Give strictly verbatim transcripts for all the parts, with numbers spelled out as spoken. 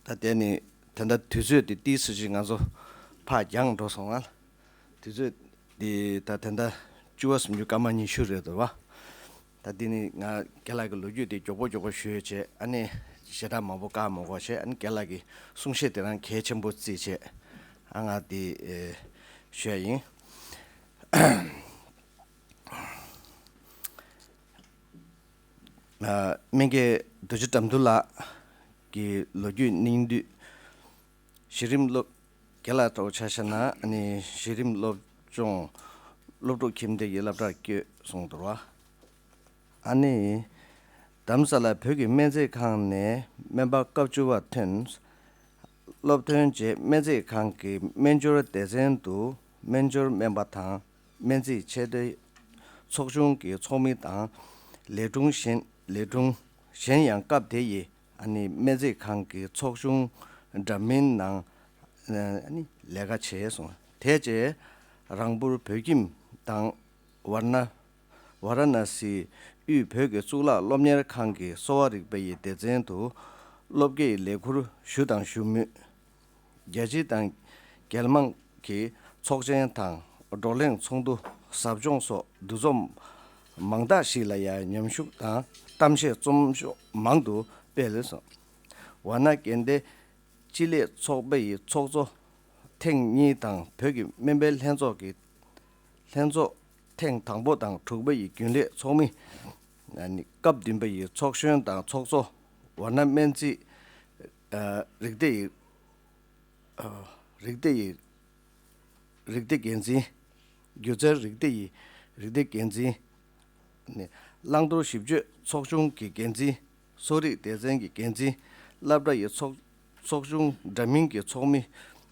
ད་དེ་ནི་ད་ལྟ་དུས་ཚོད་དེ་ཏིས་ཅིག་ང་ཚོ་ཕར་འགྱངས་འགྲོ་སོང་ང་། དུས་ཚོད་དེ་ད་ད་ལྟ་བཅུ་པ་སུམ་ཅུ་སྐར་མ་ཉི་ཤུ་རེད་འདུག་བ། ད་འདི་ནི་ང་རྒན་ལགས་ཀྱི་ལོ་རྒྱུས་དེ་མགྱོགས་པོ་མགྱོགས་པོ་ཞུས་བྱས། ཨ་ནི་ཞེ་དྲག་མང་པོ་བཀག་མ་དགོས་བྱས། ཨ་ནི་རྒན་ལགས་ཀྱི་གསུང་བཤད་དེ་རང་གལ་ཆེན་པོ་བརྩིས་བྱས། ཨ་ང་འདི་ཨེ་ཞུ་ཡ་ཡིན། ཨ་སྨན་རྒྱལ་རྡོ་རྗེ་དགྲ་འདུལ་ལགས་ཀྱི་ལོ་རྒྱུས་སྙིང་བསྡུས། གཞི་རིམ་སློབ། རྒན་ལགས་འདྲ་བོ་ཆ་བཞག་ན་ཨ་ནི་གཞི་རིམ་སློབ་སྦྱོང་སློབ་ཕྲུག་ཁྱིམ་སྡེ་ཡི་སློབ་གྲྭར་བསྐྱོད་སོང་འདུག་བ། ཨ་ནི་རྡ་རམ་ས་ལ་བོད་ཀྱི་སྨན་རྩིས་ཁང་ནས་སྨན་པ་སྐབས་བཅུ་པ་ཐོན། སློབ་ཐོན་རྗེས་སྨན་རྩིས་ཁང་གི་སྨན་སྦྱོར་སྡེ་ཚན་དུ་སྨན་སྦྱོར་སྨན་པ་དང་སྨན་རྩིས་ཆེད་དོན་ཚོགས་ཆུང་གི་ཚོགས་མི་དང་ལས་དྲུང་གཞན་ལས་དྲུང་གཞན་ཡང་སྐབས་དེ་ཡི་ཨ་ནི་སྨན་རྩིས་ཁང་གི་ཚོགས་ཆུང་འདྲ་མིན་ནང་ཨ་ནི་ལས་ཀ་བྱས་སོང་། དེ་རྗེས་རངས་པུར་བོད་ཁྱིམ་དང་ཝར་ན་ཝ་ར་ཎ་སི་དབུས་བོད་ཀྱི་གཙུག་ལག་སློབ་གཉེར་ཁང་གི་གསོ་བ་རིག་པ་ཡི་སྡེ་ཚན་དུ་སློབ་དགེའི་ལས་ཁུར་ཞུ་དང་ཞུ་མུས། རྒྱལ་སྤྱི་དང་རྒྱལ་དམངས་ཀྱི་ཚོགས་ཆེན་དང་བགྲོ་གླེང་ཚོགས་འདུ་ཟབ་སྦྱོང་སོགས་འདུ་འཛོམས་མང་དག་ཞིག་ལ་ཡང་མཉམ་ཞུགས་དང་གཏམ་བཤད་རྩོམ་ཤོག་མང་དུ་སྤེལ་སོང་། ཝ་ན་དགེ་ལྡན་སྤྱི་ལས་ཚོགས་པ་ཡི་ཚོགས་གཙོ་ཐེངས་གཉིས་དང་བོད་ཀྱི་སྨན་པའི་ལྷན་ཚོགས་ཀྱི་ལྷན་ཚོགས་ཐེངས་དང་པོ་དང་དྲུག་པ་ཡི་རྒྱུན་ལས་ཚོགས་མི། ཨ་ནི་སྐབས་བདུན་པ་ཡི་ཚོགས་གཞོན་དང་ཚོགས་གཙོ། ཝ་ན་སྨན་རྩིས་ཨ་རིགས་སྡེ་ཡི་ཨ་རིགས་སྡེ་ཡི་རིགས་སྡེ་འགན་འཛིན། སྒྱུ་རྩལ་རིགས་སྡེ་ཡི་རིགས་སྡེ་འགན་འཛིན། ནི་བླང་དོར་ཞིབ་དཔྱོད་ཚོགས་ཆུང་གི་འགན་འཛིན། གསོ་རིག་སྡེ་ཚན་གྱི་འགན་འཛིན། སློབ་གྲྭ་ཡི་ཚོགས་ཚོགས་ཆུང་འདྲ་མིན་གྱི་ཚོགས་མི།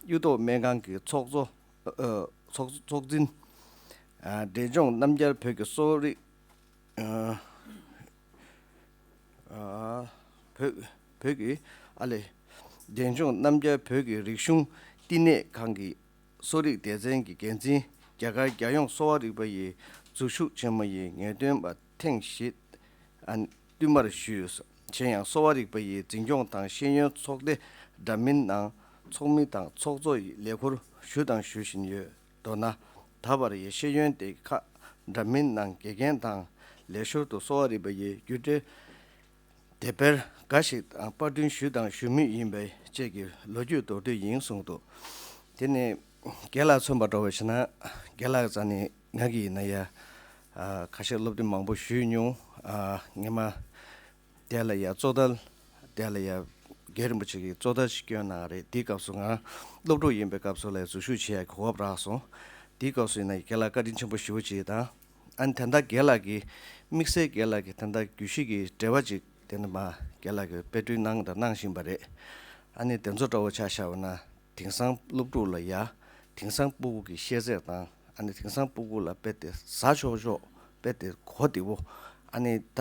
གཡུ་ཐོག་སྨན་ཁང་གི་ཚོགས་གཙོ། ཨ་ཚོགས་ཚོགས་འཛིན། ཨ་འབྲས་ལྗོངས་རྣམ་རྒྱལ་བོད་ཀྱི་གསོ་རིག་ཨ་ཨ་བོད་བོད་ཀྱི་ཨ་ལེ། འབྲས་ལྗོངས་རྣམ་རྒྱལ་བོད་ཀྱི་རིག་གཞུང་བསྟི་གནས་ཁང་གི་གསོ་རིག་སྡེ་ཚན་གྱི་འགན་འཛིན། རྒྱ་གར་རྒྱལ་ཡོངས་གསོ་བ་རིག་པ་ཡི་འཛུལ་ཞུགས་ཆེན་མོ་ཡི་ངེས་སྟོན་པ་ཐེངས་བཞི་ཨ་བསྟུད་མར་ཞུས། གཞན་ཡང་གསོ་བ་རིག་པ་ཡི་འཛིན་སྐྱོང་དང་ཤེས་ཡོན་ཚོགས་སྡེ་འདྲ་མིན་ནང་ཚོགས་མི་དང་ཚོགས་གཙོ་ཡི་ལས་ཁུར་ཞུ་དང་ཞུ་བཞིན་ཡོད། མདོར་ན། ད་བར་ཡི་ཤེས་ཡོན་སྡེ་ཁག་འདྲ་མིན་ནང་དགེ་རྒན་དང་ལས་ཞོར་དུ་གསོ་བ་རིག་པ་ཡི་རྒྱུགས་སྤྲོད་དེབ་དཔེར་འགའ་ཞིག་དང་པར་སྐྲུན་ཞུས་དང་ཞུ་མུས་ཡིན་པའི་བཅས་ཀྱི་ལོ་རྒྱུས་མདོར་བསྡུས་ཡིན་གསུངས་འདུག་དེ་ནི་རྒན་ལགས་མཚོན་པ་འདྲ་བོ་བྱས་ན། རྒན་ལགས་རྩ་ནས་ང་གིས་ཡིན་ན་ཡ་ཨ་ཁ་ཤས་སློབ་སྟོན་མང་པོ་ཞུས་མྱོང་། ཨ་ངས་མ་དེ་ལ་ཡ་གཙོ་བདག་དེ་ལ་ཡ་རྒན་རིན་པོ་ཆེ་གིས་གཙོ་བདག་ཞིག་བསྐྱོན་གནང་རེད། དེའི་སྐབས་སུ་ང་སློབ་ཕྲུག་ཡིན་པའི་སྐབས་སུ་ལ་འཛུལ་ཞུགས་བྱེད་ཡ་གོ་སྐབས་རག་སོང་། དེའི་སྐབས་སུ་ཡིན་ན་རྒན་ལགས་བཀའ་དྲིན་ཆེན་པོ་ཞེ་པོ་ཅིག་དང་། ཨ་ནི་ད་ལྟ་རྒན་ལགས་ཀྱིས་དམིགས་བསལ་རྒན་ལགས་ཀྱིས་ད་ལྟ་རྒྱུད་བཞི་གི་འགྲེལ་པ་ཅིག་དེ་ནི་མ་རྒན་ལགས་ཀྱིས་དཔེ་སྐྲུན་གནང་དང་གནང་བཞིན་པ་རེད། ཨ་ནི་དེ་ཚོ་འདྲ་བོ་ཆ་བཞག་པ་ན། དེང་སང་སློབ་ཕྲུག་ལ་ཡ། དེང་སང་སྤུ་གུ་གི་ཤེས་ཚད་དང་། ཨ་ནི་དེང་སང་སྤུ་གུ་ལ་དཔེ་དེ་ཟ་ཆོག་ཆོག་དཔེ་དེ་གོ་བདེ་བོ། ཨ་ནི་ད་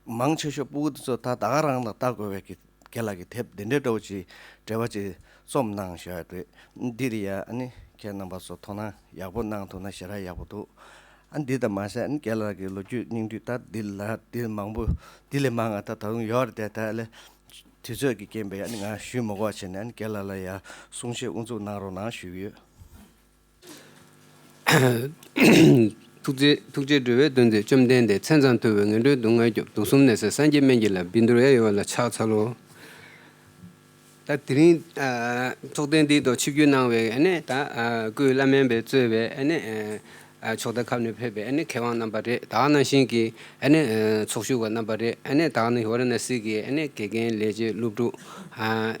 མང་ཆེ་ཤོས་སྤུ་གུ་དེ་ཚོ་ད་ད་ག་རང་ལ་ལྟ་དགོས་པའི་གི་རྒན་ལགས་ཀྱི་དེབ་འདི་འདྲའི་འདྲ་བོ་ཅིག་འགྲེལ་པ་ཅིག་རྩོམ་གནང་བཞག་རེད། འདི་རེད་ཡ། ཨ་ནི་ཁྱེད་རྣམ་པ་ཚོ་དོ་སྣང་ཡག་པོ་གནང་ཐུབ་ན་ཞེ་དྲག་ཡག་པོ་འདུག་ཨ་འདི་ལྟ་མ་ཟད་ཨ་ནི་རྒན་ལགས་ཀྱི་ལོ་རྒྱུས་སྙིང་བསྡུས་ད་འདི་ལ་འདི་མང་པོ་འདི་ལས་མང་ང་ད་ད་དུང་ཡོད་རེད་དེ། ད་ལས་དུས་ཚོད་ཀྱི་རྐྱེན་པས་ཨ་ནི་ང་ཞུས་མ་དགོས་བྱས་ནས་ཨ་ནི་རྒན་ལགས་ལ་ཡ་གསུང་བཤད་དབུ་འཛུགས་གནང་རོགས་གནང་ཞུས་ཡོད། ཐུགས་རྗེ་ཐུགས་རྗེ་འགྲོ་བའི་དོན་མཛད་བཅོམ་ལྡན་འདས། མཚན་ཙམ་ཐོས་པས་ངན་འགྲོའི་སྡུག་བསྔལ་སྐྱོབ། དུག་གསུམ་ནད་སེལ་སངས་རྒྱས་སྨན་གྱི་བླ། བཻ་ཌཱུརྱ་ཡོ་བ་ལ་ཕྱག་འཚལ་ལོ། ད་དེ་རིང་ཨ་ཚོགས་ཐེངས་འདིའི་ཐོག་ཆིབས་བསྒྱུར་གནང་བའི་ཨ་ནི་ད་ཨ་སྐུའི་བླ་སྨན་པས་གཙོས་པའི་ཨ་ནི་ཨ་ཕྱོགས་མཐའ་ཁག་ནས་ཕེབས་པའི་ཨ་ནི་མཁས་དབང་རྣམ་པ་རེད། ད་ག་ནང་བཞིན་གྱི་ཨ་ནི་ཨ་ཚོགས་ཞུགས་པ་རྣམ་པ་རེད། ཨ་ནི་ད་ག་ནང་ཝ་ར་ཎ་སི་གི་ཨ་ནི་དགེ་རྒན་ལས་བྱེད་སློབ་ཕྲུག་ཨ་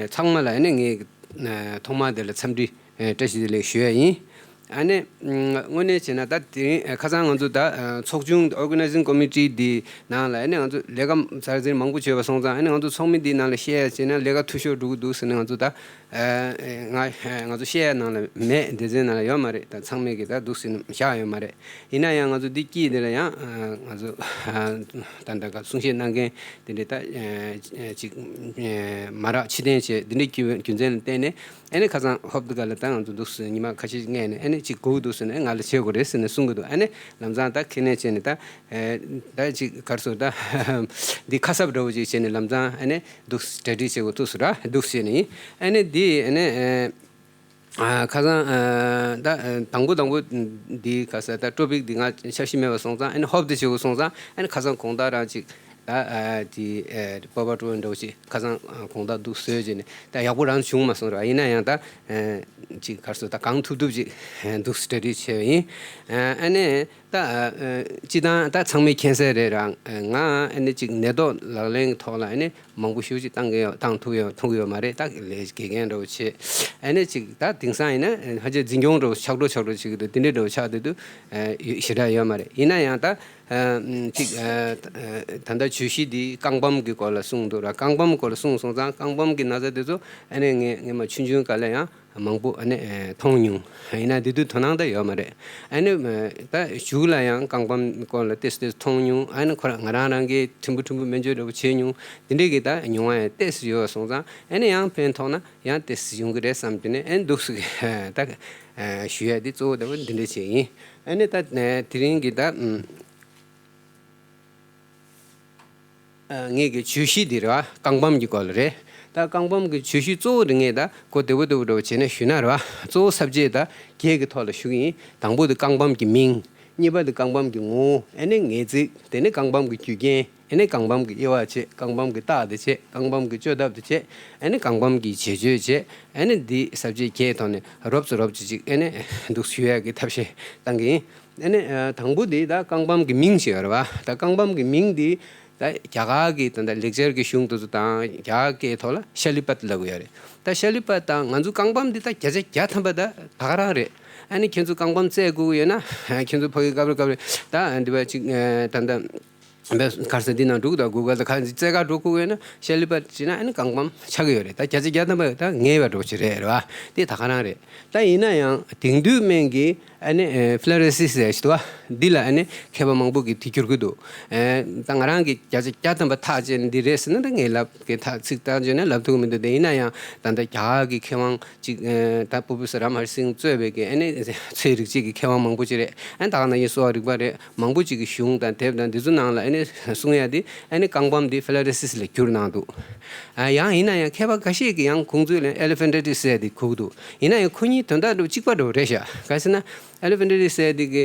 ཚང་མ་ལ་ཨ་ནི་ངས་ཨ་ཐོག་མར་དེ་ལ་འཚམས་འདྲི་ཨ་བཀྲ་ཤིས་བདེ་ལེགས་ཞུ་ཡ་ཡིན། ཨ་ནི་ཨ་དངོས་གནས་བྱས་ན་ད་དེ་རིང་ཨ་ཁ་སང་ང་ཚོ་ད་ཨ་ཚོགས་ཆུང་Organizing Committee འདི་ནང་ལ་ཨ་ནི་ང་ཚོ་ལས་ཀ་ཚར་ཚུན་མང་པོ་བྱས་པ་སོང་ཙང་། ཨ་ནི་ང་ཚོ་ཚོགས་མི་འདིའི་ནང་ལ་བཤད་ཡ་བྱས་ན་ལས་ཀ་འཐུས་ཤོར་འགྲོ་གི་འདུག་ཟེར་ནས་ང་ཚོ་ད་ཨ་ང་ང་ཚོ་བཤད་ཡ་ནང་ལ་མེད། སྡེ་ཚན་ནང་ལ་ཡོད་མ་རེད། ད་ཚང་མས་ཀྱི་ད་འདུག་ཟེར་ནས་བཞག་ཡོད་མ་རེད། ཡིན་ན་ཡང་ང་ཚོ་འདི་དཀྱིལ་འདི་ལ་ཡང་ཨ་ང་ཚོ་ཨ་ད་ལྟ་ག་གསུང་བཤད་གནང་མཁན་དེ་འདྲའི་ད་ཨ་ཅིག་ཨ་མ་རག་ཕྱིར་འཐེན་བྱས། འདི་འདྲའི་རྒྱུ་རྒྱུ་མཚན་ལ་བརྟེན་ནས་ཨ་ནི་ཁ་སང་ཧོབ་ཏེ་ག་ལ་ད་ང་ཚོ་འདུག་སེ་ཉི་མ་ཁ་ཤས་སྔས་ནས་ཨ་ནི་ ཅིག་དགོས་འདུག་ཟེར་ནས་ང་ལ་བྱེད་དགོས་རེད་ཟེར་ནས་གསུང་གི་འདུག་ཨ་ནི་ལམ་སང་ད་ཁེ་ནས་བྱས་ནས་ད་ད་ཅིག་གར་སོ་ད་འདི་ཁ་གསབ་འདྲ་བོ་ཅིག་བྱས་ནས་ལམ་སང་ཨ་ནི་འདུག་གྲ་སྒྲིག་བྱེད་དགོས་ཐུག་སོ་ར་འདུག་བྱས་ནས་ཡིན། ཨ་ནི་འདི་ཨ་ནི། ཨ། ཁ་སང་། ཨ། ད་དང་པོ་དང་པོ་འདི་ག་ས་ད་ཊོ་པིག་འདི་ང་འཆར་གཞི་མེད་པ་སོང་ཙང་ཨ་ནི་ཧོབ་དེ་བྱེད་དགོས་སོང་ཙང་ཨ་ནི་ཁ་སང་དགོང་དག་རང་ཅིག་ད་ཨ་དེ་ཨ་པ་པ་ཊོ་འདྲ་བོ་ཅིག་ཁ་སང་ཨ་དགོང་དག་འདུག་བཟོས་བྱས་ནས་ད་ཡག་པོ་རང་བྱུང་མ་སོང་ར། ཡིན་ན་ཡང་ད་ཨ་ཅིག་གར་སོ་ད་གང་ཐུབ་ཐུབ་ཅིག་འདུག་གྲ་སྒྲིག་བྱས་པ་ཡིན། ཨ་ནི། ད་ཨ་སྤྱི་བཏང་ད་ཚང་མས་མཁྱེན་གསལ་རེད་ར། ང་ཨ་ནི་ཅིག་ནད་ཐོག་ལག་ལེན་གྱི་ཐོག་ལ་ཨ་ནི་མང་པོ་ཞེ་པོ་ཅིག་བཏང་གི་ཡོད། བཏང་ཐུབ་ཡོད་མཐོང་གི་ཡོད་མ་རེད། ད་ལས་དགེ་རྒན་འདྲ་བོ་བྱེད། ཨ་ནི་ཅིག་ད་དེང་སང་ཡིན་ན་ཧ་ཅང་འཛིན་སྐྱོང་འདྲ་བོ་ཆགས་འགྲོ་ཆགས་འགྲོ་བྱེད་ཀྱི་འདུག་དེ་འདྲའི་འདྲ་བོ་ཆགས་བསྡད་དུས་ཨ་ཞེ་དྲག་ཡོད་མ་རེད། ཡིན་ན་ཡང་ད་ཨ་ཅིག་ཨ་ད་ལྟ་བརྗོད་གཞི་འདི་རྐང་པའམ་གྱི་སྐོར་ལ་གསུངས་འདུག་ར། རྐང་པའམ་སྐོར་ལ་གསུངས་སོང་ཙང་རྐང་པའམ་གྱི་ན་ཚ་དེ་ཚོ་ཨ་ནི་ངས་ངས་མ་ཆུང་ཆུང་སྒང་ལ་ཡང་། མང་པོ་ཨ་ནི་ཨེ་མཐོང་མྱོང་། ཡིན་ན་འདི་དུས་དོ་སྣང་ད་ཡོད་མ་རེད། ཨ་ནི་ཨེ་ད་གཞུག་ལ་ཡང་རྐང་པའམ་སྐོར་ལ་ཏོག་ཙམ་ཏོག་ཙམ་མཐོང་མྱོང་། ཨ་ནི་ཁོ་རང་ང་རང་རང་གིས་ཕྲན་བུ་ཕྲན་བུ་སྨན་བཅོས་འདྲ་པོ་བྱས་མྱོང་། འདི་འདྲའི་གི་ད་མྱོང་བ་ཡང་ཏོག་ཙམ་ཡོད་སོང་ཙང་ཨ་ནི་ཡང་ཕན་ཐོགས་ན་ཡང་ཏོག་ཙམ་ཡོང་གི་རེད་བསམ་གྱི་ནས་ཨ་ནི་འདུག་སེ་ད་ཨེ་ཞུ་ཡ་འདི་གཙོ་བོ་ད་འདི་འདྲ་བྱས་ཡིན། ཨ་ནི་ད་ཨེ་དེ་རིང་གི་ད་ཨུམ། ཨ། ངེད་ཀྱི་བརྗོད་གཞི་འདི་རེད་བ། རྐང་པའམ་གྱི་སྐོར་ལ་རེད། ད་རྐང་པའམ་གྱི་བརྗོད་གཞི་གཙོ་བོ་དེ་ངས་ད་གོ་བདེ་པོ་བདེ་པོ་འདྲ་པོ་བྱས་ནས་ཞུས་ན་རེད་བ། གཙོ་བོ་ས་བཅད་ད་བརྒྱད་ཀྱི་ཐོག་ལ་ཞུ་གི་ཡིན། དང་པོ་དེ་རྐང་པའམ་གྱི་མིང་། གཉིས་པ་དེ་རྐང་པའམ་གྱི་ངོ་བོ། ཨ་ནི་ངེས་ཚིག་དེ་ནས་རྐང་པའམ་གྱི་རྒྱུ་རྐྱེན། ཨ་ནི་རྐང་པའམ་གྱི་དབྱེ་བ་བྱས། རྐང་པའམ་གྱི་རྟགས་དེ་བྱས། རྐང་པའམ་གྱི་བཅོས་ཐབས་དེ་བྱས། ཨ་ནི་རྐང་པའམ་གྱི་བྱེད་སྤྱོད་བྱས། ཨ་ནི་འདི་ས་བཅད་བརྒྱད་ཐོག་ནས་རོབ་ཙམ་རོབ་ཙམ་ཅིག་ཨ་ནི་འདུག་ཞུ་ཡག་གི་ཐབས་ཤེས་བཏང་གི་ཡིན། ཨ་ནི་ཨ་དང་པོ་དེ་ད་རྐང་པའམ་གྱི་མིང་ཞིག་ཡོད་རེད་བ། ད་རྐང་པའམ་གྱི་མིང་དེ་ད་རྒྱ་གར་གྱི་ད་ལྟ་ལེགས་སྦྱར་གྱི་གཞུང་དེ་ཚོ་དང་རྒྱ་གར་སྐད་ཐོག་ལ་ཤ་ལི་པད་ལབ་ཀྱི་ཡོད་རེད། ད་ཤ་ལི་པད་དང་ང་ཚོ་རྐང་པའམ་འདི་ད་བརྒྱ་ཆ་བརྒྱ་ཐམ་པ་ད་ད་ག་རང་རེད། ཨ་ནི་ཁྱེད་ཚོ་རྐང་པའམ་བཙལ་དགོས་ཀྱི་ཡོད་ན་ཁྱེད་ཚོ་ཕ་གི་སྐབས་རེ་སྐབས་རེ་ད་འདི་བ་ཅིག་ད་ལྟ་བས་གར་ས་འདི་ནང་འགྲོ་གི་འདུག་གུ་གལ་ད་ག་རྩེ་ག་འགྲོ་དགོས་ཡོད་ན་ཤ་ལི་པད་བྱས་ན་ཨ་ནི་རྐང་པའམ་ཆགས་ཀྱི་ཡོད་རེད། ད་བརྒྱ་ཆ་བརྒྱ་ཐམ་པ་ད་ངེས་པ་འགྲོ་ཆེ་རེད་རེད་བ། དེ་ད་ག་རང་རེད། ད་ཡིན་ན་ཡང་དེང་དུས་སྨན་གྱི་ཨ་ནི་ཨེ་ཕི་ལ་རེ་སི་སི་ཟེར་ཞིག་འདུག་བ། འདི་ལ་ཨ་ནི་མཁས་པ་མང་པོ་གིས་དེ་བསྒྱུར་གྱི་འདུག་ཨེ་ད་ང་རང་གིས་བརྒྱ་ཆ་བརྒྱ་ཐམ་པ་ཐག་བཅད་ནས་འདི་རེད་ཟེར་ན་ད་ངས་ལབ་གི་ཐག་ཚིག་ཐག་བཅད་ནས་ལབ་ཐུབ་ཀྱི་མི་འདུག་དེ་ཡིན་ན་ཡང་ད་ལྟ་རྒྱ་གར་གྱི་མཁས་དབང་ཅིག་ཨེ་ད་པོ་པི་སར་རམ་ཧར་སིང་གཙོས་པའི་གི་ཨ་ནི་ཚོས་རིག་བྱེད་ཀྱི་མཁས་དབང་མང་པོ་ཅིག་རེད། ཨ་ནི་ད་ག་ནང་བཞིན་གསོ་བ་རིག་པ་རེད། མང་པོ་ཅིག་གི་གཞུང་དང་དེབ་དང་འདི་ཚོ་ནང་ལ་ཨ་ནི་གསུང་ཡ་དེ་ཨ་ནི་རྐང་པའམ་དེ་ཕི་ལ་རེ་སི་སི་ལ་བསྒྱུར་གནང་འདུག་ཨ་ཡང་ཡིན་ན་ཡང་མཁས་པ་ཁ་ཤས་ཀྱིས་ཡང་ཁོང་ཚོས་ལན་ཨེ་ལི་ཕན་ཊའི་ཊི་སི་ཟེར་ཡ་དེ་གོ་གི་འདུག་ཡིན་ན་ཡང་ཁོ་གཉིས་དོན་དག་འདྲ་པོ་གཅིག་པ་འདྲ་པོ་རེད་ཤག་ག་ཟེར་ན་ཨེ་ལི་ཕན་ཊའི་ཊི་སི་ཟེར་ཡ་དེ་གི་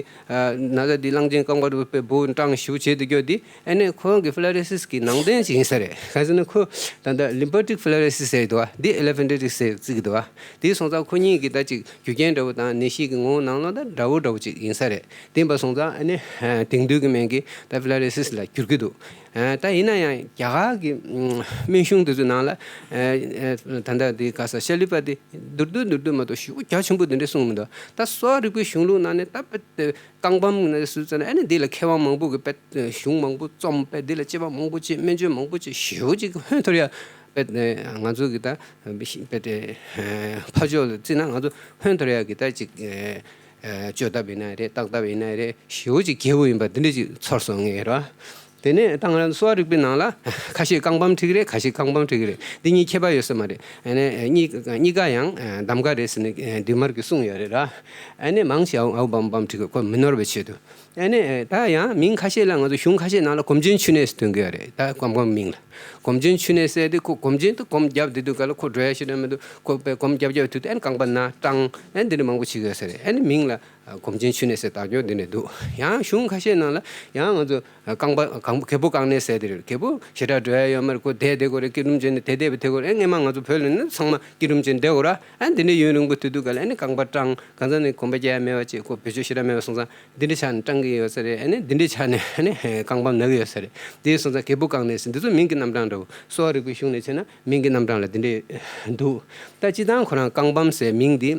ན་ཚ་དེ་གླང་ཆེན་རྐང་པ་འདྲ་པོ་དཔེ་སྦུག་སྐྲངས་ཞེ་པོ་བྱེད་དུ་འགྱོ་དེ་ཨ་ནི་ཁོ་རང་གི་ཕི་ལ་རེ་སི་སི་གི་ནང་དོན་ཅིག་ཡིན་ས་རེད། ག་ཟེར་ན་ཁོ་ད་ལྟ་ལིམ་པ་ཊིག་ཕི་ལ་རེ་སི་སི་ཟེར་ཡ་འདུག་བ། འདི་ཨེ་ལི་ཕན་ཊའི་ཊི་སི་ཟེར་བརྩི་གི་འདུག་བ། དེ་སོང་ཙང་ཁོ་གཉིས་ཀྱི་ད་ཅིག་རྒྱུ་རྐྱེན་འདྲ་པོ་དང་ནད་གཞི་གི་ངོ་བོ་ནང་ལོགས་ད་འདྲ་བོ་འདྲ་བོ་ཅིག་ཡིན་ས་རེད། དེ་ཡིན་པ་སོང་ཙང་ཨ་ནི་དེང་དུས་ཀྱི་སྨན་གྱིས་ད་ཕི་ལ་རེ་སི་སི་ལ་བསྒྱུར་གྱི་འདུག་ད་ཡིན་ན་ཡང་རྒྱ་གར་གྱི་སྨན་གཞུང་དེ་ཚོའི་ནང་ལ་ད་ལྟ་དེ་ག་ས་ཤ་ལི་པ་དེ་མདོར་བསྡུས་མདོར་བསྡུས་མ་གཏོགས་ཞེ་པོ་རྒྱ་ཆེན་པོ་དེ་འདྲ་གསུངས་མི་འདུག་ད་གསོ་བ་རིག་པའི་གཞུང་ལུགས་ནང་ནས་ད་དཔེ་རྐང་པའམ་ནས་སུ་ཙམ་ཨ་ནི་འདི་ལ་མཁས་དབང་མང་པོ་གི་དཔེ་གཞུང་མང་པོ་རྩོམ་དཔེ་འདི་ལ་དཔྱད་པ་མང་པོ་བྱེད་སྨན་བཅོས་མང་པོ་བྱེད་ཞེ་པོ་ཅིག་ཧོན་ཐོར་ཡ་དཔེ་ང་ཚོ་གི་ད་དཔེ་ཕར་ཕྱོགས་ལ་བརྩིས་ན་ང་ཚོ་ཧོན་ཐོར་ཡ་གི་ད་ཅིག་བཅོས་ཐབས་ཡིན་ན་རེད། བརྟག་ཐབས་ཡིན་ན་རེད། ཞེ་པོ་ཅིག་རྒྱས་པོ་ཡིན་པ་འདི་འདྲ་ཅིག་ཚོར་སོང་ངས་ར། དེ་ནས་ད་ང་རང་གསོ་བ་རིག་པའི་ནང་ལ་ཁ་ཤས་རྐང་པའམ་འགྲིག་གི་རེད། ཁ་ཤས་རྐང་པའམ་འགྲིག་གི་རེད། འདི་གཉིས་ཁྱད་པར་ཡོད་ས་མ་རེད། ཨ་ནི་གཉིས་གཉིས་ཀ་ཡང་གདམ་ག་རེད་ཟེར་ནས་འདུས་མར་གྱིས་གསུངས་ཡོད་རེད་ར། ཨ་ནི་མང་ཆེ་བ་ཨའུ་པའམ་པའམ་འགྲིག་གི། ཁོ་མི་ནོར་བའི་ཆེད་དུ། ཨ་ནི་ད་ཡང་མིང་ཁ་ཤས་ལ་ང་ཚོ་གཞུང་ཁ་ཤས་ནང་ལ་སྒོམ་ཆེན་འཆུ་ནད་ཟེར་འདོན་གྱི་ཡོད་རེད། ད་རྐང་པའམ་མིང་ལ། སྒོམ་ཆེན་འཆུ་ནད་ཟེར་དུས་ཁོ་སྒོམ་ཆེན་དུ་སྒོམ་བརྒྱབ་བསྡད་དུས་ག་ལ་ཁོ་འགྲོ་ཡ་ཞིག་རེད་མི་འདུག་ཁོ་དཔེ་སྒོམ་བརྒྱབ་བརྒྱབ་དུས་དེ་ཨ་ནི་རྐང་པ་ན་སྐྲངས། ཨ་ནི་འདི་འདྲ་མང་པོ་བྱེད་ཀྱི་ཡོད་ས་རེད། ཨ་ནི་མིང་ལ་སྒོམ་ཆེན་འཆུ་ནད་ཟེར་བཏགས་ཀྱང་འདི་འདྲ་འདུག་ཡང་གཞུང་ཁ་ཤས་ནང་ལ་ཡང་ང་ཚོ་རྐང་པ་གང་རྒད་པོ་རྐང་ནད་ཟེར་དེ་རེད། རྒད་པོ་ཞེ་དྲག་འགྲོ་ཡ་ཡོད་མ་རེད། ཁོ་བསྡད་བསྡད་དགོས་རེད། སྐྱིལ་ཀྲུང་བྱས་ནས་བསྡད་བསྡད་པ་དེ་དགོས་རེད། ཨ་སྔས་མ་ང་ཚོ་བོད་ལ་ནི་ཚང་མ་སྐྱིལ་ཀྲུང་བྱས་ནས་བསྡད་དགོས་ར། ཨ་འདི་འདྲ་ཡུན་རིང་པོ་དུས་དུས་ག་ལ་ཨ་ནི་རྐང་པ་སྐྲངས། གང་ཟག་ནི་གོམ་པ་རྒྱག་ཡ་མེད་པ་བྱས། ཁོ་བེད་སྤྱོད་ཞེ་དྲག་མེད་པ་སོང་ཙང་འདི་འདྲ་ཆགས་ནས་སྐྲངས་ཀྱི་ཡོད་ས་རེད། ཨ་ནི་འདི་འདྲ་ཆགས་ནས་ཨ་ནི་རྐང་པ་ན་གི་ཡོད་ས་རེད། དེ་སོང་ཙང་རྒད་པོ་རྐང་ནད་ཟེར་འདི་ཚོ་མིང་གི་རྣམ་གྲངས་འདྲ་བོ། གསོ་བ་རིག་པའི་གཞུང་ནས་བྱས་ན་མིང་གི་རྣམ་གྲངས་ལ་འདི་འདྲས་འདུག་ད་སྤྱིར་བཏང་ཁོ་རང་རྐང་པའམ་ཟེར་མིང་འདི་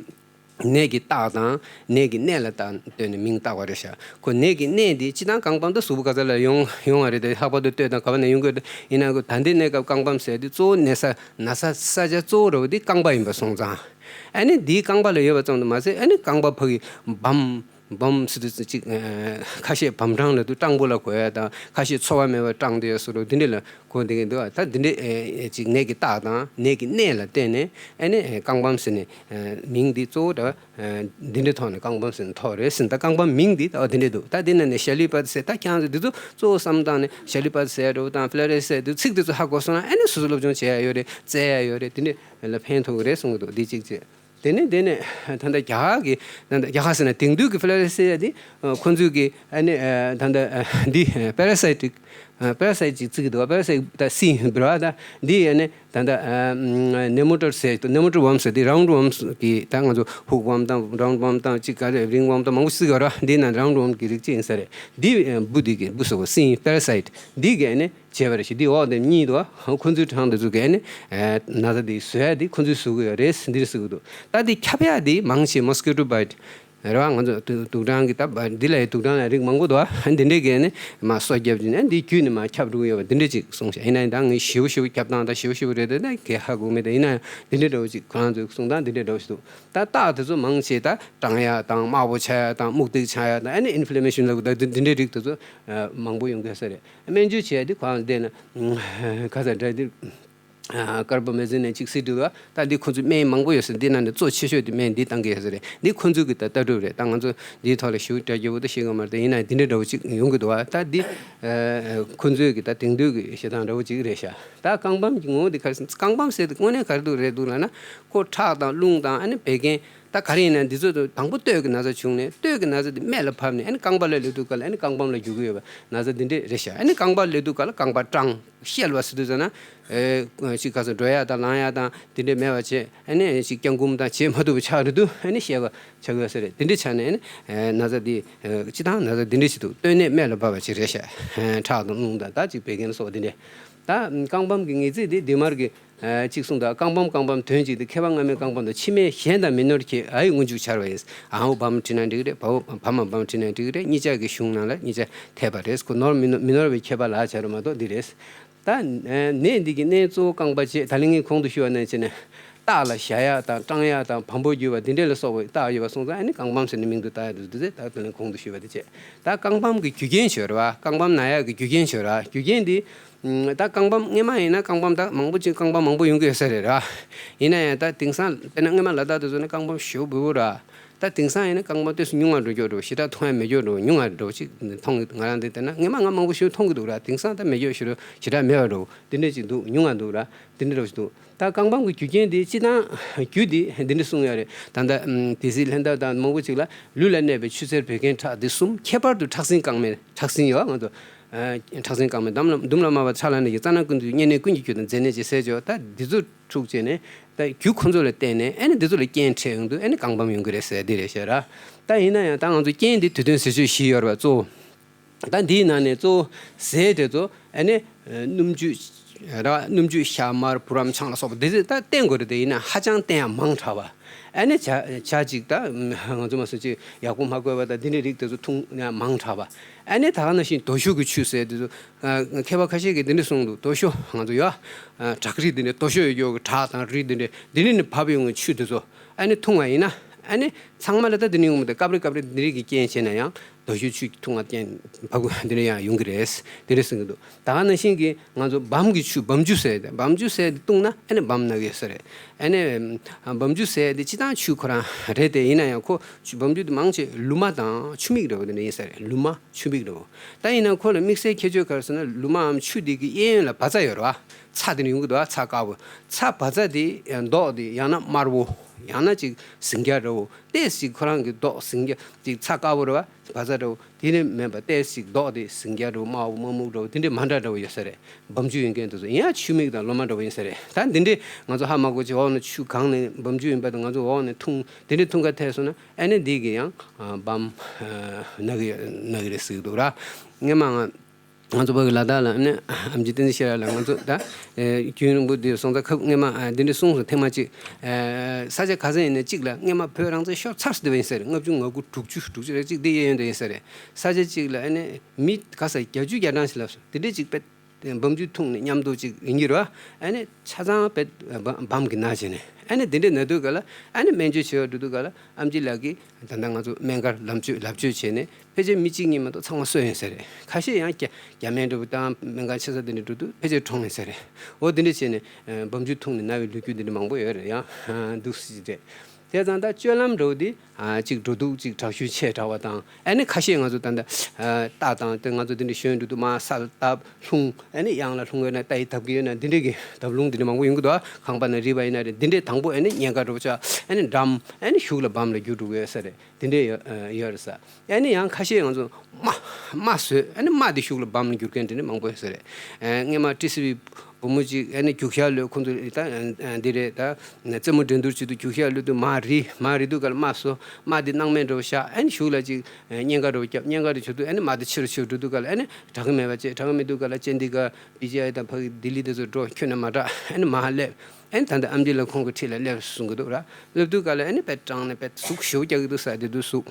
ནད་ཀྱི་རྟགས་དང་ནད་ཀྱི་གནས་ལ་བལྟ་ལྟོས་ནས་མིང་བཏགས་པ་རེད་ཤག་ཁོ་ནད་ཀྱི་གནས་འདི་སྤྱིར་བཏང་རྐང་པ་དང་གཟུགས་པོ་ག་ས་ལ་ཡོང་ཡོང་བ་རེད་དེ། ལྷག་པར་དུ་སྟོད་དང་ག་བ་ནས་ཡོང་གི་ཡོད་དེ། ཡིན་ན་ཁོ་ད་ལྟའི་གནས་སྐབས་རྐང་པའམ་ཟེར་དུས་གཙོ་བོ་ནད་ས་ན་ཚ་ས་ཆ་གཙོ་བོ་ར་བ་འདི་རྐང་པ་ཡིན་པ་སོང་ཙང་། ཨ་ནི་འདིའི་རྐང་པ་ལ་ཡོད་པ་ཙམ་དུ་མ་ཟད་ཨ་ནི་རྐང་པ་ཕ་གི་བམ། སྦོམ་ཟེར་དུས་ཅིག་ཁ་ཤས་བམ་སྦྲང་ལབ་དུས་སྦྲང་བུ་ལ་གོ་ཡ་དང་། ཁ་ཤས་ཚོར་བ་མེད་པར་སྦྲང་བསྡད་ཡ་བཟོ་འདྲ་འདི་འདྲ་ལ་གོ་བསྡད་ཀྱི་འདུག་ད་འདི་འདྲའི་ཅིག་ནད་ཀྱི་རྟགས་དང་ནད་ཀྱི་གནས་ལ་བརྟེན་ནས་ཨ་ནི་རྐང་བམ་ཟེར་ནས་མིང་འདི་གཙོ་བོ་ད་འདི་འདྲའི་ཐོག་ནས་རྐང་བམ་ཟེར་ནས་ཐོགས་རེད་ཟེར། ད་རྐང་བམ་མིང་འདི་ད་འདི་འདྲ་འདུག་ད་འདི་ནང་ནས་ཞ་ལི་པད་ཟེར། ད་ཁྱེད་རང་ཚོ་འདི་ཚོ་གཙོ་བོ་བསམ་སྟངས་ནས་ཞ་ལི་པད་ཟེར་འདྲ་བོ་དང་ཕི་ལ་རེ་ཟེར་འདུག་ཚིག་འདི་ཚོ་ཧ་གོ་སོང་ན་ཨ་ནི་སོ་སོ་སློབ་སྦྱོང་བྱེད་ཡ་ཡོད་རེད། བཙལ་ཡ་ཡོད་རེད། འདི་འདྲ་ལ་ཕན་ཐོགས་ཀྱི་རེད་གསུང་གི་འདུག་འདི་གཅིག་བྱས། དེ་ནས་དེ་ནས་ད་ལྟ་རྒྱ་གར་གྱི་ད་ལྟ་རྒྱ་གར་ཟེར་ན་དེང་དུས་ཀྱི་ཕི་ལ་རེ་ཟེར་ཡ་དེ་ཁོ་ཚོས་ཀྱི་ཨ་ནི་ད་ལྟ་འདི་པེ་ར་སའི་ཊིག་པེ་ར་སའི་ཊི་ཅིག་བརྩི་གི་འདུག་པེ་ར་སའི་ཊི་ད་སྲིན་འབུར་བ་ད་འདི་ཨ་ནི་ད་ལྟ་ནེ་མོ་ཊོཌ་ཟེར་ནེ་མོ་ཊོཌ་ཝོརམ་ཟེར་དེ་རའུན་ཌི་ཝོརམ་གི་ད་ང་ཚོ་ཧུག་ཝོརམ་དང་རའུན་ཌི་ཝོརམ་དང་ཅིག་ག་རེ་རིང་ཝོརམ་དང་མང་པོ་ཞིག་ཡོད་ར། འདི་ན་རའུན་ཌི་ཝོརམ་གི་རིགས་ཅིག་ཡིན་ས་རེད། འདི་འབུ་འདི་གི་འབུ་ཟེར་བ་སྲིན་པེ་ར་སའི་ཊི་འདི་གི་ཨ་ནི་བྱས་པ་རེད་ཤག་འདི་འོག་དེ་གཉིས་འདུག་ཁོ་ཚོའི་གྲངས་དེ་ཚོ་གས་ནི་ན་ཚ་འདི་བཟོ་ཡ་འདི་ཁོ་ཚོས་བཟོ་གི་ཡོད་རེད་འདི་རེད་ཟེར་གི་འདུག་ད་འདི་ཁྱབ་ཡ་འདི་མང་ཆེ་མོ་སི་ཀི་ཊོ་བྷའི་ཊི་རེད་བ། ང་ཚོ་དུག་དུག་སྦྲང་གི་ད་འདི་ལ་ཡི་དུག་སྦྲང་ལ་རིགས་མང་པོ་འདུག་འདི་འདྲས་གས་ནི་མ་སོ་བརྒྱབ་ཀྱི་ནི་འདི་བརྒྱུད་ནི་མ་ཁྱབ་འགྲོ་གི་ཡོད་པ་འདི་འདྲས་ཅིག་གསུངས་ཤག་ཡིན་ན་ཡང་ད་ངས་ཞེ་པོ་ཞེ་པོ་ཁྱབ་སྟངས་ད་ཞེ་པོ་ཞེ་པོ་རེད་དེ་ད་གས་ཧ་གོ་མེད། ད་ཡིན་ན་ཡང་འདི་འདྲས་འདྲ་བོ་ཅིག་ཁོ་རང་ཚོའི་གསུང་སྟངས་འདི་འདྲས་འདྲ་བོ་ཞིག་འདུག་ད་རྟགས་དེ་ཚོ་མང་ཆེ་ད་སྐྲངས་ཡ་དང་དམར་པོ་ཆགས་ཡ་དང་སྨུག་ཏིག་ཆགས་ཡ་དང་ཨ་ནི་ཨིན་ཕི་ལེ་མེ་ཤན་ལབ་དགོས་ད་འདི་འདྲས་རིགས་དེ་ཚོ་མང་པོ་ཡོང་གི་ཡོད་ས་རེད། སྨན་བཅོས་བྱས་དུས་ཁོ་རང་བསྡད་ན་ག་ས་འདྲ་དེ་ཀར་བོ་མེ་ཛིན་ནས་ཅིག་སྲིད་འདུག་ད་འདི་ཁོ་ཚོའི་སྨན་མང་པོ་ཡོད་ས་འདི་ནང་ནས་གཙོ་ཆེ་ཤོས་དེ་སྨན་འདི་བཏང་གི་ཡོད་ས་རེད། འདི་ཁོ་ཚོའི་གི་ད་ལྟ་གྲུབ་རེད། ད་ང་ཚོ་འདིའི་ཐོག་ལ་ཞུ་འདྲ་རྒྱལ་པོ་ད་ཤེས་གི་མ་རེད། ད་ཡིན་ན་འདི་འདྲ་འདྲ་བོ་ཅིག་ཡོང་གི་འདུག་ད་འདི་ཁོ་ཚོའི་གི་ད་དེང་དུས་གི་བྱེད་སྟངས་འདྲ་བོ་ཅིག་རེད་ཤག་ད་རྐང་བམ་གི་ངོ་བོ་འདི་ག་རེ་རྐང་བམ་ཟེར་དེ་དངོས་གནས་ག་རེ་འདུག་རེད་འདུག་ལབ་ན་ཁོ་ཁྲག་དང་རླུང་དང་ཨ་ནི་བད་ཀན་ད་ག་རེ་ཡིན་ན་འདི་ཚོ་དང་པོ་སྟོད་ཀྱི་ན་ཚ་བྱུང་ནས་སྟོད་ཀྱི་ན་ཚ་དེ་སྨད་ལ་བབས་ནས་ཨ་ནི་རྐང་པ་ལ་སླེབས་དུས་སྐབས་ལ་ཨ་ནི་རྐང་བམ་ལ་རྒྱུག་གི་ཡོད་པ་ན་ཚ་འདི་འདྲས་རེད་ཤག་ཨ་ནི་རྐང་པ་སླེབས་དུས་སྐབས་ལ་རྐང་པ་སྐྲངས་བཤལ་བ་ཟེར་དུས་ཙམ་ན་ཅིག་ག་ཚོད་འགྲོ་ཡ་དང་ལངས་ཡ་དང་དེ་འདྲས་མེད་པ་བྱས་ཨ་ནི་ཅིག་བརྐྱང་བསྐུམ་དང་བྱེད་མ་ཐུབ་པ་ཆགས་རེད་འདུག་ཨ་ནི་བཤལ་བ་ཆགས་ཡོད་ས་རེད། དེ་འདྲས་ཆགས་ནས་ཨ་ནི་ན་ཚ་འདི་སྤྱི་བཏང་ན་ཚ་འདི་འདྲས་ཞིག་འདུག་སྟོད་སྨད་སྨད་ལ་བབས་པ་ཅིག་རེད་ཤག་ཁྲག་དང་རླུང་དང་ད་ཅིག་བད་ཀན་སོགས་འདི་འདྲས་ད་རྐང་བམ་གྱི་ངེས་ཚིག་འདི་དེ་མར་གྱི་གཅིག་གསུངས་དང་། རྐང་བམ་རྐང་བམ་དོན་གཅིག་སྟེ། མཁས་པ་སྔ་མའི་རྐང་བམ་དང་། ཕྱི་མའི་གཞན་དང་མི་ནོར་ཁྱེད། ཨའི་སྔོན་འཇུག་འཆར་བ་ཡིན། ཨའོ་བམ་བྲིས་ན་འགྲིག་རེད། བའོ་བ་མ་བམ་བྲིས་ན་འགྲིག་རེད། གཉིས་ཆ་གི་གཞུང་ནང་ལ་གཉིས་ཆ་འཐད་པ་རེད། ཁོ་ནོར་མི་ནོར་མི་ནོར་བའི་ཁྱད་པར་ལ་བྱ་རུ་མ་གཏོགས་འདི་རེད། ད་ནད་འདི་གི་གནས་གཙོ་བོ་རྐང་པ་བྱས། ད་ལན་ངས་གོང་དུ་ཞུས་པ་ནང་བཞིན་རྟགས་ལ་ཞ་ཡ་དང་སྐྲངས་ཡ་དང་བམ་པོ་རྒྱུ་བ་འདི་འདྲས་ལ་སོགས་པའི་རྟགས་ཡོད་པ་སོང་ཙང་ཨ་ནི་རྐང་བམ་ཟེར་ནས་མིང་དུ་བཏགས་ཡ་འདུག་འདི་ཚོ་ད་ད་ལན་གོང་དུ་ཞུས་པ་དེ་བྱས། ད་རྐང་བམ་གི་རྒྱུ་རྐྱེན་ཤོད་ར་བ། རྐང་བམ་ན་ཡག་གི་རྒྱུ་རྐྱེན་ཤོད་ར། རྒྱུ་རྐྱེན་འདི། ད་རྐང་བམ་སྔས་མ་ཡིན་ན་རྐང་བམ་ད་མང་པོ་ཅིག་རྐང་བམ་མང་པོ་ཡོང་གི་ཡོད་ས་རེད་ར། ཡིན་ན་ཡང་ད་དེང་སང་དཔེར་ན་སྔས་མ་ལ་དྭགས་དེ་ཚོ་ནི་རྐང་བམ་ཞེ་པོ་འབུར་བོ་ར། ད་དེང་སང་ཡིན་ན་རྐང་བམ་ཏོག་ཙམ་ཉུང་བ་འགྲོ་རྒྱུ་འགྲོ། ཞེ་དྲག་མཐོང་ཡ་མེད་རྒྱུ་འགྲོ། ཉུང་བ་འགྲོ་ཅིག་མཐོང་གི་ང་རང་འདི་ལྟ་ན་སྔས་མ་ང་མང་པོ་ཞེ་པོ་མཐོང་གི་འདུག་ར། དེང་སང་ད་མེད་རྒྱུ་ཞེ་པོ་ཞེ་དྲག་མེད་པ་འགྲོ། དེ་འདྲ་ཅིག་འདུག་ཉུང་བ་འདུག་ར། དེ་འདྲ་འགྲོ་ཅིག་འདུག་ད་རྐང་བམ་གྱི་རྒྱུ་རྐྱེན་འདི་སྤྱི་བཏང་རྒྱུ་འདི་འདི་འདྲ་གསུངས་ཡོད་རེད། ད་ལྟ་དེ་སྲིད་ལྷན་ཐབས་དང་མང་པོ་ཅིག་ལ་ལུས་ལ་གནས་པའི་ཆུ་སེར་བད་ཀན་ཁྲག་འདི་གསུམ། ཁྱད་པར་དུ་ཁྲག་སྲིན་རྐང་མེད། ཁྲག་སྲིན་ཡོད་ང་ཚོ། ཁྲག་སྲིན་རྐང་མེད་དམ་ལ་དུམ་ལ་དམར་བ་ཚ་ལ་ནད་ཀྱི་རྩ་ན་ཀུན་ཏུ་གཉན་ནད་ཀུན་གྱི་རྒྱུ་དང་མཛེ་ནད་ཀྱི་ཟས་སྦྱོར། ད་འདི་ཚོ་འཁྲུགས་བྱས་ནས་ད་རྒྱུ་ཁོ་ཚོ་ལ་བརྟེན་ནས་ཨ་ནི་འདི་ཚོ་ལ་རྐྱེན་འཕྲད་ཡོང་དུས་ཨ་ནི་རྐང་བམ་ཡོང་གི་རེད་ཟེར་འདི་རེད་ཤག་ར། ད་ཡིན་ན་ཡང་ད་ང་ཚོ་རྐྱེན་འདི་དུས་སྟོན་ཟས་སྤྱོད་བཞི་ཡོད་རེད་བ། གཙོ་བོ་ད་འདིའི་ནང་ནས་གཙོ་བོ་ཟས་དེ་ཚོ་ཨ་ནི་སྣུམ་བཅུད་ར་བ། སྣུམ་བཅུད་ཤ་དམར་བུ་རམ་ཆང་ལ་སོགས་པ་འདི་ཚོ་ད་བསྟེན་དགོས་རེད། དེ་ཡིན་ན་ཧ་ཅང་བསྟེན་ཡ་མང་དྲགས་པ། ཨ་ནི་ཇ་ཇ་གཅིག་ད་ང་ཚོ་མ་སོ་ཅིག་ཡག་པོ་མ་བསྐོལ་བ་དང་འདི་འདྲའི་རིགས་དེ་ཚོ་འཐུང་ཡ་མང་དྲགས་པ། ཨ་ནི་ད་ག་ནང་བཞིན་དོ་ཞོ་གི་ཆུ་ཟེར་དེ་ཚོ། མཁས་པ་ཁ་ཤས་ཀྱིས་འདི་འདྲ་གསུངས་འདུག་དོ་ཞོ་ང་ཚོ་ཡོད། བྲག་རི་འདི་འདྲ་དོ་ཞོ་ཡོད་རྒྱུ་གི་བྲག་དང་རི་འདི་འདྲ་འདི་འདྲ་ནས་བབས་ཡོང་བའི་ཆུ་དེ་ཚོ་ཨ་ནི་འཐུང་བ་ཡིན་ན་ཨ་ནི་ཚང་མ་ལ་ད་འདི་འདྲ་ཡོང་མི་འདུག་སྐབས་རེ་སྐབས་རེ་འདི་རིགས་ཀྱི་རྐྱེན་བྱས་ན་ཡང་དོ་ཞོ་ཆུ་འཐུང་བ་རྐྱེན་བབས་འདི་འདྲ་ཡང་ཡོང་གི་རེད། འདི་འདྲ་གསུང་གི་འདུག་ད་ག་ནང་བཞིན་གྱི་ང་ཚོ་བམ་གྱི་ཆུ་བམ་ཆུ་ཟེར་ཏེ་བམ་ཆུ་ཟེར་ཏེ་བཏུང་ན་ཨ་ནི་བམ་ན་གི་ཡོད་ས་རེད། ཨ་ནི་བམ་ཆུ་ཟེར་ཏེ་སྤྱི་བཏང་ཆུ་ཁོ་རང་རེད་དེ་ཡིན་ན་ཡང་ཁོ་ཆུ་བམ་ཆུ་དེ་མང་ཆེ་ལུ་མ་དང་ཆུ་མིག་འདྲ་བོ་དེ་འདྲ་ཡིན་ས་རེད། ལུ་མ་ཆུ་མིག་འདྲ་བོ། ད་ཡིན་ན་ཁོ་ལ་དམིགས་བསལ་ཁྱད་ཆོས་ག་རེ་ཟེར་ན་ལུ་མའམ་ཆུ་དེ་གི་གཡས་གཡོན་ལ་བ་ཚྭ་ཡོད་རེད་བ། ཚྭ་དེ་ནི་ཡོང་གི་འདུག་བ། ཚྭ་དཀར་པོ། ཚྭ་བ་ཚྭ་དེ་མདོག་དེ་ཡང་ན་དམར་པོ། ཡང་ན་ཅིག་ཟིང་སྐྱ་འདྲ་བོ། ཏོག་ཙམ་ཁོ་རང་གི་མདོག་ཟིང་སྐྱ་ཅིག་ཚྭ་དཀར་པོ་རེད་བ། བ་ཚྭ་འདྲ་བོ། དེ་ནི་མིན་པ་ཏོག་ཙམ་མདོག་དེ་ཟིང་སྐྱ་འདྲ་བོ་དམར་པོ་དམར་སྨུག་འདྲ་བོ་དེ་འདྲའི་མ་འདྲ་འདྲ་བོ་ཡོད་ས་རེད། བམ་ཆུ་ཡོད་མཁན་དེ་ཚོ་ཡིན་ཡང་ཆུ་མིག་དང་ལོ་མ་འདྲ་བོ་ཡིན་ས་རེད། ད་འདི་འདྲའི་ང་ཚོ་ཧ་མ་གོ་ཅིག་འོག་ནས་ཆུ་གང་ནས་བམ་ཆུ་ཡིན་པ་དང་ང་ཚོ་འོག་ནས་འཐུང་འདི་འདྲའི་འཐུང་ག་ཐལ་སོང་ན་ཨ་ནི་འདི་གི་ཡང་བམ་ན་གི་ན་གི་རེད་ཟེར་གི་འདུག་ར། སྔོན་མ་ང་ང་ཚོ་བོད་ཀྱི་ལ་དྭགས་ལ་ནི་ཨམ་ཆི་བསྟན་འཛིན་ཤེས་རབ་ལགས་ང་ཚོ་ད་རྒྱུན་རིང་པོ་འདིར་སོང་ཙང་ཁབ་སྔས་མ་འདི་འདྲ་གསུངས་སོང་། ཐེངས་མ་གཅིག་ས་ཆ་ག་ས་ཡིན་ན་གཅིག་ལ་སྔས་མ་བོད་རང་བཙན་ཤོར་ཚར་སོང་དེ་བ་ཡིན་ས་རེད། ལྔ་བཅུ་ང་དགུ་དྲུག་ཅུ་དྲུག་ཅུ་རེ་གཅིག་འདི་གཡས་གཡོན་དུ་ཡིན་ས་རེད། ས་ཆ་གཅིག་ལ་ཨ་ནི་མི་ག་ས་བརྒྱད་ཅུ་གྱ་གྲངས་ཤིག་ལབ་སོང་། དེ་འདྲ་གཅིག་དཔེ་ དེ་འབུམ་ཆུ་འཐུང་ནས་མཉམ་དུ་ཅིག་ཡིན་གྱི་རེད་བ། ཨ་ནི་ཆ་ཚང་བེད་བམ་གྱི་ན་བྱས་ནས། ཨ་ནི་དེ་འདྲས་ན་དུས་ག་ལ་ཨ་ནི་སྨན་བཅོས་བྱེད་པར་འགྲོ་དུས་ག་ལ་ཨམ་ཆི་ལགས་ཀྱིས་ད་ལྟ་ང་ཚོ་སྨན་ཁང་ལམ་བཅོས་ལབ་བཅོས་བྱས་ནས་ཕལ་ཆེར་མི་གཅིག་གཉིས་མ་གཏོགས་ཚང་མ་གསོས་ཡོད་ས་རེད། ཁ་ཤས་ཡང་རྒྱ་རྒྱ་སྨན་འདྲ་པོ་དང་སྨན་ཁང་ཆེ་ས་དེ་འདྲས་འགྲོ་དུས་ཕལ་ཆེར་གྲོངས་ཡོད་ས་རེད། འོ་དེ་འདྲས་བྱས་ནས་འབུམ་ཆུ་འཐུང་ནས་ན་བའི་ལོ་རྒྱུས་འདི་འདྲས་མང་པོ་ཡོད་རེད། ཡང་འདུག་སྲིད་རེད། བྱས་ཙང་ད་སྤྱོད་ལམ་འདྲ་པོ་འདི། ཨ་གཅིག་འགྲོ་འདུག་གཅིག་དྲག་ཤུལ་ཆེ་དྲགས་པ་དང་། ཨ་ནི་ཁ་ཤས་ང་ཚོ་ད་ལྟ་ཨ་རྟ་དང་དེ་ང་ཚོ་དེ་འདྲ་ཞོན་འགྲོ་དུས་མར་ས་ལ་བརྡབ་ལྷུང་། ཨ་ནི་གཡང་ལ་ལྷུང་ཡོད་ན་རྟ་ཡིས་བརྡབ་ཀྱི་ཡོད་ན་འདི་འདྲས་ཀྱི་བརྡབ་ལྷུང་འདི་འདྲ་མང་པོ་ཡོང་གི་འདུག་ཁང་པ་ན་རིལ་བ་ཡིན་ན་རེད། འདི་འདྲས་དང་པོ་ཨ་ནི་གཉན་ཁ་འདྲ་པོ་ཆགས། ཨ་ནི་འགྲམ། ཨ་ནི་གཞུག་ལ་བམ་ལ་འགྱུར་འགྲོ་གི་ཡོད་ས་རེད། དེ་འདྲས་ཡོད་ཡོད་རེད་ས། ཨ་ནི་ཡང་ཁ་ཤས་ང་ཚོ་རྨ་རྨ་བཟོས། ཨ་ནི་རྨ་དེ་གཞུག་ལ་བམ་ལ་འགྱུར་མཁན་དེ་འདྲས་མང་པོ་ཡོད་ས་རེད། ཨ་སྔས་མ་ཏི་སི་བི་བུ་མོ་གཅིག་ཨ་ནི་རྒྱུག་ཤར་ལོས་ཁོང་ཚོ་ད་འདི་རེད། ད་རྩེད་མོ་འགྲན་བསྡུར་བྱེད་དུས་རྒྱུག་ཤར་ལོས་དུས་མར་རིལ། མར་རིལ་དུས་ག་ལ་རྨ་བཟོ། རྨ་དེ་སྣང་མེད་འདྲ་པོ་བཞག་ཨ་ནི་གཞུག་ལ་ཅིག་གཉན་ཁ་འདྲ་པོ་བརྒྱབ། གཉན་ཁ་དེ་བྱུང་དུས་ཨ་ནི་རྨ་དེ་ཕྱི་རུ་ཕྱི་རུ་འགྲོ་དུས་ག་ལ་ཨ་ནི་དྲག་གི་མེད་པ་བྱས། དྲག་གི་མེད་དུས་ག་ལ་ཅན་དི་ག་པི་ཇི་ཨའི་དང་ཕ་གི་ལྡི་ལི་དེ་ཚོ་འགྲོ། ཁྱོན་ནས་མ་དྲག་ཨ་ནི་མར་སླེབས། ཨ་ནི་ད་ལྟ་ཨམ་ཆི་ལགས་ཁོང་གི་འཁྲིས་ལ་སླེབས་གསུང་གི་འདུག་ར། སླེབས་དུས་ག་ལ་ཨ་ནི་དཔེ་སྐྲག་ནས་དཔེ་ཟུག་ཞེ་པོ་རྒྱག་གི་འདུག་ས། དེ་དུས་ཟུག་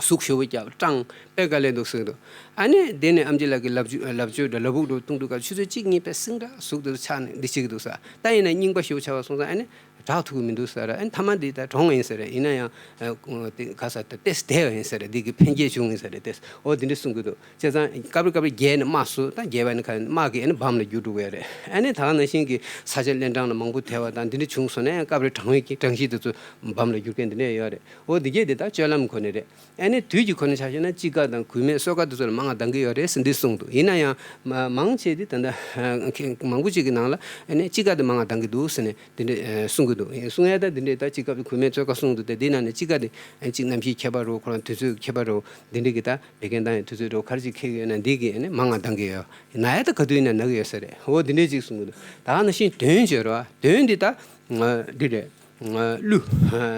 ཟུག་ཞེ་པོ་རྒྱབ་སྐྲག་དཔེ་དཀའ་ལས་འདུག་ཟེར་འདུག་ཨ་ནི་དེ་ནས་ཨམ་ཆི་ལགས་ཀྱིས་ལབ་བཅོས་ལབ་བཅོས་དང་ལ་ཕུག་འདྲ་བཏུང་དུས་སྐབས་ཆུ་ཚོད་གཅིག་གཉིས་པའི་སིང་དྲག་ཟུག་དེ་ཚོ་ཆགས་ནས་འདི་བྱེད་ཀྱི་འདུག་ས། ད་ཡིན་ན་རྙིང་པ་ཞེ་པོ་ཆགས་པ་སོང་ཙང་ཨ་ནི་དྲག་ཐུབ་ཀྱི་མི་འདུག་ཟེར། ཨ་ནི་མཐའ་མ་འདི་ད་གྲོངས་ཡིན་ཟེར། ཡིན་ན་ཡང་ཨ་དེ་ག་ས་ད་ཏེས་བསྡད་པ་ཡིན་ཟེར། འདི་གི་ཕན་སྐྱེད་བྱུང་ཡིན་ཟེར། ཏེས་འོ་འདི་འདྲ་གསུང་གི་འདུག་བྱས་ཙང་སྐབས་རེ་སྐབས་རེ་རྒྱས་ནས་རྨ་བཟོ། ད་རྒྱས་པ་ནི་ག་རེ་རྨ་གི་ཨ་ནི་བམ་ལ་འགྱུར་འགྲོ་གི་ཡོད་རེད། ཨ་ནི་ད་ག་ནང་བཞིན་གྱི་ས་ཆ་ལན་གྲངས་ལ་མང་པོ་ཐལ་བ་དང་འདི་འདྲ་བྱུང་སོང་ན་ཡང་སྐབས་རེ་གྲང་བའི་གྲང་གཤིས་དེ་ཚོ་བམ་ལ་འགྱུར་མཁན་འདི་འདྲ་ཡོད་རེད། འོ་འདི་གས་འདི་ད་སྤྱོད་ལམ་ཁོ་ནས་རེད། ཨ་ནི་དུས་ཀྱི་ཁོ་ན་ཆ་བཞག་ན་དཔྱིད་ཀ་དང་གུས་མེད་སོས་ཀ་དེ་ཚོ་ལ་མང་ང་འདང་གི་ཡོད་རེད་ཟེར་འདི་གསུངས་འདུག་ཡིན་ན་ཡང་མ་མང་ཆེ་འདི་ད་ལྟ་མཁན་མང་པོ་ཅིག་གི་ནང་ལ་ཨ་ནི་དཔྱིད་ཀ་དེ་མང་ང་འདང་གི་འདུག་ཟེར་ནས་འདི་འདྲ་གསུང་གི་འདུག་གསུང་ཡ་ད་འདི་འདྲ་ད་དཔྱིད་ཀ་གུས་མེད་སོས་ཀ་གསུངས་འདུག་དེ་འདི་ནང་ནས་དཔྱིད་ཀ་དེ་ཨ་ནི་གཅིག་གནམ་གཤིས་ཁྱད་པར་རོ། ཁོ་རང་དུས་ཚོད་ཁྱད་པར་རོ། འདི་འདྲ་གི་ད་བད་ཀན་ལྡང་ཡའི་དུས་ཚོད་འགྲོ་ག་རེ་ཅིག་འཁེལ་ཡོད་ན་འདི་གི་ཨ་ནི་མང་ང་འདང་གི་ཡོད། ན་ཡ་ད་ག་དུས་ཡིན་ན་ན་གི་ཡོད་ས་རེད། འོ་འདི་འདྲ་ཅིག་གསུང་གི་འདུག་ད་ག་ནང་བཞིན་དོན་བྱོས་རོགས། དོན་འདི་ད་འདི་རེད། གླུ་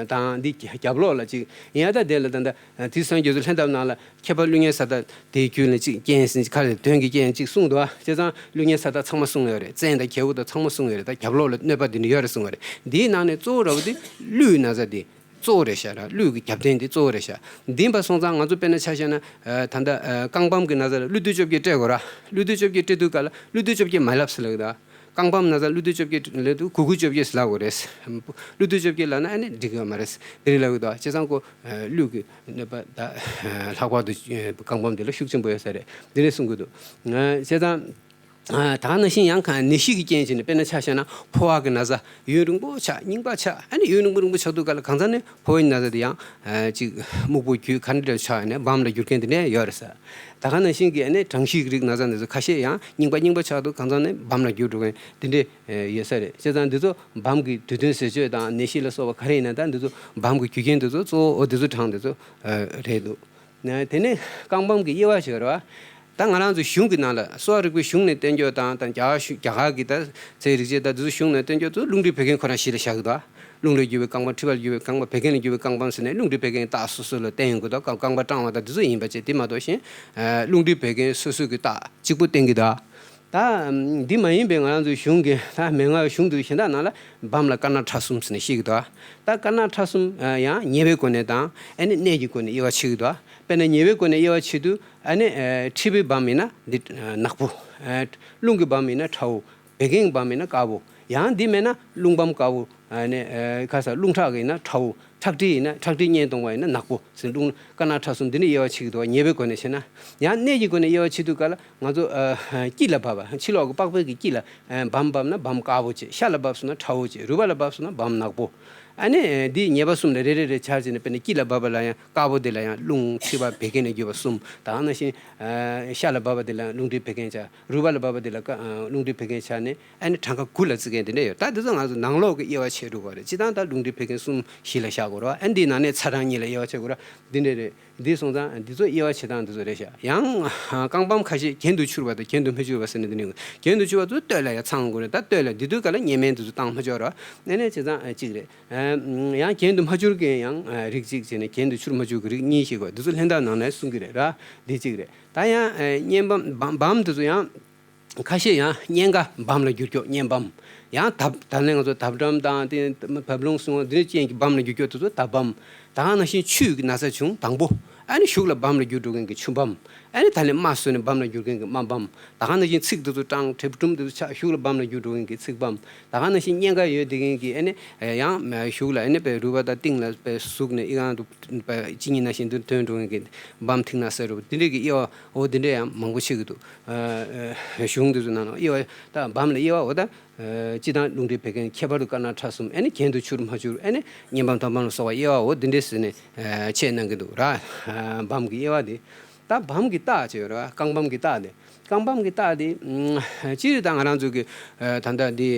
དང་འདི་རྒྱབ་ལོགས་ལ་ཅིག་ཡིན་ཡ་ད་དེ་ལ་ད་ད་དེང་སང་རྒྱ་མཚོ་ལྷན་ཐབས་ནང་ལ་མཁས་པ་ཀླུ་གཉན་ས་བདག་དེའི་རྒྱུད་ལ་ཅིག་རྐྱེན་ཟིན་ཅིག་ཁ་ལ་དོན་གྱི་རྐྱེན་ཅིག་གསུངས་འདུག་ཨ། བྱས་ཙང་ཀླུ་གཉན་ས་བདག་ཚང་མ་གསུངས་ཡོད་རེད། བཙན་དང་རྒྱལ་པོ་དང་ཚང་མ་གསུངས་ཡོད་རེད། ད་རྒྱབ་ལོགས་ལ་གནོད་པ་འདི་འདྲ་ཡོད་རེད་གསུངས་པ་རེད། འདིའི་ནང་ནས་གཙོ་བོ་ར་བ་འདི་གླུའི་ན་ཚ་འདི། གཙོ་བོ་རེད་ཤག་ར། གླུ་གི་རྒྱབ་རྟེན་འདི་གཙོ་བོ་རེད་ཤག་འདི་ཡིན་པ་སོང་ཙང་ང་ཚོ་དཔེར་ན་ཆ་བཞག་ན་ཨ་ད་ལྟ་ཨ་རྐང་བམ་གྱི་ན་ཚ་ལ་ཀླུ་བདུད་བཅོ་བརྒྱད་སྤྲད་དགོས་ར། ཀླུ་བདུད་བཅོ་བརྒྱད་སྤྲད་དུས་ག་ལ་ཀླུ་བདུད་བཅོ་བརྒྱད་མ་ལབ་ཟེར་ལབ་ཀྱི་འདུག་རྐང་བམ་ན་ཚ་ཀླུ་བདུད་བཅོ་བརྒྱད་ལབ་དུས་གུ་གུལ་བཅོ་བརྒྱད་ཟེར་ལབ་དགོས་རེད། ཀླུ་བདུད་བཅོ་བརྒྱད་ལབ་ན་ཨ་ནི་འགྲིག་གི་ཡོད་མ་རེད། འདི་རེད་ལབ་ཀྱི་འདུག་བྱས་ཙང་ཁོ་ཨ་གླུ་གི་གནོད་པ་ད་ལྷག་པར་དུ་རྐང་བམ་འདི་ལ་ཤུགས་ཆེན་པོ་ཡོད་ས་རེད། འདི་འདྲ་གསུང་གི་འདུག་བྱས་ཙང་། ད་ག་ནང་བཞིན་ཡང་གང་ནད་གཞི་གི་རྐྱེན་བྱས་ནས་དཔེར་ན་ཆ་བཞག་ན་ཕོ་བ་གི་ན་ཚ་ཡུན་རིང་པོ་ཆགས། རྙིང་པ་ཆགས། ཨ་ནི་ཡུན་རིང་པོ་རིང་པོ་ཆགས་དུས་ག་ལ་གང་ཟག་ནི་ཕོ་བའི་ན་ཚ་དེ་ཡང་ཅིག་སྨུག་པོ་རྒྱུས་ག་འདྲ་ཆགས་ནས་བམ་ལ་འགྱུར་མཁན་དེ་འདྲ་ཡོད་རེད་ས། ད་ག་ནང་བཞིན་གྱི་ཨ་ནི་གྲང་གཤིས་ཀྱི་རིགས་ན་ཚ་འདི་ཚོ་ཁ་ཤས་ཡང་རྙིང་པ་རྙིང་པ་ཆགས་དུས་གང་ཟག་ནི་བམ་ལ་འགྱུར་འགྲོ་མཁན་དེ་འདྲ་ཡོད་ས་རེད། བྱས་ཙང་འདི་ཚོ་བམ་གྱི་དུས་སྟོན་ཟེར་བཅོས་དང་ནད་གཞི་ལ་སོགས་པ་ག་རེ་ཡིན་ན་ད་འདི་ཚོ་བམ་གྱི་རྒྱུ་རྐྱེན་འདི་ཚོ་གཙོ་བོ་འོ་འདི་ཚོ་གྲངས་འདི་ཚོ་རེད་འདུག་དེ་ནས་རྐང་བམ་གྱི་དབྱེ་བ་ཞིག་ཡོད་རེད་བ། ད་ང་རང་ཚོ་གཞུང་གི་ནང་ལ་གསོ་བ་རིག་པའི་གཞུང་ནས་བསྟན་བཅོས་དང་དང་རྒྱ་གར་གཞུང་རྒྱ་གར་གྱི་ད་ཚེ་རིག་བྱེད་ད་དེ་ཚོ་གཞུང་ནས་བསྟན་བཅོས་ཚོ་རླུང་མཁྲིས་བད་ཀན་ཁོ་རང་གཞི་ལ་བཞག་གི་འདུག་རླུང་ལས་གྱུར་པའི་རྐང་པ། མཁྲིས་པ་ལས་གྱུར་པའི་རྐང་པ། བད་ཀན་ལས་གྱུར་པའི་རྐང་པ་ཟེར་ནས་རླུང་མཁྲིས་བད་ཀན་རྟགས་སོ་སོ་ལ་བསྟན་ཡོང་གི་འདུག་རྐང་པ་སྐྲངས་པ་དང་དེ་ཚོ་ཡིན་པ་བྱས། དེ་མ་གཏོགས་གཞན་རླུང་མཁྲིས་བད་ཀན་སོ་སོ་གི་རྟགས་གཅིག་པུ་བསྟན་གྱི་འདུག་ད་འདི་མ་ཡིན་པའི་ང་རང་ཚོའི་གཞུང་གི་ད་མན་ངག་གཞུང་དེ་གཞན་དག་ནང་ལ་བམ་ལ་དཀར་ནག་ཁྲ་གསུམ་ཟེར་ནས་བཤད་ཀྱི་འདུག་ད་དཀར་ནག་ཁྲ་གསུམ་ཡང་ཉེ་བའི་སྒོ་ནས་དང་ཨ་ནི་གནས་ཀྱི་སྒོ་ནས་དབྱེ་བ་ཕྱེ་གི་འདུག་དཔེར་ན་ཉེ་བའི་སྒོ་ནས་དབྱེ་བ་ཕྱེ་དུས་ཨ་ནི་མཁྲིས་པའི་བམ་ཡིན་ན་འདི་ནག་པོ། རླུང་གི་བམ་ཡིན་ན་ཁྲ་བོ། བད་ཀན་གྱི་བམ་ཡིན་ན་དཀར་པོ། ཡང་འདི་མེད་ན་རླུང་བམ་དཀར་པོ། ཨ་ནི་ཁ་ས་རླུང་ཁྲག་གི་ཡིན་ན་ཁྲ་བོ། ཁྲག་མཁྲིས་ཡིན་ན་ཁྲག་མཁྲིས་གཉན་གདོང་པ་ཡིན་ན་ནག་པོ་ཟེར་རླུང་དཀར་ནག་ཁྲ་གསུམ་འདི་འདྲ་དབྱེ་བ་ཕྱེ་གི་འདུག་ཉེ་བའི་སྒོ་ནས་བྱས་ན། ཡང་གནས་ཀྱི་སྒོ་ནས་དབྱེ་བ་ཕྱེ་དུས་ག་ལ་ང་ཚོ་ཨ་དཀྱིལ་ལ་བབས་པ། ཕྱི་ལོགས་ཀྱི་པགས་པའི་གི་དཀྱིལ་ལ་ཨ་བམ་བབས་ན་བམ་དཀར་པོ་བྱས། ཤ་ལ་བབས་སོང་ན་ཁྲ་བོ་བྱས། རུས་པ་ལ་བབས་སོང་ན་བམ་ནག་པོ། ཨ་ནི་འདི་ཉེས་པ་གསུམ་ལ་རེ་རེ་རེ་སྦྱར་བྱས་ནས། དཔེར་ན་དཀྱིལ་ལ་བབས་པ་ལ་ཡང་དཀར་པོ་དེ་ལ་ཡང་རླུང་མཁྲིས་པ་བད་ཀན་ལས་གྱུར་པ་གསུམ། ད་ག་ནང་བཞིན་ཨ་ཤ་ལ་བབས་པ་དེ་ལ་རླུང་མཁྲིས་བད་ཀན་ཆགས། རུས་པ་ལ་བབས་པ་དེ་ལ་ཀ་ཨ་རླུང་མཁྲིས་བད་ཀན་ཆགས་ནས་ཨ་ནི་གྲངས་ཀ་དགུ་ལ་བརྩི་མཁན་དེ་འདྲ་ཡོད། ད་དེ་ཚོ་ང་ཚོ་ནང་ལོགས་ཀྱི་དབྱེ་བ་ཕྱེ་འགྲོ་དགོས་རེད། སྤྱིར་བཏང་ད་རླུང་མཁྲིས་བད་ཀན་གསུམ་གཞི་ལ་བཞག་དགོས་རེད་བ། ཨ་འདིའི་ནང་ནས་ཚ་གྲང་གཉིས་ལ་དབྱེ་བ་ཕྱེ་དགོས་རེད། འདི་འདྲ་རེད། འདི་སོང་ཙང་འདི་ཚོ་དབྱེ་བ་ཕྱེ་སྟངས་འདི་ཚོ་རེད་ཤག་ཡང་རྐང་བམ་ཁ་ཤས་གྱེན་དུ་འཕྱུར་བ་དང་གྱེན་དུ་མ་འཕྱུར་བ་ཟེར་ནས་འདི་ནས་གྱེན་དུ་འཕྱུར་བ་ཚོ་སྟོད་ལ་ཡང་ཚང་དགོས་རེད། ད་སྟོད་ལ་འདི་དུས་ག་ལ་ཉེས་དམན་འདི་ཚོ་བཏང་མ་ཆོག་རེད་བ། ཨ་ནི་བྱས་ཙང་ཨ་གཅིག་རེད། ཡང་གྱེན་དུ་མ་འཕྱུར་མཁན་ཡང་རིགས་གཅིག་བྱས་ནས་གྱེན་དུ་འཕྱུར་མ་འཕྱུར་གྱི་རིགས་གཉིས་ཤིག་བ། འདི་ཚོ་ལྷན་ཐབས་ནང་ནས་གསུང་གི་རེད་ར། འདི་གཅིག་རེད། ད་ཡང་གཉན་བམ་བམ་བམ་འདི་ཚོ་ཡང་ཁ་ཤས་ཡང་གཉན་ཁ་བམ་ལ་འགྱུར་ཀྱོག་གཉན་བམ། ཡང་དབ་ད་ནི་ང་ཚོ་དབ་སྐྲན་དང་དེ་བབ་ལོང་སོང་བ་འདི་ནས་ཅན་གྱི་བམ་ལ་འགྱུར་ཀྱོག་འདི་ཚོ་དབ་བམ། ད་ག་ནང་བཞིན་ཆུ་གི་ན་ཚ་བྱུང་དང་པོ། ཨ་ནི་གཞུག་ལ་བམ་ལ་འགྱུར་འགྲོ་མཁན་གྱི་ཆུ་བམ། ཨ་ནི་ད་ལན་རྨ་བཟོས་ནས་བམ་ལ་འགྱུར་མཁན་གྱི་རྨ་བམ། ད་ག་ནང་བཞིན་ཚིགས་འདི་ཚོ་བཀྲམ་གྲིབ་གྲུམ་འདི་ཚོ་ཆགས་གཞུག་ལ་བམ་ལ་འགྱུར་འགྲོ་མཁན་གྱི་ཚིགས་བམ། ད་ག་ནང་བཞིན་གཉན་ཁ་ཡོད་བསྡད་མཁན་གྱི་ཨ་ནི་ཡང་གཞུག་ལ་ཨ་ནི་པའི་རུས་པ་དང་གཏིང་ལ་པའི་ཟུག་ནས་ཨི་ཁང་དུ་པའི་ཅི་ཉིན་ན་བཞིན་དུ་ཐོན་འགྲོ་མཁན་གྱི་བམ་ཐིག་ནག་ཟེར་རུ་འདི་འདྲས་ཀྱི་དབྱེ་བ་འོ་འདི་འདྲས་ཡང་མང་པོ་ཕྱེ་གི་འདུག་གཞུང་འདི་ཚོ་ནང་ལ་དབྱེ་བ་ད་བམ་ལ་དབྱེ་བ་འོ་ད། སྤྱི་དང་རླུང་མཁྲིས་བད་ཀན་ཁྱད་པར་དུ་དཀར་ནག་ཁྲ་གསུམ་ཨེ་ནི་གྱེན་དུ་འཕྱུར་མ་འཕྱུར་ཨེ་ནི་གཉན་བམ་ཐང་བམ་ལ་སོགས་པ་དབྱེ་བའོ་འདི་འདྲས་ཟེར་ནས་ཆེད་གནང་གི་འདུག་ར། བམ་གྱི་དབྱེ་བ་འདི། ད་བམ་གྱི་རྟགས་བྱས་ཡོད་ར་བ། རྐང་བམ་གྱི་རྟགས་འདི། རྐང་བམ་གྱི་རྟགས་འདི། སྤྱིར་ད་ང་རང་ཚོ་གི་ད་ལྟ་འདི་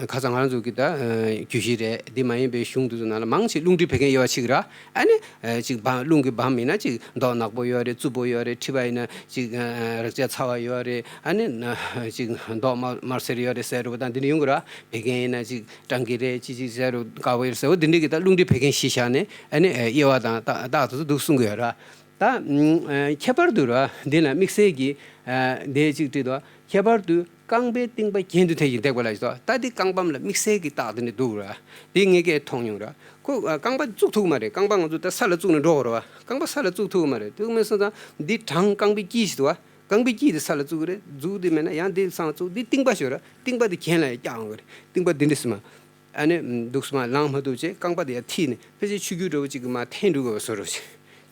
ཁ་སང་ང་རང་ཚོ་གི་ད་རྒྱུད་བཞི་རེད། འདི་མ་ཡིན་པའི་གཞུང་འདི་ཚོ་ནང་ལ་མང་ཆེ་རླུང་མཁྲིས་བད་ཀན་དབྱེ་བ་ཕྱེ་གི་ར། ཨ་ནི། ཨ་ཅིག་བམ་རླུང་གི་བམ་ཡིན་ན་ཅིག་མདོག་ནག་པོ་ཡོད་རེད། རྩུབ་པོ་ཡོད་རེད། མཁྲིས་པ་ཡིན་ན་ཅིག་ཨ་རེག་བྱ་ཚ་བ་ཡོད་རེད། ཨ་ནི་ན་ཅིག་མདོག་དམར་དམར་སེར་ཡོད་རེད་ཟེར་རུ་བ་དང་འདི་འདྲ་ཡོང་གི་ར། བད་ཀན་ཡིན་ན་ཅིག་སྐྲངས་ཀྱི་རེད། ཅི་ཅིག་ཟེར་རུ་དཀར་པོ་ཡོད་ཟེར་བ་འདི་འདྲ་གི་ད་རླུང་མཁྲིས་བད་ཀན་གཞི་བཞག་ནས་ཨ་ནི་དབྱེ་བ་དང་རྟགས་རྟགས་དེ་ཚོ་འདུག་གསུང་གི་ཡོད་ར། ད་ཨ་ཁྱད་པར་དུ་ར་འདི་ལ་དམིགས་བསལ་གྱི་ཨ་འདི་ཅིག་བྲིས་འདུག་ཁྱད་པར་དུ་རྐང་པའི་རྟིང་པ་གྱེན་དུ་ཐལ་ཞིང་འདེགས་པ་ལ་ཞེས་སོ། ད་འདི་རྐང་བམ་ལ་དམིགས་བསལ་གྱི་རྟགས་དེ་འདྲ་འདུག་ར། འདི་ངས་སྐད་མཐོང་མྱོང་ར། ཁོ་ཨ་རྐང་པ་བཙུགས་ཐུབ་ཀྱི་མ་རེད། རྐང་པ་ང་ཚོ་ད་ས་ལ་བཙུགས་ནས་འགྲོ་དགོས་རེད་བ། རྐང་པ་ས་ལ་བཙུགས་ཐུབ་ཀྱི་མ་རེད། དེ་མིན་སོང་ཙང་འདི་བྲང་། རྐང་པའི་དཀྱིལ་ཞིག་འདུག་བ། རྐང་པའི་དཀྱིལ་དེ་ས་ལ་བཙུགས་ཀྱི་རེད། འཛུགས་དེ་མེད་ན་ཡང་འདི་སང་བཙུགས། འདི་རྟིང་པ་ཞིག་ར། རྟིང་པ་དེ་གྱེན་ལ་ཡང་བཀྱག་འོང་གི་རེད། རྟིང་པ་འདི་འདྲ་སི་མ། ཨ་ནི་འདུག་སི་མ་ལངས་མ་ཐུབ་བྱས་རྐང་པ་དེ་ཡང་མཐིལ་ནས་ཕལ་ཆེར་ཆུ་རྒྱུས་འདྲ་བོ་ཅིག་གི་མ་འཐེན་འགྲོ་དགོས་པ་བཟོ་འདྲ་བོ་ཅིག་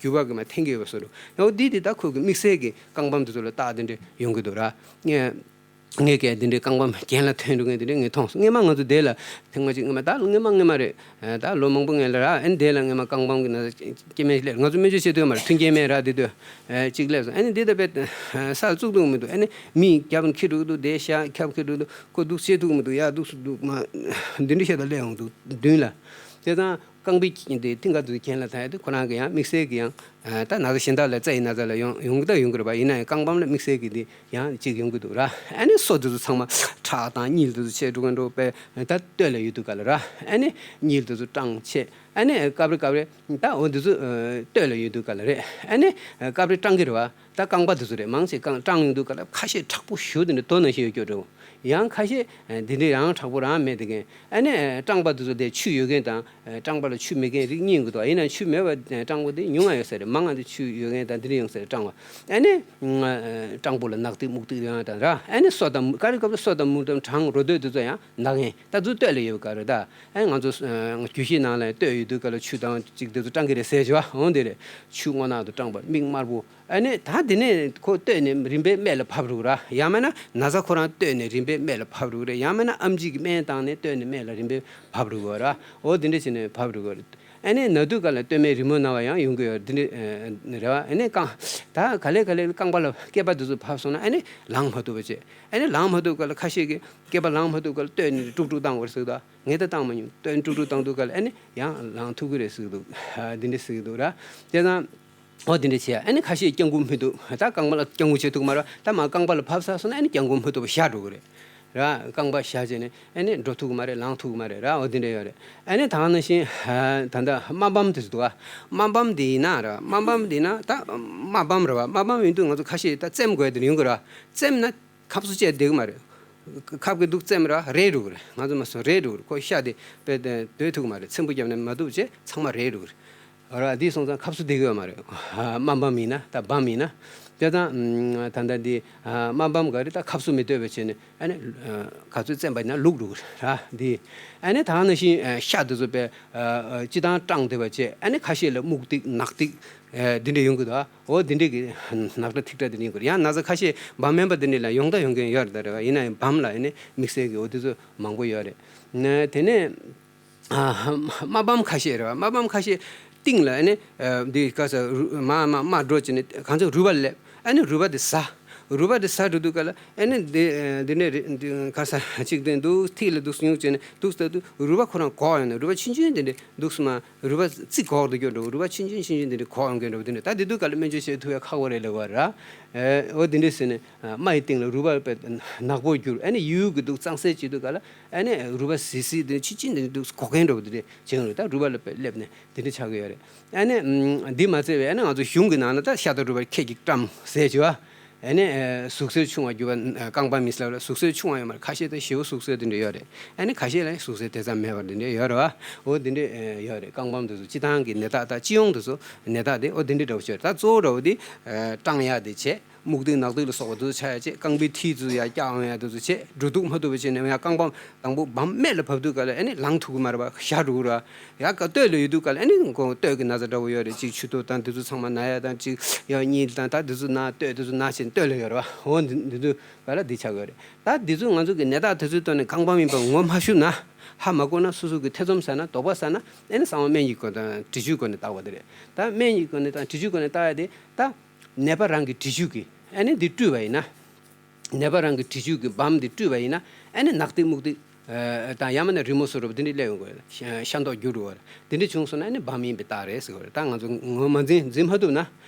རྒྱུས་པ་གི་མ་འཐེན་གི་ཡོད་པ་བཟོ་འདྲ་བོ། ཡང་འདི་དེ་ད་ཁོ་གི་དམིགས་བསལ་གྱི་རྐང་བམ་དེ་ཚོ་ལ་རྟགས་དེ་འདྲ་ཡོང་གི་འདུག་ར། ངས་ངས་ཀྱང་འདི་འདྲའི་རྐང་པ་གྱེན་ལ་ཐོན་འགྲོ་མཁན་དེ་འདྲ་ངས་མཐོང་སོང་། སྔོན་མ་ང་ཚོ་དེ་ལ་ཐེངས་མ་གཅིག་སྔོན་མ་ད་སྔོན་མ་སྔོན་མ་རེད། ད་ལོ་མང་པོ་སྔོན་ལ་ར། ཨ་ནི་དེ་ལ་སྔོན་མ་རྐང་པ་གི་ན་སྐྱེ་དམན་ཞིག་སླེབས། ང་ཚོ་སྨན་བཅོས་བྱེད་དུས་མ་རེད། མཐུན་རྐྱེན་མེད་ར། དེ་དུས་ཨ་གཅིག་སླེབས་སོང་། ཨ་ནི་འདི་ད་དཔེ་ས་ལ་བཙུགས་ཐུབ་མི་འདུག་ཨ་ནི་མི་རྒྱབ་འཁྱེར་འགྲོ་གི་འདུག་དེ་ཤ་རྒྱབ་འཁྱེར་འགྲོ་གི་འདུག་ཁོ་འདུག་བྱེད་ཐུབ་མི་འདུག་ཡ་འདུག་སུ་འདུག་མ་འདི་འདྲ་ཤ་ད་སླེབས་ཡོང་འདུག་མདུན་ལ། དེ་དང་རྐང་པའི་དེ་རྟིང་ཁ་དུ་གྱེན་ལ་ཐལ་དུས་ཁོ་རང་གི་ཡང་དམིགས་བསལ་གྱི་ཡང་ད་ན་ཚ་གཞན་དག་ལ་རྩ་ཡི་ན་ཚ་ལ་ཡོང་ཡོང་གི་ད་ཡོང་གི་རེད་པ། ཡིན་ན་ཡང་རྐང་པ་ལ་དམིགས་བསལ་གྱི་འདི་ཡང་གཅིག་ཡོང་གི་འདུག་ར། ཨ་ནི་སོ་དེ་ཚོ་ཚང་མ་ཁྲག་དང་དངུལ་དེ་ཚོ་ཆད་འགྲོ་གི་འགྲོ་པས་ད་སྟོད་ལ་ཡོད་དུས་ག་ལ་ར། ཨ་ནི་དངུལ་དེ་ཚོ་སྐྲངས་ཆད། ཨ་ནི་སྐབས་རེ་སྐབས་རེ་ད་འོ་དེ་ཚོ་སྟོད་ལ་ཡོད་དུས་ག་ལ་རེད། ཨ་ནི་སྐབས་རེ་སྐྲངས་ཀྱི་རེད་བ། ད་རྐང་པ་དེ་ཚོ་རེད། མང་ཆེ་རྐང་སྐྲངས་ཡོང་དུས་ག་ལ་ཁ་ཤས་མཁྲེགས་པོ་ཞེ་པོ་དེ་འདྲ་རྡོ་ནང་བཞིན་ཡོད་སྐྱོ་འགྲོ། ཡང་ཁ་ཤས་འདི་འདྲ་ཡང་མཁྲེགས་པོ་རང་མེད་དེ་མཁན། ཨ་ནི་སྐྲངས་པ་དེ་ཚོ་དེ་ཆུ་ཡོད་མཁན་དང་སྐྲངས་པ་ལ་ཆུ་མེད་མཁན་རིགས་གཉིས་ཡོང་གི་འདུག་ཡིན་ན་ཆུ་མེད་པ་སྐྲངས་པོ་དེ་ཉུང་ང་ཡོད་ས་རེད། མང་ང་དེ་ཆུ་ཡོད་མཁན་དང་འདི་འདྲ་ཡོང་ས་རེད། སྐྲངས་པ། ཨ་ནི་སྐྲངས་པོ་ལ་ནག་ཐིག་སྨུག་ཐིག་ཡོང་ཡ་དང་ར། ཨ་ནི་སོ་དང་སྐབས་རེ་སྐབས་རེ་སོ་དང་མུ་དང་བྲང་རོ་སྟོད་དེ་ཚོ་ཡང་ན་མཁན། ད་ཚུར་སྟོད་ལ་ཡོད་པ་ག་རེ་ད། ཨ་ནི་ང་ཚོ་རྒྱུད་བཞི་ནང་ལ་སྟོད་ཡོད་དུས་ག་ལ་ཆུ་དང་ཅིག་དེ་ཚོ་སྐྲངས་ཀྱི་རེད་ཟེར་བྱས་པ་འོང་དེ་རེད། ཆུ་སྔོ་ནག་ཏུ་སྐྲངས་པ་མིག་དམར་པོ། ཨ་ནི་ད་དེ་ནས་ཁོ་སྟོད་ནས་རིམ་པས་སྨད་ལ་བབས་འགྲོ་གི་ར། ཡང་མིན་ན་ན་ཚ་ཁོ་རང་སྟོད་ནས་རིམ་པས་སྨད་ལ་བབས་འགྲོ་གི་རེད། ཡང་མིན་ན་ཨེམ་ཆི་གི་སྨན་བཏང་ནས་སྟོད་ནས་སྨད་ལ་རིམ་པས་བབས་འགྲོ་གི་ར། འོ་དེ་འདྲ་བྱས་ནས་བབས་འགྲོ་གི་རེད། ཨ་ནི་ན་དུས་ག་ལ་སྟོད་སྨད་རི་མོ་ན་བ་ཡང་ཡོང་གི་ཡོད་རེད། དེ་འདྲ་རེད་བ། ཨ་ནི་རྐང་ད་ག་ལེ་ག་ལེ་རྐང་པ་ལ་སྐེད་པ་དེ་ཚོ་བབས་སོང་ན་ཨ་ནི་ལངས་མ་ཐུབ་པ་བྱས། ཨ་ནི་ལངས་མ་ཐུབ་ག་ལ་ཁ་ཤས་ཀྱིས་སྐེད་པ་ལངས་མ་ཐུབ་ག་ལ་སྟོད་ནས་དཀྲུག་དཀྲུག་བཏང་བར་ཟེར་གི་འདུག་ངས་ད་བཏང་མ་མྱོང་། སྟོད་ནས་དཀྲུག་དཀྲུག་བཏང་དུས་ག་ལ་ཨ་ནི་ཡང་ལངས་ཐུབ་ཀྱི་རེད་ཟེར་གི་འདུག་འདི་འདྲ་ཟེར་གི་འདུག་ར། དེ་དང་། འོ་དེ་འདྲ་བྱས། ཨ་ནི་ཁ་ཤས་སྐྱང་ཁུག་མི་འདུག་ད་རྐང་པ་ལ་སྐྱང་ཁུག་བྱེད་ཐུབ་མ་རེད། ད་མར་རྐང་པ་ལ་བབས་ཚར་སོང་ན་ཨ་ནི་སྐྱང་ཁུག་མི་ཐུབ་པ་ཞག་འགྲོ་གི་རེད། ར། རྐང་པ་ཞག་བྱས་ནས་ཨ་ནི་འགྲོ་ཐུབ་ཀྱི་མ་རེད། ལངས་ཐུབ་ཀྱི་མ་རེད་ར། འོ་དེ་འདྲ་ཡོད་རེད། ཨ་ནི་ད་ག་ནང་བཞིན་ད་ལྟ་རྨ་བམ་དེ་ཚོ་འདུག་ཨ། རྨ་བམ་དེ་ཡིན་ན་ར། རྨ་བམ་དེ་ཡིན་ན་ད་རྨ་བམ་རེད་བ། རྨ་བམ་ཡིན་དུས་ང་ཚོ་ཁ་ཤས་ད་བཙེམ་དགོས་དེ་ཡོང་གི་ར། བཙེམ་ན་ཁབ་སུ་བཅད་བསྡད་ཀྱི་མ་རེད། ཁབ་ཀྱི་འདུག་བཙེམ་ར་རལ་འགྲོ་གི་རེད། ང་ཚོ་མ་སོང་རལ་འགྲོ་གི་རེད། ཁོ་ཤ་དེ་དཔེ་སྡོད་ཐུབ་ཀྱི་མ་རེད། ཚེམ་བུ་བརྒྱབ་ནས་མ་འདུག་བྱས་ཚང་མ་རལ་འགྲོ་གི་རེད། ར། འདི་སོང་ཙང་ཁབ་སུ་བསྡད་ཀྱི་ཡོད་མ་རེད། རྨ་བམ་ཡིན་ན་ད་བམ་ཡིན་ན། དེ་དང་ད་ལྟ་འདི་རྨ་བམ་ག་རེ་ད་ཁབ་སུ་མི་སྡོད་པ་བྱས་ནས་ཨ་ནི་ག་ཚོད་བཙེམ་པ་ཡིན་ན་ལུག་འགྲོ་གི་རེད་ར། འདི་ཨ་ནི་ད་ག་ནང་བཞིན་ཤ་དེ་ཚོ་དཔེ་སྤྱི་བཏང་སྐྲངས་བསྡད་པ་བྱས། ཨ་ནི་ཁ་ཤས་ལ་སྨུག་ཐིག་ནག་ཐིག་འདི་འདྲ་ཡོང་གི་འདུག་འོ་འདི་འདྲས་ཀྱི་ནག་ཁྲ་ཐིག་ཁྲ་འདི་འདྲ་ཡོང་གི་རེད། ཡང་ན་ཚ་ཁ་ཤས་བམ་མིན་པ་འདི་འདྲས་ལ་ཡོང་ད་ཡོང་མཁན་ཡོད་རེད་ད་རེད་བ། ཡིན་ན་ཡང་བམ་ལ་ཨ་ནི་དམིགས་བསལ་གྱི་འོ་དེ་ཚོ་མང་པོ་ཡོད་རེད། ན་དེ་ནས་ཨ་རྨ་བམ་ཁ་ཤས་རེད་བ། རྨ་བམ་ཁ་ཤས་སྟེང་ལ་ཨ་ནི་འདི་ག་ས་རུ་མ་མ་མ་འགྲོ་བྱས་ནས་གང་ཚོད་རུས་པ་སླེབས། ཨ་ནི་རུས་པ་དེ་ཟ། རུས་པ་དེ་ཟ་འགྲོ་དུས་ག་ལ་ཨ་ནི་འདི་འདི་ནས་རེད། འདི་ག་ས་གཅིག་དེ་འདུག་ཐིག་ལ་འདུག་སྙུང་བྱས་ནས་འདུག་ལྟ་དུས་རུས་པ་ཁོ་རང་གོག་ཡོང་ནས་རུས་པ་ཆུང་ཆུང་དེ་འདྲས་འདུག་སེ་མ། རུས་པ་རྩི་གོག་ཏུ་གྱུར་འགྲོ། རུས་པ་ཆུང་ཆུང་ཆུང་ཆུང་དེ་འདྲ་གོག་ཡོང་མཁན་འགྲོ། དེ་འདྲ་ད་དེ་དུས་ག་ལ་སྨན་བཅོས་བྱེད་ཐུབ་ཡ་ཁག་པོ་རེད་ལབ་པ་ར། ཨེ་འོ་དེ་འདྲས་ཟེར་ནས་རྨ་ཡི་སྟེང་ལ་རུས་པ་དཔེ་ནག་པོ་གྱུར། ཨ་ནི་ཡུལ་གྱི་འདུག་གཙང་སེལ་བྱེད་དུས་ག་ལ་ཨ་ནི་རུས་པ་ཟི་ཟི་དེ་ཆུ་ཆེན་དེ་འདུག་གོག་མཁན་འགྲོ། དེ་འདྲས་བྱེད་ཡོང་རེད། ད་རུས་པ་ལ་དཔེ་སླེབས་ནས་དེ་འདྲས་ཆགས་ཀྱི་ཡོད་རེད། ཨ་ནི་འདི་མ་ཚད་པའི་ཨ་ནི་ང་ཚོ་གཞུང་གི་ནང་ན་ད་ཤ་དང་རུས་པ་ཁྱེད་ཀྱིས་བཀྲམ་ཟེར་བྱས་པ། ཨ་ནི་ཨ་ཟུག་གཟེར་ཆུང་བ་རྒྱུ་བ་ཨ་རྐང་པ་མི་སླ་བ་ལ་ཟུག་གཟེར་ཆུང་བ་ཡོད་མ་རེད། ཁ་ཤས་དང་ཞེ་པོ་ཟུག་གཟེར་དེ་འདྲ་ཡོད་རེད། ཨ་ནི་ཁ་ཤས་ལ་ཟུག་གཟེར་དེ་ཙམ་མེད་པ་དེ་འདྲ་ཡོད་རེད་བ། འོ་དེ་འདྲ་ཨ་ཡོད་རེད། རྐང་པ་དེ་ཚོ་སྤྱིར་བཏང་གི་ནད་རྟགས་དང་སྤྱི་ཡོངས་དེ་ཚོ་ནད་རྟགས་དེ་འོ་དེ་འདྲ་འདྲ་བོ་ཅིག་ཡོད་རེད། ད་གཙོ་བོ་འདྲ་བོ་དེ་ཨ་སྐྲངས་ཡག་དེ་བྱས། སྨུག་རྡུལ་ནག་རྡུལ་ལ་སོགས་པ་དེ་ཚོ་ཆགས་ཡག་བྱས། རྐང་པའི་མཐིལ་དེ་ཚོ་ཡར་བཀྱག་འོང་ཡག་དེ་ཚོ་བྱས། འགྲོ་འདུག་མ་ཐུབ་པ་བྱས་ནས་ཡང་རྐང་པ་དང་པོ་བམ་སྨད་ལ་བབས་དུས་ག་ལ་ཨ་ནི་ལངས་ཐུབ་ཀྱི་མ་རེད་པ། བཞག་འགྲོ་གི་རེད་པ། ཡང་ག་སྟོད་ལ་ཡོད་དུས་ག་ལ་ཨ་ནི་ཁོ་སྟོད་ཀྱི་ན་ཚ་འདྲ་བོ་ཡོད་རེད། གཅིག་མཆུ་ཏོ་དང་དེ་ཚོ་ཚང་མ་ན་ཡག་དང་། གཅིག་ཡང་གཉིད་དང་ད་དེ་ཚོ་ན། སྟོད་དེ་ཚོ་ན་བྱས་ནས་སྟོད་ལ་ཡོད་རེད་པ། འོ་འདི་འདི་ཚོ་ག་ལ་འདི་ཆགས་ཀྱི་ཡོད་རེད། ད་འདི་ཚོ་ང་ཚོ་གི་ནད་རྟགས་དེ་ཚོའི་ཐོག་ནས་རྐང་པ་ཡིན་པ་ངོ་མ་ཤེས་ན། ཧ་མ་གོ་ན། སོ་སོ་གི་ཐེ་ཚོམ་ཟ་ན། དོགས་པ་ཟ་ན། ཨ་ནི་གསང་བ་སྨན་གྱི་སྒོ་དང་དྲི་ཆུའི་སྒོ་ནས་བརྟག་པ་དེ་རེད། ད་སྨན་གྱི་སྒོ་ནས་དང་དྲི་ཆུའི་སྒོ་ནས་བརྟག་ཡག་དེ་ད། ནད་པ་རང་གི་དྲི་ཆུ་གིས་ཨ་ནི་འདི་བཀྲུས་པ་ཡིན་ན། ནད་པ་རང་གི་དྲི་ཆུ་གིས་བམ་འདི་བཀྲུས་པ་ཡིན་ན། ཨ་ནི་ནག་ཏིག་སྨུག་ཏིག་ཨ་དང་ཡང་མིན་ན་རི་མོ་བཟོ་འདྲ་བོ་འདི་འདྲ་སླེབས་ཡོང་གི་རེད། ཤ་ཤ་མདོག་འགྱུར་འགྲོ་བ་རེད། འདི་འདྲ་བྱུང་སོང་ན་ཨ་ནི་བམ་ཡིན་པའི་རྟགས་རེད་ཟེར་གི་རེད། ད་ང་ཚོ་ངོ་མ་འཛིན་འཛིན་མ་ཐུབ་ན།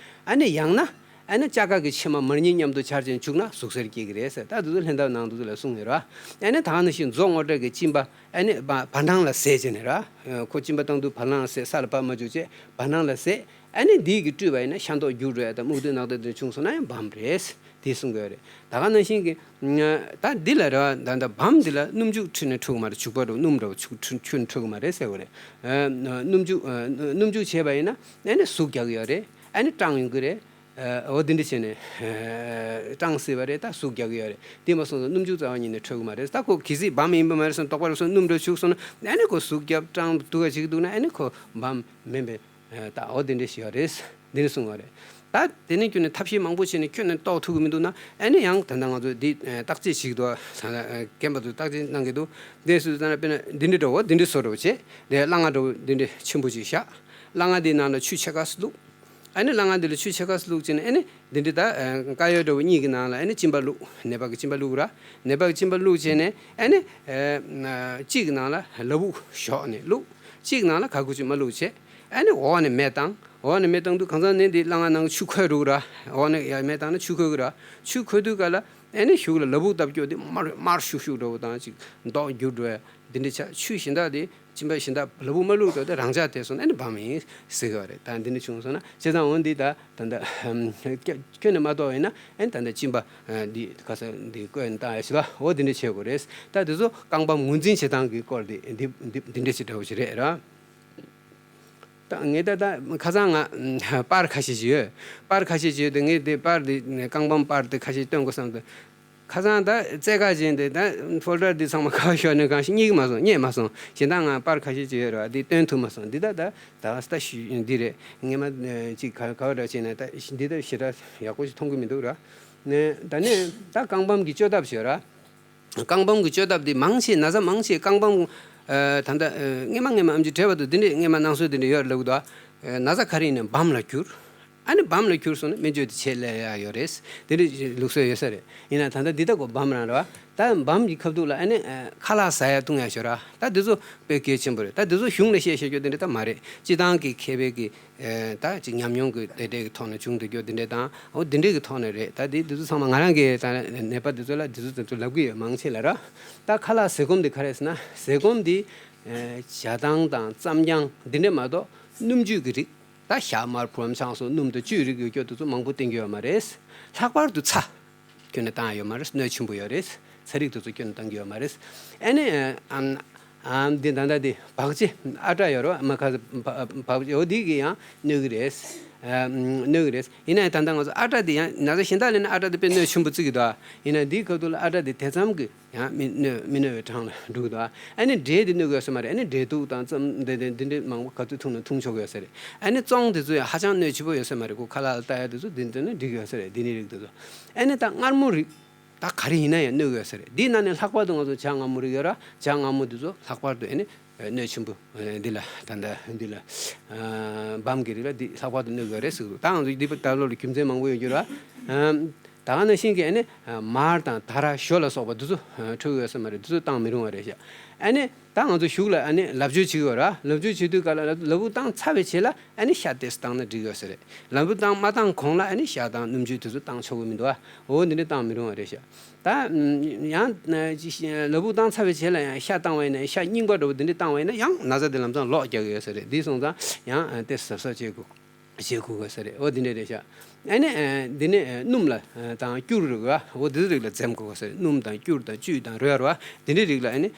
ཨ་ནི་ཡང་ན་ཨ་ནི་ལྕགས་ཁ་གི་ཕྱེ་མ་མར་ཉིན་མཉམ་དུ་འབྱར་བྱས་བྱུགས་ན་ཟུག་གཟེར་སྐྱེ་གི་རེད་ཟེར། ད་འདི་ཚོ་ལྷན་ཐབས་ནང་དུ་ལ་གསུངས་ཡོད་རེད་པ། ཨ་ནི་ད་ག་ནང་བཞིན་མཛོ་སྔོ་དྲགས་ཀྱི་གཅིན་པ་ཨ་ནི་བ་བ་འགྲང་ལ་བཟས་བྱས་ནས་རེད་པ། ཁོ་གཅིན་པ་བཏང་དུས་བ་འགྲང་ལ་བཟས། ས་ལ་ཕབ་མ་བཅུག་བྱས་བ་འགྲང་ལ་བཟས། ཨ་ནི་འདི་གིས་བཀྲུས་པ་ཡིན་ན་ཤ་མདོག་འགྱུར་འགྲོ་ཡག་དང་སྨུག་རྡུལ་ནག་རྡུལ་དེ་བྱུང་སོང་ན་ཡང་བམ་རེད། དེ་གསུང་གི་ཡོད་རེད། ད་ག་ནང་བཞིན་གྱི་ད་འདི་ལ་རེད་པ། ད་ད་བམ་འདི་ལ་སྣུམ་འཁྱུག་འཁྲུད་ནས་འཁྲུད་ཀྱི་མ་རེད། བྱུག་པ་འདྲ་བོ་སྣུམ་འདྲ་བོ་འཁྱུག་འཁྲུད་འཁྱུད་ནས་འཁྲུད་ཀྱི་མ་རེད་ཟེར་བ་རེད། ཨ་སྣུམ་འཁྱུག་ཨ་སྣུམ་འཁྱུག་བྱས་པ་ཡིན་ན་ཨ་ནི་ཟུག་རྒྱག་གི་ཡོད་རེད། ཨ་ནི་སྐྲངས་ཡོང་གི་རེད། ཨ་འོ་འདི་འདྲ་བྱས་ནས་ཨ་སྐྲངས་སྲིད་པ་རེད། ད་ཟུག་རྒྱག་གི་ཡོད་རེད། དེ་མ་སོང་ཙང་སྣུམ་འཁྱུག་རྩ་བ་ཉིད་ནས་འཁྲུད་ཀྱི་མ་རེད། ད་ཁོ་གལ་སྲིད་བམ་ཡིན་པ་མ་རེད་སོང་། དོགས་པ་རེད་སོང་། སྣུམ་འདྲ་བོ་བྱུགས་སོང་ན་ཨ་ནི་ཁོ་ཟུག་རྒྱབ་སྐྲངས་སྡུག་ག་བྱེད་ཀྱི་འདུག་ན་ཨ་ནི་ཁོ་བམ་མིན་པའི་ཨ་རྟགས་འོ་དེ་འདྲ་ཞིག་ཡོད་རེད། འདི་འདྲ་གསུངས་པ་རེད། ད་དེ་ནས་བསྐྱོན་ནས་ཐབས་ཤེས་མང་པོ་བྱས་ནས་ཁྱོན་ནས་རྟོགས་ཐུབ་ཀྱི་མི་འདུག་ན། ཨ་ནི་ཡང་ད་ལྟ་ང་ཚོ་འདི་ཨ་བརྟག་དཔྱད་བྱེད་ཀྱི་འདུག་པ། ད་ལྟ་ཨ་རྒན་པ་ཚོས་བརྟག་དཔྱད་གནང་གི་འདུག། དེ་སུ་ལྟར་ན་དཔེར་ན་འདི་འདྲ་འདྲ་བོ་འདི་འདྲ་བཟོ་འདྲ་བོ་བྱས། དེ་སླ་ང་འདྲ་བོ་འདི་འདྲ་ཆེན་པོ་ཅིག་བཞག། སླ་ང་འདིའི་ནང་ལ་ཆུ་ཕྱེད་ཀ་ཙམ་བླུགས། ཨ་ནི་སླ་ང་འདི་ལ་ཆུ་ཕྱེད་ཀ་ཙམ་བླུགས་བྱས་ནས་ཨ་ནི་འདི་འདྲ་ད་ཨ་དཀར་ཡོལ་འདྲ་བོ་གཉིས་ཀྱི་ནང་ལ་ཨ་ནི་གཅིན་པ་བླུགས། ནད་པ་གི་གཅིན་པ་བླུགས་ར། ནད་པ་གི་གཅིན་པ་བླུགས་བྱས་ནས་ཨ་ནི་ཨ་གཅིག་གི་ནང་ལ་ལ་ཕུག་ཞོག་ནས་བླུགས། གཅིག་གི་ནང་ལ་ག་གུ་ཅིག་མ་བླུགས་བྱས། ཨ་ནི་འོག་ནས་མེ་བཏང་། འོག་ནས་མེ་བཏང་དུས་གང་ཟག་ནི་འདི་སླ་ང་ནང་ཆུ་ཁོལ་འགྲོ་གི་ར། འོག་ནས་ཡར་མེ་བཏང་ན་ཆུ་ཁོལ་གི་ར། ཆུ་ཁོལ་དུས་ག་ལ་ཨ་ནི་གཞུག་ལ་ལ་ཕུག་བཏབ་སྐྱོ་དེ་དམར་དམར་ཤུག་ཤུག་འདྲ་བོ་དང་ཅིག་མདོག་འགྱུར་འགྲོ་ཡ་འདི་འདྲ་ཆགས། ཆུ་གཞན་དག་དེ་གཅིན་པ་གཞན་དག་ལ་ཕུག་མ་བླུགས་དུས་དེ་རང་འཇགས་བསྡད་སོང་ན་ཨ་ནི་བམ་ཡིན་ཟེར་གི་རེད། ད་འདི་འདྲ་བྱུང་སོང་ན། བྱས་ཙང་འོ་འདི་ད་ད་ལྟ་ཁྱོན་ནས་མ་རྟོགས་ཡིན་ན་ཨ་ནི་ད་ལྟ་གཅིན་པ་འདི་ག་ས་འདི་བསྐོལ་ནས་བཏང་ཡ་ཞིག་ལ་འོ་འདི་འདྲ་བྱེད་དགོས་རེད། ད་དེ་ཚོ་རྐང་པ་ངོས་འཛིན་བྱེད་སྟངས་ཀྱི་སྐོར་འདི་འདི་འདི་འདི་འདྲ་ཞིག་འདྲ་བོ་ཞིག་རེད་ར། ད་ངས་ད་ལྟ་ཁ་སང་ང་པར་ཁ་ཤས་ཤིག་ཡོད། པར་ཁ་ཤས་ཤིག་ཡོད་དེ། ངས་དེ་པར་དེ་རྐང་པའི་པར་དེ་ཁ་ཤས་སྟོན་དགོས་བསམ་སྟེ། ཁ་སང་ད་རྩེད་ག་བྱས་ཏེ་ད་ཕོལ་ཌར་དེ་ཚང་མ་ག་པར་ཤོར་ནས་གང་ཤེས། རྙེད་ཀྱི་མ་སོང་། རྙེད་མ་སོང་། གཞན་དག་ང་པར་ཁ་ཤས་ཤིག་ཡོད་རེད་བ། དེ་སྟོན་ཐུབ་མ་སོང་། འདི་ད་ད་ད་ད་ཞུ་འདི་རེད། སྔས་མ་ཅིག་ག་ག་པར་འདྲ་བྱས་ན་ད་འདི་ད་ཞེ་དྲག་ཡག་པོ་ཞིག་མཐོང་གི་མི་འདུག་ར། ནས་ད་ནས་ད་རྐང་པའི་གི་བཅོས་ཐབས་ཤིག་ཡོད་ར། རྐང་པའི་གི་བཅོས་ཐབས་འདི་མང་ཆེ་ན་ཚ་མང་ཆེ་རྐང་པའི་ཨ་ད་ལྟ་ཨ་སྔས་མ་སྔས་མ་ཨེམ་ཆི་བགྲེས་པ་དང་འདི་འདྲས་སྔས་མ་གནང་སྲོལ་འདི་འདྲས་ཡོད་རེད་ལབ་གི་འདུག། ཨ་ན་ཚ་ག་རེ་ཡིན་ན་བམ་ལ་འགྱུར། ཨ་ནི་བམ་ལ་འགྱུར་སོང་ན་སྨན་བཅོས་དེ་བྱེད་སླ་ཡག་ཡོད་རེད། འདི་འདྲས་ལུགས་སྲོལ་ཡོད་ས་རེད། ཡིན་ན་ད་ལྟ་འདི་ལྟ་བུ་བམ་རང་རེད་བ། ད་བམ་གྱི་ཁ་ཐུག་ལ་ཨ་ནི་ཨ་ཁ་ལག་ཟ་ཡག་བཏུང་ཡག་ཤོར་ར། ད་འདི་ཚོ་དཔེ་གལ་ཆེན་པོ་རེད། ད་འདི་ཚོ་གཞུང་ནས་བཤད་བཤད་རྒྱུ་འདི་འདྲས་ད་མ་རེད། སྤྱི་བཏང་གི་མཁས་པའི་གི་ཨེ་ད་ཅིག་ཉམས་མྱོང་གི་དེ་འདྲའི་གི་ཐོག་ནས་བྱུང་བསྡད་རྒྱུ་དེ་འདྲའི་དང་། འོ་དེ་འདྲའི་གི་ཐོག་ནས་རེད། ད་དེ་དེ་ཚོ་ཚང་མ་ང་རང་གི་ད་ནད་པ་དེ་ཚོ་ལ་དེ་ཚོ་དེ་ཚོ་ལབ་གི་ཡོད། མང་ཆེ་ལ་ར། ད་ཁ་ལག་ཟས་སྐོམ་དེ་ག་རེ་ཟེར་ན། ཟས་སྐོམ་དེ་ཨེ་ཇ་དང་དང་རྩམ་རྐྱང་དེ་འདྲ་མ་གཏོགས་སྣུམ་བཅུད་ཀྱི་རིགས། ད་ཞྭ་དམར་བུ་ལམ་ཆང་སོགས་སྣུམ་དང་བཅུད་རིགས་ཡོད་རྒྱུ་དེ་ཚོ་མང་པོ་བསྟེན་གྱི་ཡོད་མ་རེད། ལྷག་པར་དུ་ཚྭ། སྐྱོན་ནས་བཏང་ཡོད་མ་རེད། གནོད་ཆེན་པོ་ཡོད་རེད། ཚ་རིགས་དེ་ཚོ་སྐྱོན་ནས་བཏང་གི་ཡོད་མ་རེད། ཨ་ནི་ཨམ་ཨམ་འདི་ད་ལྟ་འདི་བག་ཕྱེ་ཨ་ཀྲ་ཡོད་རེད་བ། མ་ཁ་བ་བག་ཕྱེ་འོ་འདི་གི་ཡང་གནོད་གི་རེད། ཨ་གནོད་གི་རེད། ཡིན་ན་ཡང་ད་ལྟ་ང་ཚོ་ཨ་ཀྲ་འདི་ཡང་ན་ཚ་གཞན་དག་ལས་ན་ཨ་ཀྲ་འདི་དཔེ་གནོད་ཆེན་པོ་བརྩི་གི་འདུག། ཡིན་ན་འདིའི་སྐབས་དུ་ལ་ཨ་ཀྲ་འདི་དེ་ཙམ་གི་ཡང་མི་གནོད་མི་གནོད་པའི་གྲངས་ལ་འགྲོ་གི་འདུག། ཨ་ནི་འབྲས་འདི་གནོད་གི་ཡོད་ས་མ་རེད། ཨ་ནི་འབྲས་ཐུག་དང་རྩམ་འདི་འདི་འདི་འདྲའི་མང་པོ་ག་ཚོད་འཐུང་ན་འཐུང་ཆོག་གི་ཡོད་ས་རེད། ཨ་ནི་བཙོང་དེ་ཚོ་ཡང་ཧ་ཅང་གནོད་ཆེ་པོ་ཡོད་ས་མ་རེད། ཁོ་ཁ་ལག་ལ་ལྟ་ཡ་དེ་ཚོ་འདི་འདི་ནི་འགྲིག་གི་ཡོད་ས་རེད། འདི་ནི་རིགས་དེ་ཚོ། ཨ་ནི་ད་མངར་མོ་རིགས་ད་ག་རེ་ཡིན་ན་ཡང་གནོད་གི་ཡོད་ས་རེད། འདིའི་ནང་ནས་ལྷག་པར་དུ་ང་ཚོ་ཇ་མངར་མོ་རིགས་ཡོད་ར། ཇ་མངར་མོ་འདི་ཚོ་ལྷག་པར་དུ་ཨ་ནི་གནོད་ཆེན་པོ་འདི་ལ་ད་ལྟ་འདི་ལ་བམ་གྱི་རིགས་ལ་འདི་ལྷག་པར་དུ་གནོད་གི་ཡོད་རེད་ཟེར་གི་འདུག། ད་ང་ཚོ་འདི་ད་ལོ་ལ་རྒྱུ་མཚན་མང་པོ་ཡོད་རྒྱུ་ར། ད་ག་ནང་བཞིན་གྱི་ཨ་ནི་མར་དང་དར་ཞོ་ལ་སོགས་པ་འདི་ཚོ་འཕྲོད་གི་ཡོད་ས་མ་རེད། འདི་ཚོ་བཏང་མི་རུང་བ་རེད་ཤག། ཨ་ནི་ད་ང་ཚོ་གཞུག་ལ་ཨ་ནི་ལབ་བཅོས་བྱེད་ཀྱི་ཡོད་ར། ལབ་བཅོས་བྱེད་དུས་ག་ལ་ལ་ལ་ཕུག་བཏང་ཚར་བའི་རྗེས་ལ་ཨ་ནི་ཤ་ཏོག་ཙམ་བཏང་ན་འགྲིག་གི་ཡོད་ས་རེད། ལ་ལ་ཕུག་བཏང་མ་བཏང་གོང་ལ་ཨ་ནི་ཤ་དང་སྣུམ་བཅུད་དེ་ཚོ་བཏང་ཆོག་གི་མི་འདུག་ཨ། འོ་འདི་འདྲ་བཏང་མི་རུང་བ་རེད་ཤག། ད་ཡང་ལ་ལ་ཕུག་བཏང་ཚར་བའི་རྗེས་ལ་ཡང་ཤ་བཏང་བ་ཡིན་ན། ཤ་རྙིང་པ་འདྲ་བོ་འདི་འདྲ་བཏང་བ་ཡིན་ན་ཡང་ན་ཚ་དེ་ལམ་སང་ལོག་རྒྱག་གི་ཡོད་ས་རེད། འདི་སོང་ཙང་ཡང་ཏོག་ཙམ་གཟབ་གཟབ་བྱེད་དགོས། བྱེད་དགོས་ས་རེད། འོ་འདི་འདྲ་རེད་ཤག་ཨ་ནི་འདི་ནི་སྣུམ་ལ་དང་སྐྱུར་རེད་བ། འོ་འདི་ཚོ་རིགས་ལ་འཛེམ་དགོས་ས་རེད། སྣུམ་དང་སྐྱུར་དང་བཅུད་དང་རོལ་བ་འདི་འདྲའི་རིགས་ལ་ཨ་ནི་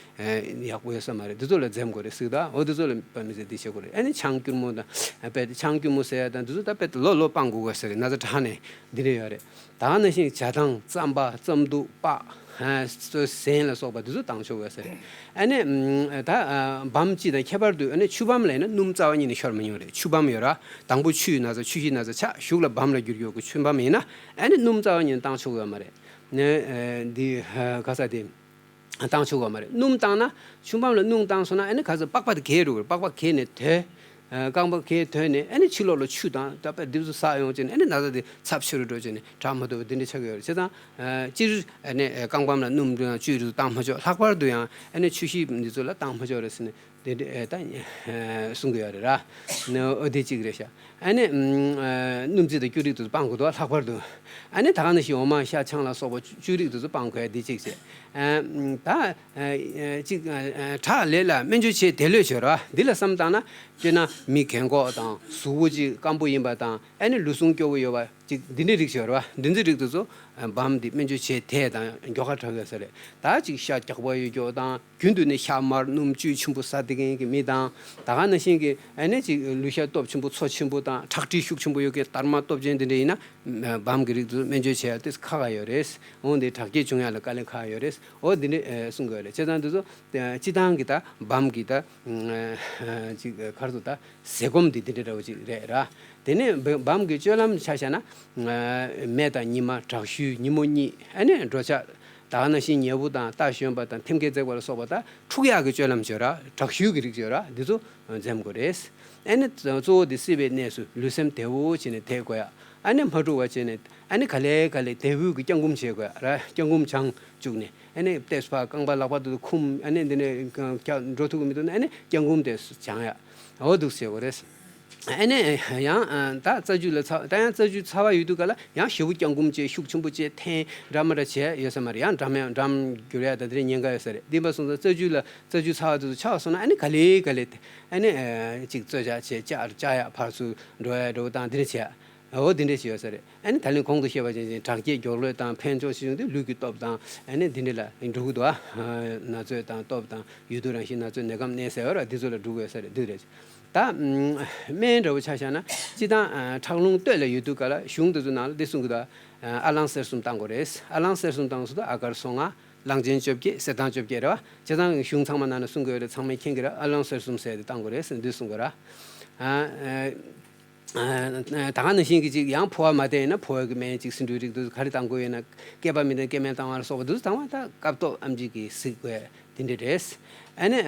ཡག་པོ་ཡོད་ས་མ་རེད། འདི་ཚོ་ལ་འཛེམ་དགོས་རེད་ཟེར་གི་འདུག་འོ་འདི་ཚོ་ལ་དཔེ་མི་སྲིད་འདི་བྱེད་དགོས་རེད། ཨ་ནི་ཆང་སྐྱུར་མོ་དང་དཔེ་ཆང་སྐྱུར་མོ་ཟེར་ཡ་དང་འདི་ཚོ་ད་དཔེ་ལོ་ལོ་སྤང་དགོས་ས་རེད། ན་ཚ་དྲག་ནས་འདི་འདྲ་ཡོད་རེད། ད་ག་ནང་བཞིན་ཇ་དང་རྩམ་པ་རྩམ་དུག་པགས་ཟན་ལ་སོགས་པ་འདི་ཚོ་བཏང་ཆོག་གི་ས་རེད། ཨ་ནི་ད་བམ་སྤྱི་དང་ཁྱད་པར་དུ་ཨ་ནི་ཆུ་བམ་ལ་ཡིན་ན་སྣུམ་རྩ་བ་ཉིད་ནས་ཤོར་མི་ཉུང་རེད། ཆུ་བམ་ཡོད་ར། དང་པོ་ཆུའི་ན་ཚ་ཆུ་བཞིའི་ན་ཚ་ཆགས་གཞུག་ལ་བམ་ལ་འགྱུར་ཡོད་གི་ཆུ་བམ་ཡིན་ན་ཨ་ནི་སྣུམ་རྩ་བ་ཉིད་ནས་བཏང་ཆོག་གི་ཡོད་མ་རེད། ནས་འདི་ག་ས་དེ། བཏང་ཆོག་གི་མ་རེད། སྣུམ་བཏང་ན་ཆུ་བམ་ལ་སྣུམ་བཏང་སོང་ན་ཨ་ནི་ག་ཚོད་པགས་པ་དེ་གས་རུ་པགས་པ་གས་ནས་དོད། རྐང་པ་གས་དོད་ནས་ཨ་ནི་ཕྱི་ལོགས་ལ་ཆུ་དང་ད་པ་འདི་ཚོ་ཟག་ཡོང་བྱས་ནས་ཨ་ནི་ན་ཚ་དེ་ཚབས་ཆེ་རུ་འགྲོ་བྱས་ནས་དྲག་མ་ཐུབ་པ་འདི་འདྲ་ཆགས་ཀྱི་ཡོད་རེད། བྱས་ཙང་སྤྱིར་ཨ་ནི་རྐང་པའམ་ལ་སྣུམ་དང་བཅུད་རུ་བཏང་མ་ཆོག་ལྷག་པར་དུ་ཡང་ཨ་ནི་ཆུ་ཤེལ་འདི་ཚོ་ལ་བཏང་མ་ཆོག་རེད་ཟེར་ནས། དེ་འདྲ་ད་གསུང་གི་ཡོད་རེད་ར། འོ་དེ་གཅིག་རེད་ཤག་ཨ་ནི་སྣུམ་རྩི་དང་སྐྱུར་རིགས་དེ་ཚོ་སྤང་དགོས་འདུག་ལྷག་པར་དུ། ཨ་ནི་ད་ག་ནང་བཞིན་འོ་མ་ཤ་ཆང་ལ་སོགས་པ་བཅུད་རིགས་དེ་ཚོ་སྤང་དགོས་ཡ་དེ་གཅིག་བྱས། ད་གཅིག་ཁྲག་ལས་ལ་སྨན་བཅོས་བྱེད་དེ་ལོས་བྱོས་ར། འདི་ལ་བསམ་བཏང་ན་དཔེར་ན་མི་རྒན་གོག་དང་གཟུགས་པོ་གཅིག་སྐམ་པོ་ཡིན་པ་དང་ཨ་ནི་ལུས་ཟུངས་སྐྱོ་བོ་ཡོད་པ། ཅིག་འདི་འདྲའི་རིགས་ཤིག་ཡོད་རེད་བ། འདི་ཚོའི་རིགས་དེ་ཚོ་བམ་འདི་སྨན་བཅོས་བྱེད་དེ་དང་མགྱོགས་ཁ་དྲག་ཡོད་ས་རེད། ད་ཅིག་ཤ་རྒྱགས་པ་ཡོད་རྒྱུ་དང་རྒྱུན་དུ་ནས་ཤ་མར་སྣུམ་བཅུད་ཆེན་པོ་ཟ་བསྡད་མཁན་གྱི་མི་དང་ད་ག་ནང་བཞིན་གྱི་ཨ་ནི་ཅིག་ལུས་ཤ་སྟོབས་ཆེན་པོ་ཚོ་ཆེན་པོ་དང་ཁྲག་མཁྲིས་ཤུགས་ཆེན་པོ་ཡོད་མཁན་དར་མ་སྟོབས་ཅན་འདི་འདྲ་ཡིན་ན་བམ་གྱི་རིགས་དེ་ཚོ་སྨན་བཅོས་བྱེད་ཡ་དེ་ཁག་ཁག་ཡོད་རེད། འོན་ཏེ་དྲག་སྐྱེད་བྱུང་ཡ་ལ་དཀའ་ལས་ཁག་ཡོད་རེད། འོ་འདི་འདྲ་གསུང་དགོས་རེད། བྱས་ཙང་འདི་ཚོ་སྤྱི་བཏང་གི་ད་བམ་གྱི་ད་ཅིག་ག་རེ་ཟེར་ད། ཟས་སྐོམ་འདི་འདི་འདྲ་འདྲ་བོ་ཅིག་རེད་ར། དེ་ནས་བ་བམ་གྱི་སྤྱོད་ལམ་ཆ་བཞག་ན། མེ་དང་ཉི་མ་དྲག་ཤུལ་ཉིན་མོ་གཉིད་ཨ་ནི་འགྲོ་འཆག་ད་ག་ནང་བཞིན་ཉལ་པོ་དང་རྟ་ཞོན་པ་དང་ཐེམ་སྐས་འཛེག་པ་ལ་སོགས་པ་དང་འཁྲུག་ཡག་གི་སྤྱོད་ལམ་བྱོས་ར། དྲག་ཤུལ་གྱི་རིགས་བྱོས་ར། འདི་ཚོ་འཛེམ་དགོས་རེད། ཨ་ནི་གཙོ་བོ་འདི་སྲིད་པའི་གནས་སུ་ལུས་སེམས་བདེ་བོ་བྱས་ནས་བསྡད་དགོས་ཡ། ཨ་ནི་མ་འཁྲུག་པ་བྱས་ནས་ཨ་ནི་ག་ལེ་ག་ལེ་དལ་བུས་ཀྱི་སྐྱབས་འགུམ་བྱེད་དགོས་ཡ་ར། སྐྱབས་འགུམ་བྱང་བཅུག་ནས་ཨ་ནི་ལྟས་སུ་ཕར་རྐང་པ་ལག་པ་དེ་ཚོ་འཁུམ། ཨ་ནི་འདི་ནས་འགྲོ་ཐུབ་ཀྱི་མི་འདུག་ན་ཨ་ནི་སྐྱབས་འགུམ་དེ་སྦྱང་ཡ། འོ་འདུག་ཟེར་དགོས་རེད། ཨ་ནི་ཡང་ད་རྩ་རྒྱུས་ལ་ཚ་ད་ཡང་རྩ་རྒྱུས་ཚ་བ་ཡོད་དུས་ག་ལ་ཡང་ཞེ་པོ་སྐྱབས་འགུམ་བྱས་ཤུགས་ཆེན་པོ་བྱས་འཐེན་འདྲ་མ་འདྲ་བྱས་ཡོད་ས་མ་རེད། ཡང་འགྲམ་ཡང་འགྲམ་འགྱུར་ཡ་ད་དེ་འདྲའི་ཉེན་ཁ་ཡོད་ས་རེད། འདི་འབའ་སོང་ཙང་རྩ་རྒྱུས་ལ་རྩ་རྒྱུས་ཚ་བ་དེ་ཚོ་ཆགས་སོང་ན་ཨ་ནི་ག་ལེ་ག་ལེ་ཨ་ནི་ཅིག་རྩོལ་བཅག་བྱས་བཅག་བཅག་ཡ་ཕར་ཚུར་འགྲོ་ཡ་འགྲོ་དང་འདི་འདྲ་བྱས་ཡ། འོ་འདི་འདྲ་ཞིག་ཡོད་ས་རེད། ཨ་ནི་ད་ལན་གོང་དུ་བཤད་པ་ཅན་ཅན་དྲག་སྐྱེད་མགྱོགས་ལོས་དང་ཕན་ཚུན་ཞིག་ཡོང་དུས་ལུས་ཀྱི་སྟོབས་དང་ཨ་ནི་འདི་འདྲ་ལ་འགྲོ་གི་འདུག་ཨ། ན་ཚོད་དང་སྟོབས་དང་ཡུལ་དུས་རང་བཞིན་ན་ཚོད་ནད་སྐམ་གནས་ཟེར་བ་ར་འདི་ཚོ་ལ་འགྲོ་གི་ཡོད་ས་རེད། འདི་རེད། ད་སྨན་འདྲ་བོ་ཆ་བཞག་ན་སྤྱི་བཏང་ཁྲག་རླུང་སྟོད་ལ་ཡོད་དུས་ག་ལ་གཞུང་འདི་ཚོ་ནང་ལ་འདི་གསུང་གི་འདུག་ཨ། ཨ་ལང་གསེར་གསུམ་བཏང་དགོས་རེད། ཨ་ལང་གསེར་གསུམ་བཏང་སོང་དུས་ཨ་གར་སོ་ལྔ། གླང་ཆེན་བཅོ་བརྒྱད། གསེར་ཐང་བཅོ་བརྒྱད་རེད་བ། བྱས་ཙང་གཞུང་ཚང་མ་ནང་ན་གསུང་གི་ཡོད་རེད། ཚང་མས་མཁྱེན་གི་རེད། ཨ་ལང་གསེར་གསུམ་ཟེར་དེ་བཏང་དགོས་རེད་ཟེར་འདི་གསུང་གི་ར། ཨ། ད་ག་ནང་བཞིན་གྱི་ཅིག་ཡང་ཕོ་བ་མ་བསྟེན་ན་ཕོ་བ་གི་སྨན་ཅིག་སྲིན་འབུའི་རིགས་འདུག་ག་རེ་བཏང་དགོས་ཡོད་ན་སྐེད་པ་མི་བསྟེན་སྐེད་སྨན་བཏང་བ་ལ་སོགས་པ་འདུག་དང་བ་ད་སྐབས་ཐོག་ཨམ་ཆི་གིས་གཟིགས་དགོས་དེ་འདྲ་རེད། ཨ་ནི་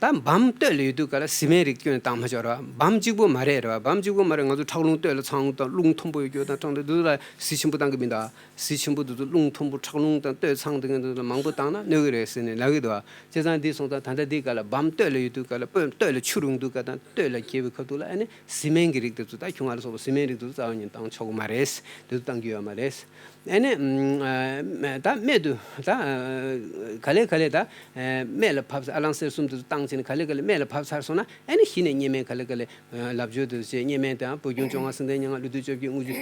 ད་བམ་སྟོད་ལ་ཡོད་དུས་ག་ལ་བཟི་སྨན་རིགས་སྐྱོན་བཏང་མ་ཆོག་ར། བམ་གཅིག་པོ་མ་རེད་ར། བམ་གཅིག་པོ་མ་རེད། ང་ཚོ་ཁྲག་རླུང་སྟོད་ལ་ཚང་དང་རླུང་མཐོན་པོ་ཡོད་རྒྱུ་དང་ཁྲག་འདི་འདུག་ལ་བཟི་ཆེན་པོ་བཏང་གི་མི་འདུག་བཟི་ཆེན་པོ་འདི་ཚོ་རླུང་མཐོན་པོ་ཁྲག་རླུང་དང་སྟོད་ཚང་དེ་འདི་ཚོ་མང་པོ་བཏང་ན་གནོད་གི་རེད་ཟེར་ནས་ལབ་གི་འདུག་བ། བྱས་ཙང་འདི་སོང་ཙང་ད་ལྟ་འདི་ག་ལ་བམ་སྟོད་ལ་ཡོད་དུས་ག་ལ་སྤོས་སྟོད་ལ་ཆུ་རུང་དུས་ག་དང་སྟོད་ལ་རྒྱས་པའི་ཁ་ཐུག་ལ་ཨ་ནི་བཟི་སྨན་གྱི་རིགས་དེ་ཚོ་ད་ཁྱུང་ང་ལ་སོགས་པ་བཟི་སྨན་རིགས་དེ་ཚོ་རྩ་བ་ཉིད་བཏང་ཆོག་གི་མ་རེད། དེ་ཚོ་བཏང་རྒྱུ་ཡོད་མ་རེད། ཨ་ནི་ད་སྨད་དུ་ད་ག་ལེ་ག་ལེ་ད་སྨད་ལ་བབས་ཨ་ལང་གསེར་གསུམ་དེ་ཚོ་བཏང་བྱས་ནས་ག་ལེ་ག་ལེ་སྨད་ལ་བབས་ཚར་སོང་ན་ཨ་ནི་གཞི་ནས་གཉན་སྨན་ག་ལེ་ག་ལེ། ལབ་བརྗོད་དུ་བྱས་གཉན་སྨན་དང་བོད་ཁྱུང་བཅོ་ལྔ་སེང་ལྡེང་ཉེར་ལྔ་ཀླུ་བདུད་བཅོ་བརྒྱད་དངུལ་ཆུ་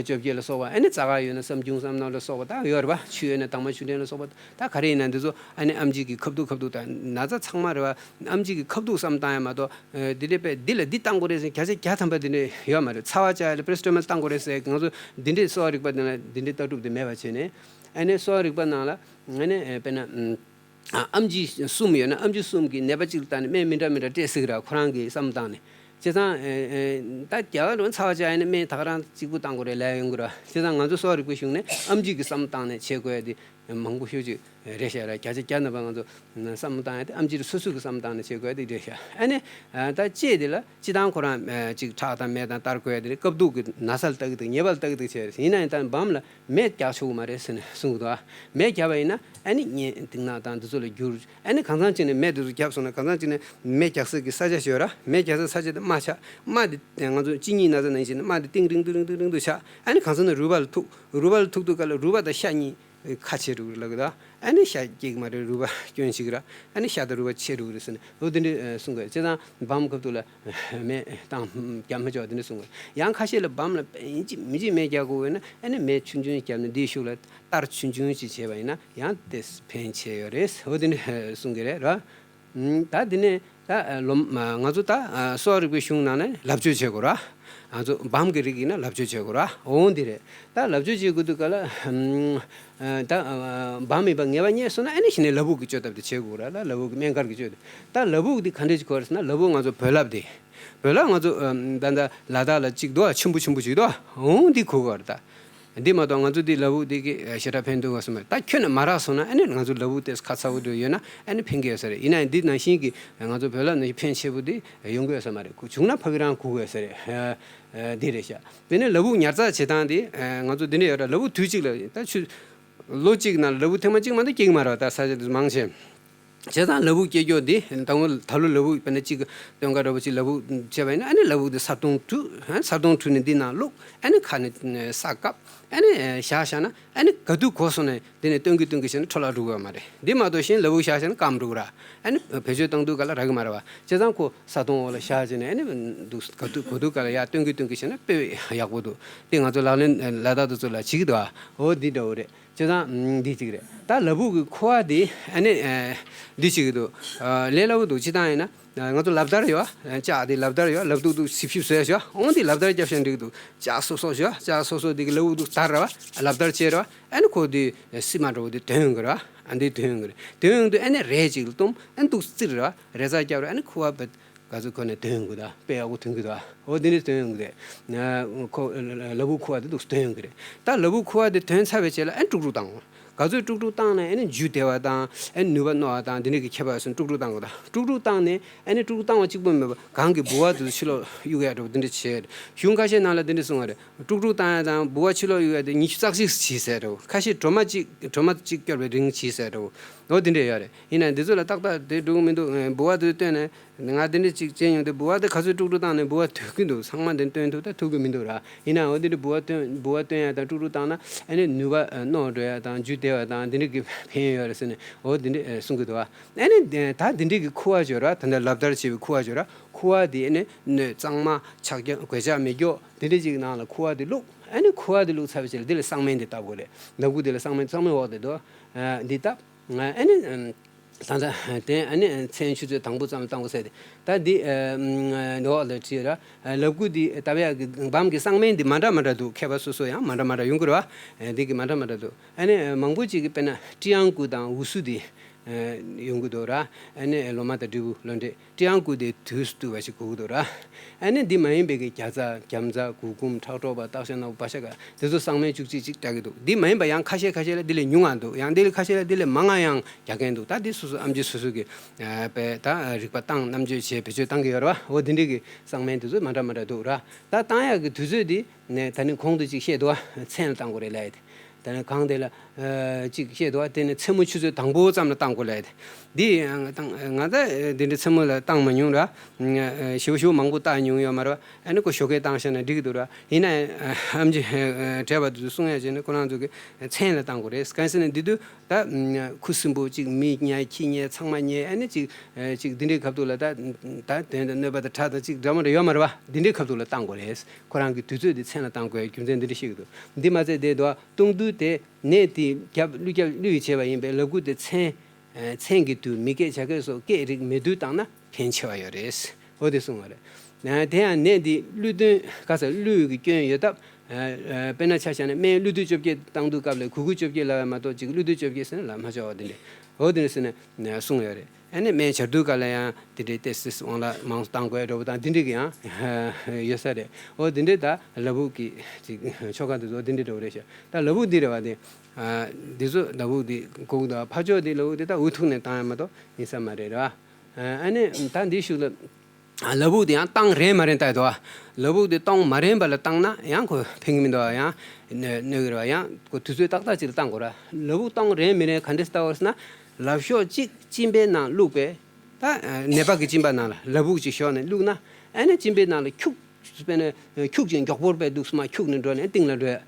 བཅོ་བརྒྱད་ལ་སོགས་པ་ཨ་ནི་རྩ་ཁ་ཡོད་ན་བསམ་ཁྱུང་བསམ་ནོར་ལ་སོགས་པ་ད་ཡོད་རེད་པ། ཆུ་ཡོད་ན་དྭངས་མ་ཆུ་ཕྲན་ལ་སོགས་པ་ད་ག་རེ་ཡིན་ན་འདི་ཚོ་ཨ་ནི་ཨམ་ཆི་གི་ཁ་ཐུག་ཁ་ཐུག་དང་ན་ཚ་ཚང་མ་རེད་པ། ཨམ་ཆི་གི་ཁ་ཐུག་བསམ་བཏང་ཡ་མ་གཏོགས་འདི་འདྲའི་པས་འདི་ལ་འདི་བཏང་དགོས་རེད་ཟེར་བརྒྱ་ཆ་བརྒྱ་ཐམ་པ་འདི་འདྲ་ཡོད་མ་རེད། ཚ་བ་བཅག་ཡ་ལ་པེ་ར་སི་ཊ་མོལ་བཏང་དགོས་རེད་ཟེར་ང་ཚོ་འདི་འདྲའི་གསོ་བ་རིག་པ་འདི་ལ་འདི་འདྲའི་ལྟ་གྲུབ་འདི་མེད་པ་བྱས་ནས་ཨ་ནི་གསོ་བ་རིག་པ་ནང་ལ་ཨ་ནི་དཔེར་ན། ཨ་ཨམ་ཆི་གསུམ་ཡོད་ན་ཨམ་ཆི་གསུམ་གྱིས་ནད་པ་གཅིག་ལ་བཏང་ནས་སྨན་མི་འདྲ་མི་འདྲ་སྤྲད་སྲིད་ཀྱི་ར། ཁོ་རང་གིས་བསམ་བཏང་ནས། བྱས་ཙང་ཨེ་ཨེ་ད་རྒྱ་གར་ལ་ཚ་བ་བཅག་ཡ་ནི་སྨན་ད་ག་རང་གཅིག་པུ་བཏང་དགོས་རེད་ལབ་ཡོང་གི་ར། བྱས་ཙང་ང་ཚོ་གསོ་བ་རིག་པའི་གཞུང་ནས་ཨམ་ཆི་གི་བསམ་བཏང་ནས་བྱེད་དགོས་ཡ་དེ་མང་པོ་ཤོས་ཅིག་རེད་ཤག་ར། བརྒྱ་ཆ་བརྒྱ་ནང་པ་ང་ཚོ་བསམ་བཏང་ཡ་དེ་ཨམ་ཆི་རེ་སོ་སོ་གི་བསམ་བཏང་ནས་བྱེད་དགོས་ཡ་དེ་རེད་ཤག་ཨ་ནི་ད་ལྕེ་དེ་ལ་སྤྱི་བཏང་ཁོ་རང་ཅིག་ཁྲག་དང་མེ་དང་གཏར་དགོས་ཡ་དེ་རེད། སྐབས་ཐོག་གི་ན་ཚ་ལ་ལྟ་གི་འདུག་ཉེས་པ་ལ་ལྟ་གི་འདུག་བྱས་རེད། ཡིན་ན་ཡང་ད་བམ་ལ། མེ་རྒྱག་ཆོག་གི་མ་རེད་ཟེར་ནས་གསུང་གི་འདུག་ཨ། མེ་བརྒྱབ་པ་ཡིན་ན་ཨ་ནི་གཉན་སྟེང་ནག་དང་འདི་ཚོ་ལ་འགྱུར། ཨ་ནི་གང་ཚང་ཅིག་ནས་མེ་འདི་ཚོ་བརྒྱབ་སོང་ན་གང་ཚང་ཅིག་ནས་མེ་རྒྱག་སའི་གི་ས་ཆ་ཞིག་ཡོད་ར། མེ་རྒྱག་སའི་ས་ཆ་དེ་རྨ་ཆགས། རྨ་དེ་ང་ཚོ་གཅིན་སྙི་ན་ཚ་ནང་བཞིན་རྨ་དེ་ཏིང་རིང་ཏིང་རིང་ཏིང་རིང་དུ་ཆགས། ཨ་ནི་གང་ཚང་ནས་རུས་པ་ལ་ཐུག་རུས་པ་ལ་ཐུག་དུས་ག་ལ་རུས་པ་དང་ཤ་གཉིས། ཁ་ཕྱེ་འགྲོ་གི་ལབ་གི་འདུག་ཨ་ནི་ཤ་སྐྱེ་གི་མ་རེད། རུས་པ་སྐྱོན་ཞིག་ར། ཨ་ནི་ཤ་དང་རུས་པ་ཕྱེ་འགྲོ་གི་རེད་ཟེར་ནས་འོ་དེ་འདྲ་གསུང་གི། བྱས་ཙང་སྦམ་སྐབས་དུས་ལ་མེ་བཏང་རྒྱབ་མི་ཆོག་དེ་འདྲ་གསུང་གི། ཡང་ཁ་ཤས་ལ་སྦམ་ལ་ཡིན་གཅིག་མིན་གཅིག་མེ་རྒྱག་དགོས་ཡོད་ན་ཨ་ནི་མེ་ཆུང་ཆུང་རྒྱབ་ནས་འདིའི་ཤུགས་ལ་གཏར་ཆུང་ཆུང་ཅིག་བྱས་པ་ཡིན་ན་ཡང་དེ་ཕན་ཆེ་ཡོད་རེད། འོ་དེ་འདྲ་གསུང་གི་རེད་ར། ད་འདི་ནས་ད་ལོ་ང་ཚོ་ད་གསོ་བ་རིག་པའི་གཞུང་ནང་ནས་ལབ་བཅོས་བྱེད་དགོས་ར། ང་ཚོ་སྦམ་གྱི་རིགས་ཡིན་ན་ལབ་བཅོས་བྱེད་དགོས་ར། འོང་འདི་རེད། ད་ལབ་བཅོས་བྱེད་དགོས་དུས་ག་ལ་ད་སྦམ་ཡིན་པ་ངེས་པ་རྙེད་སོང་ན་ཨ་ནི་གཞི་ནས་ལ་ཕུག་གི་བཅོས་ཐབས་དེ་བྱེད་དགོས་ར། ལ་ལ་ཕུག་གི་སྨན་ཁང་གི་བཅོས་དེ། ད་ལ་ཕུག་འདི་ག་འདྲས་ཅིག་དགོས་རེད་ཟེར་ན་ལ་ཕུག་ང་ཚོ་བོད་ལྭ་དེ། བོད་ལྭ་ང་ཚོ་ད་ད་ལ་དྭགས་ལ་གཅིག་འདུག་ཆེན་པོ་ཆེན་པོ་ཅིག་འདུག་འོང་འདི་དགོས་ག་རེད་ད། འདི་མ་གཏོགས་ང་ཚོ་འདི་ལ་ཕུག་འདི་གི་ཞེ་དྲག་ཕན་ཐོགས་པ་སོང་མ་རེད། ད་ཁྱོན་ནས་མ་རག་སོང་ན་ཨ་ནི་ང་ཚོ་ལ་ཕུག་དེ་ཁ་ཚ་བོ་འདྲ་ཡོད་ན་ཨ་ནི་ཕན་གྱི་ཡོད་ས་རེད། ཡིན་ན་ཡང་འདི་ནང་བཞིན་གྱི་ང་ཚོ་བོད་ལྭ་ནང་བཞིན་ཕན་ཆེ་པོ་འདི་ཡོང་གི་ཡོད་ས་མ་རེད། བྱུང་ན་ཕ་གི་རང་གོ་གི་ཡོད་ས་རེད། འདི་རེད་ཤག་དེ་ནས་ལ་ཕུག་ཉར་ཚགས་བྱེད་སྟངས་འདི་ང་ཚོ་འདི་འདྲ་ཡོད་ར། ལ་ཕུག་དུས་གཅིག་ལ་ད་ཆུ་ལོ་གཅིག་ནང་ལ་ཕུག་ཐེངས་མ་གཅིག་མ་གཏོགས་སྐྱེ་གི་མ་རེད་པ། ད་ས་ཆ་དེ་ཚོ་མང་ཆེ། བྱས་ཙང་ལ་ཕུག་སྐྱེ་རྒྱུ་འདི་ད་ངོ་ད་ལོ་ལ་ཕུག་དཔེར་ན་གཅིག་སྟོན་ཀ་འདྲ་པོ་ཅིག་ལ་ཕུག་བྱས་པ་ཡིན་ན་ཨ་ནི་ལ་ཕུག་འདི་ས་སྟོང་དྲུག་ཨ་ནི་ས་སྟོང་དྲུག་ནས་འདི་ནང་བླུགས། ཨ་ནི་ཁ་ནས་ས་བཀབ། ཨ་ནི་བཞག་བཞག་ན་ཨ་ནི་ག་དུས་གོ་སོང་ནས་འདི་ནས་སྟོན་གི་སྟོན་གི་བྱས་ན་འཕྲོ་བརླག་འགྲོ་གི་ཡོད་མ་རེད། འདི་མ་གཏོགས་གཞན་ལ་ཕུག་བཞག་བཞག་ན་སྐམ་འགྲོ་གི་ར། ཨ་ནི་བེད་སྤྱོད་བཏང་དུས་ག་ལ་རག་གི་མ་རེད་པ། བྱས་ཙང་ཁོ་ས་སྟོང་འོག་ལ་བཞག་བྱས་ནས་ཨ་ནི་འདུག་ག་དུས་ག་དུས་ག་ལ་ཡར་སྟོན་གི་སྟོན་གི་བྱས་ན་དཔེ་ཡག་པོ་འདུག་འདི་ང་ཚོ་ལག་ལེན་ལ་དྭགས་དེ་ཚོ་ལ་བྱེད་ཀྱི་འདུག་ཨ། འོ་འདི་འདྲ་བོ་རེད། བྱས་ཙང་འདི་གཅིག་རེད། ད་ལ་ཕུག་གི་ཁུ་བ་འདི་ཨ་ནི་འདི་གཅིག་འདུག་ལས་སླ་པོ་འདུག་སྤྱིར་བཏང་ཡིན་ན་ང་ཚོ་ལབ་དར་ཡོད། ལྕགས་འདི་ལབ་དར་ཡོད། ལབ་ཏུག་ཏུག་སིབ་སིབ་བཟོས་ཤོག་འོང་འདི་ལབ་དར་རྒྱབ་ཤ་འགྲིག་འདུག་ལྕགས་སོ་སོ་ཤོག་ལྕགས་སོ་སོ་འདི་གི་ལ་ཕུག་འདུག་དར་ར་བ། ལབ་དར་བྱས་ར་བ། ཨ་ནི་ཁོ་འདི་སིལ་མ་འདྲ་བོ་འདི་དོན་ཡོང་གི་ར་བ། ཨ་འདི་དོན་ཡོང་གི་རེད། དོན་ཡོང་དུས་ཨ་ནི་རས་གཅིག་ལ་བཏུམ་ཨ་ནི་འདུག་བཙིར་ར་བ། རས་ཚ་རྒྱབ་ར་བ། ཨ་ནི་ཁུ་བ་བེད་ག་ཚོད་ཁོ་ནས་དོན་ཡོང་གི་འདུག་དཔེ་ཡག་པོ་དོན་གི་འདུག་འོ་འདི་འདྲས་དོན་ཡོང་གི་རེད། ཁོ་ལ་ཕུག་ཁུ་བ་འདི་འདུག་དོན་ཡོང་གི་རེད། ད་ལ་ཕུག་ཁུ་བ་འདི་དོན་ཚར་བའི་རྗེས་ལ་ཨ་ནི་དཀྲུག་དཀྲུག་བཏང་། ག་ཚོད་དཀྲུག་དཀྲུག་བཏང་ན་ཨ་ནི་འཇུ་བདེ་བ་དང་ཨ་ནི་ནུས་པ་རྣོ་བ་དང་འདི་འདྲས་ཀྱི་ཁྱད་པར་སོང་། དཀྲུག་དཀྲུག་བཏང་དགོས། ད་དཀྲུག་དཀྲུག་བཏང་ནས་ཨ་ནི་དཀྲུག་དཀྲུག་བཏང་བ་གཅིག་པོ་མེད་པ་གང་གི་ལྦུ་བ་འདི་ཚོ་ཕྱི་ལོགས་གཡུག་ཡག་འདྲ་པོ་འདི་འདྲས་བྱས། གཞུང་ཁ་ཤས་ནང་ལ་འདི་འདྲས་གསུངས་པ་རེད། དཀྲུག་དཀྲུག་བཏང་ཡག་དང་ལྦུ་བ་ཕྱི་ལོགས་གཡུག་ཡག་དེ་ཉི་ཤུ་རྩ་གཅིག་བྱས་ཟེར་འདྲ་པོ། ཁ་ཤས་སྒྲོལ་མ་གཅིག་སྒྲོལ་མ་གཅིག་སྐྱོར་བའི་རིང་བྱས་ཟེར་འདྲ་པོ། འོ་འདི་འདྲས་ཡོད་རེད། ཡིན་ན་འདི་ཚོ་ལ་ཏག་ཏག་དེ་འགྲོ་གི་མི་འདུག་ལྦུ་བ་དེ་བཏོན་ནས། ང་དེ་འདྲ་ཅིག་བྱས་མྱོང་དུས་ལྦུ་བ་དེ་ག་ཚོད་དཀྲུག་དཀྲུག་བཏང་ནས་ལྦུ་བ་ཐུག་གི་འདུག་ཚང་མ་དེ་བཏོན་ཐུབ་ད་ཐུབ་གི་མི་འདུག་ར། ཡིན་ནའང་འོ་དེ་འདྲ་ལྦུ་བ་བཏོན་ལྦུ་བ་བཏོན་ཡག་དང་དཀྲུག་དཀྲུག་བཏང་ན་ཨ་ནི་ནུས་པ་རྣོ་འགྲོ་ཡག་དང་འཇུ་བདེ་བ་དང་དེ་འདྲ་གི་ཕན་ཡོན་ཡོད་རེད་ཟེར་ནས་འོ་དེ་འདྲ་གསུང་གི་འདུག་ཨ་ནི་ད་དེ་འདྲ་གི་ཁུ་བ་བྱོས་ར། ད་ལྟ་ལབ་དར་བྱས་པའི་ཁུ་བ་བྱོས་ར། ཁུ་བ་དེ་ཨ་ནི་སྣོད་གཙང་མ་ཆག་རྐྱང་གོད་ཆག་མེད་རྒྱུ་དེ་འདྲ་ཅིག་ནང་ལ་ཁུ་བ་དེ་བླུགས། ཨ་ནི་ཁུ་བ་དེ་བླུགས་ཚར་བའི་རྗེས་ལ་དེ་ལ་སྲང་སྨན་དེ་བཏབ་དགོས་རེད། ལབ་ཁུ་དེ་ལ་སྲང་སྨན་སྲང་སྨན་འོག་དེ་འདུག་འདི་བཏབ། ཨ་ནི། ད་ལྟ་དེ་ཨ་ནི་མཚན་ཆུ་ཚོད་དང་པོ་ཙམ་བཏང་དགོས་ཟེར་ཏེ། ད་འདི་འོག་ལ་བྲིས་ར། ལབ་ཁུ་འདི་བཏབ་ཡག་གི་སྦམ་གྱི་སྲང་སྨན་འདི་མ་འདྲ་མ་འདྲ་འདུག་མཁས་པ་སོ་སོ་ཡང་མ་འདྲ་མ་འདྲ་ཡོང་གི་རེད་བ། འདི་གི་མ་འདྲ་མ་འདྲ་འདུག་ཨ་ནི་མང་པོ་ཅིག་གི་དཔེར་ན་ཀྲི་ཡང་ཀུ་དང་འུ་སུ་འདི་ཡོང་གི་འདུག་ར། ཨ་ནི་ལོ་མ་དང་དྲིལ་བུ་ལོ་འདྲེ་ཀྲི་ཡང་ཀུ་འདི་དུས་སུ་བཏུ་བ་ཞིག་དགོས་ཀྱི་འདུག་ར། ཨ་ནི་འདི་མ་ཡིན་པའི་གི་རྒྱ་ཚྭ་རྒྱ་མཚྭ་གུར་གུམ་ཁྲག་དྲོ་པ་སྟག་ཤ་ནག་པོ་པ་ཤ་ག་དེ་ཚོ་སྲང་སྨན་བཅུ་གཅིག་ཅིག་བཏབ་ཀྱི་འདུག་འདི་མ་ཡིན་པ་ཡང་ཁ་ཤས་ཁ་ཤས་ལ་འདི་ལས་ཉུང་ང་འདུག་ཡང་འདི་ལས་ཁ་ཤས་ལ་འདི་ལས་མང་ང་ཡང་རྒྱག་མཁན་འདུག་ད་འདི་སོ་སོ་ཨེམ་ཆི་སོ་སོ་གི་དཔེ་ད་རིག་པ་བཏང་རྣམ་དཔྱོད་བྱས་བེད་སྤྱོད་བཏང་གི་ཡོད་རེད་བ། འོ་འདི་འདྲའི་གི་སྲང་སྨན་དེ་ཚོ་མ་འདྲ་མ་འདྲ་འདུག་ར། ད་བཏང་ཡག་གི་དུས་ཚོད་འདི་ནས་ད་ནི་གོང་དུ་ཅིག་བཤད་འདུག་བ། མཚན་ལ་བཏང་དགོས་རེད་ལབ་ཡ་དེ། ད་ནི་གང་དེ་ལ་ཅིག་བཤད་འདུག་བ། དེ་ནི་མཚན་མོ་ཆུ་ཚོད་དང་པོ་ཙམ་ལ་བཏང་དགོས་ལབ་ཡ་དེ། འདི་ང་ད་འདི་འདྲའི་མཚན་མོ་ལ་བཏང་མ་མྱོང་ར། ཞེ་པོ་ཞེ་པོ་མང་པོ་བཏང་མྱོང་ཡོད་མ་རེད་བ། ཨ་ནི་ཁོ་ཞོགས་ཀས་བཏང་བཞག་ན་འགྲིག་གི་འདུག་ར། ཡིན་ན་ཨེམ་ཆི་བགྲེས་པ་དེ་ཚོ་གསུང་ཡ་བྱས་ནས་ཁོ་རང་ཚོ་གི་མཚན་ལ་བཏང་དགོས་རེད། གང་ཟེར་ན་འདི་དུས་ད་ཁུ་སིམ་པོ་ཅིག་མི་ཉལ་ཁྱི་ཉལ་ཚང་མ་ཉལ། ཨ་ནི་ཅིག་ཅིག་འདི་འདྲའི་སྐབས་དུས་ལ་ད་ད་དོན་དང་གནོད་པ་དང་ཁྲག་དང་ཅིག་འདྲ་མ་འདྲ་ཡོད་མ་རེད་བ། འདི་འདྲའི་སྐབས་དུས་ལ་བཏང་དགོས་རེད། ཁོ་རང་གི་དུས་ཚོད་འདི་མཚན་ལ་བཏང་དགོས་རྒྱུ་མཚན་འདི་འདྲ་ཤེས་ཀྱི་འདུག་འདི་མ་ཚད་དེ་དུས་གཏོང་དུས་དེ་ནད་དེ་རྒྱབ་ཀླུ་རྒྱབ་ཀླུ་ཡིས་བྱས་པ་ཡིན་པས་ལབ་ཁུ་དེ་མཚན་མཚན་གྱི་དུས་མི་སྐད་བྱ་སྐད་སོགས་སྐད་རིགས་མེད་དུས་བཏང་ན་ཕན་ཆེ་བ་ཡོད་རེད། འོ་དེ་གསུངས་པ་རེད། དེ་ཡང་ནད་འདི་ཀླུ་གདོན་ཁ་ས་ཀླུ་གི་སྐྱོན་ཡོད་སྟབས། དཔེར་ན་ཆ་བཞག་ན་སྨན་ཀླུ་བདུད་བཅོ་བརྒྱད་བཏང་དུས་སྐབས་ལ་གུ་གུལ་བཅོ་བརྒྱད་ལབ་ཡ་མ་གཏོགས་ཅིག་ཀླུ་བདུད་བཅོ་བརྒྱད་ཟེར་ན་ལབ་མ་ཆོག་པ་དེ་འདྲ། འོ་དེ་འདྲ་ཟེར་ནས་གསུངས་ཡོད་རེད། ཨ་ནི་སྨན་སྦྱར་དུས་སྐབས་ལ་ཡང་དེ་འདྲའི་ཏོག་ཙམ་དབང་ལ་མང་བཏང་དགོས་འདྲ་པོ་དང་དེ་འདྲའི་གི་ཡང་ཡོད་ས་རེད། འོ་དེ་འདྲའི་ད་ལ་ཕུག་གི་ཅིག་ཆོ་ག་དེ་ཚོ་དེ་འདྲའི་འདྲ་པོ་རེད་ཤག་ད་ལ་ཕུག་འདི་རེད་བ། དེ་འདི་ཚོ་ལ་ཕུག་འདི་གོ་གི་འདུག་ཕར་ཕྱོགས་འདི་ལ་ཕུག་འདི་ད་འུ་ཐུག་ནས་བཏང་ཡ་མ་གཏོགས་ཡིན་ས་མ་རེད་ར། ཨ་ནི་ད་འདི་ཤུགས་ལ། ལ་ཕུག་དེ་ཡང་བཏང་རན་མ་རན་ལྟ་ཡི་འདུག་ལ་ཕུག་དེ་གཏོང་མ་རན་པ་ལ་བཏང་ན་ཡང་ཁོ་ཕན་གི་མི་འདུག་ཡང་གནོད་གནོད་གི་རེད་བ། ཡང་ཁོ་དུས་ཚོད་ཏག་ཏག་ཅིག་ལ་བཏང་དགོས་ར། ལ་ཕུག་གཏོང་རན་མི་རན་ག་འདྲས་ལྟ་བར་ཟེར་ན། ལག་ཤོག་གཅིག་གཅིན་པའི་ནང་བླུགས་པས། ད་ནད་པ་གི་གཅིན་པ་ནང་ལ་ལ་ཕུག་ཅིག་ཞོག་ནས་བླུགས་ན། ཨ་ནི་གཅིན་པའི་ནང་ལ་ཁྱུག་དཔེར་ན་ཁྱུག་ཅིག་མགྱོགས་པོར་པས་འདུག་སེ་མར་ཁྱུག་ནས་འགྲོ་ནས་གཏིང་ལ་འགྲོ་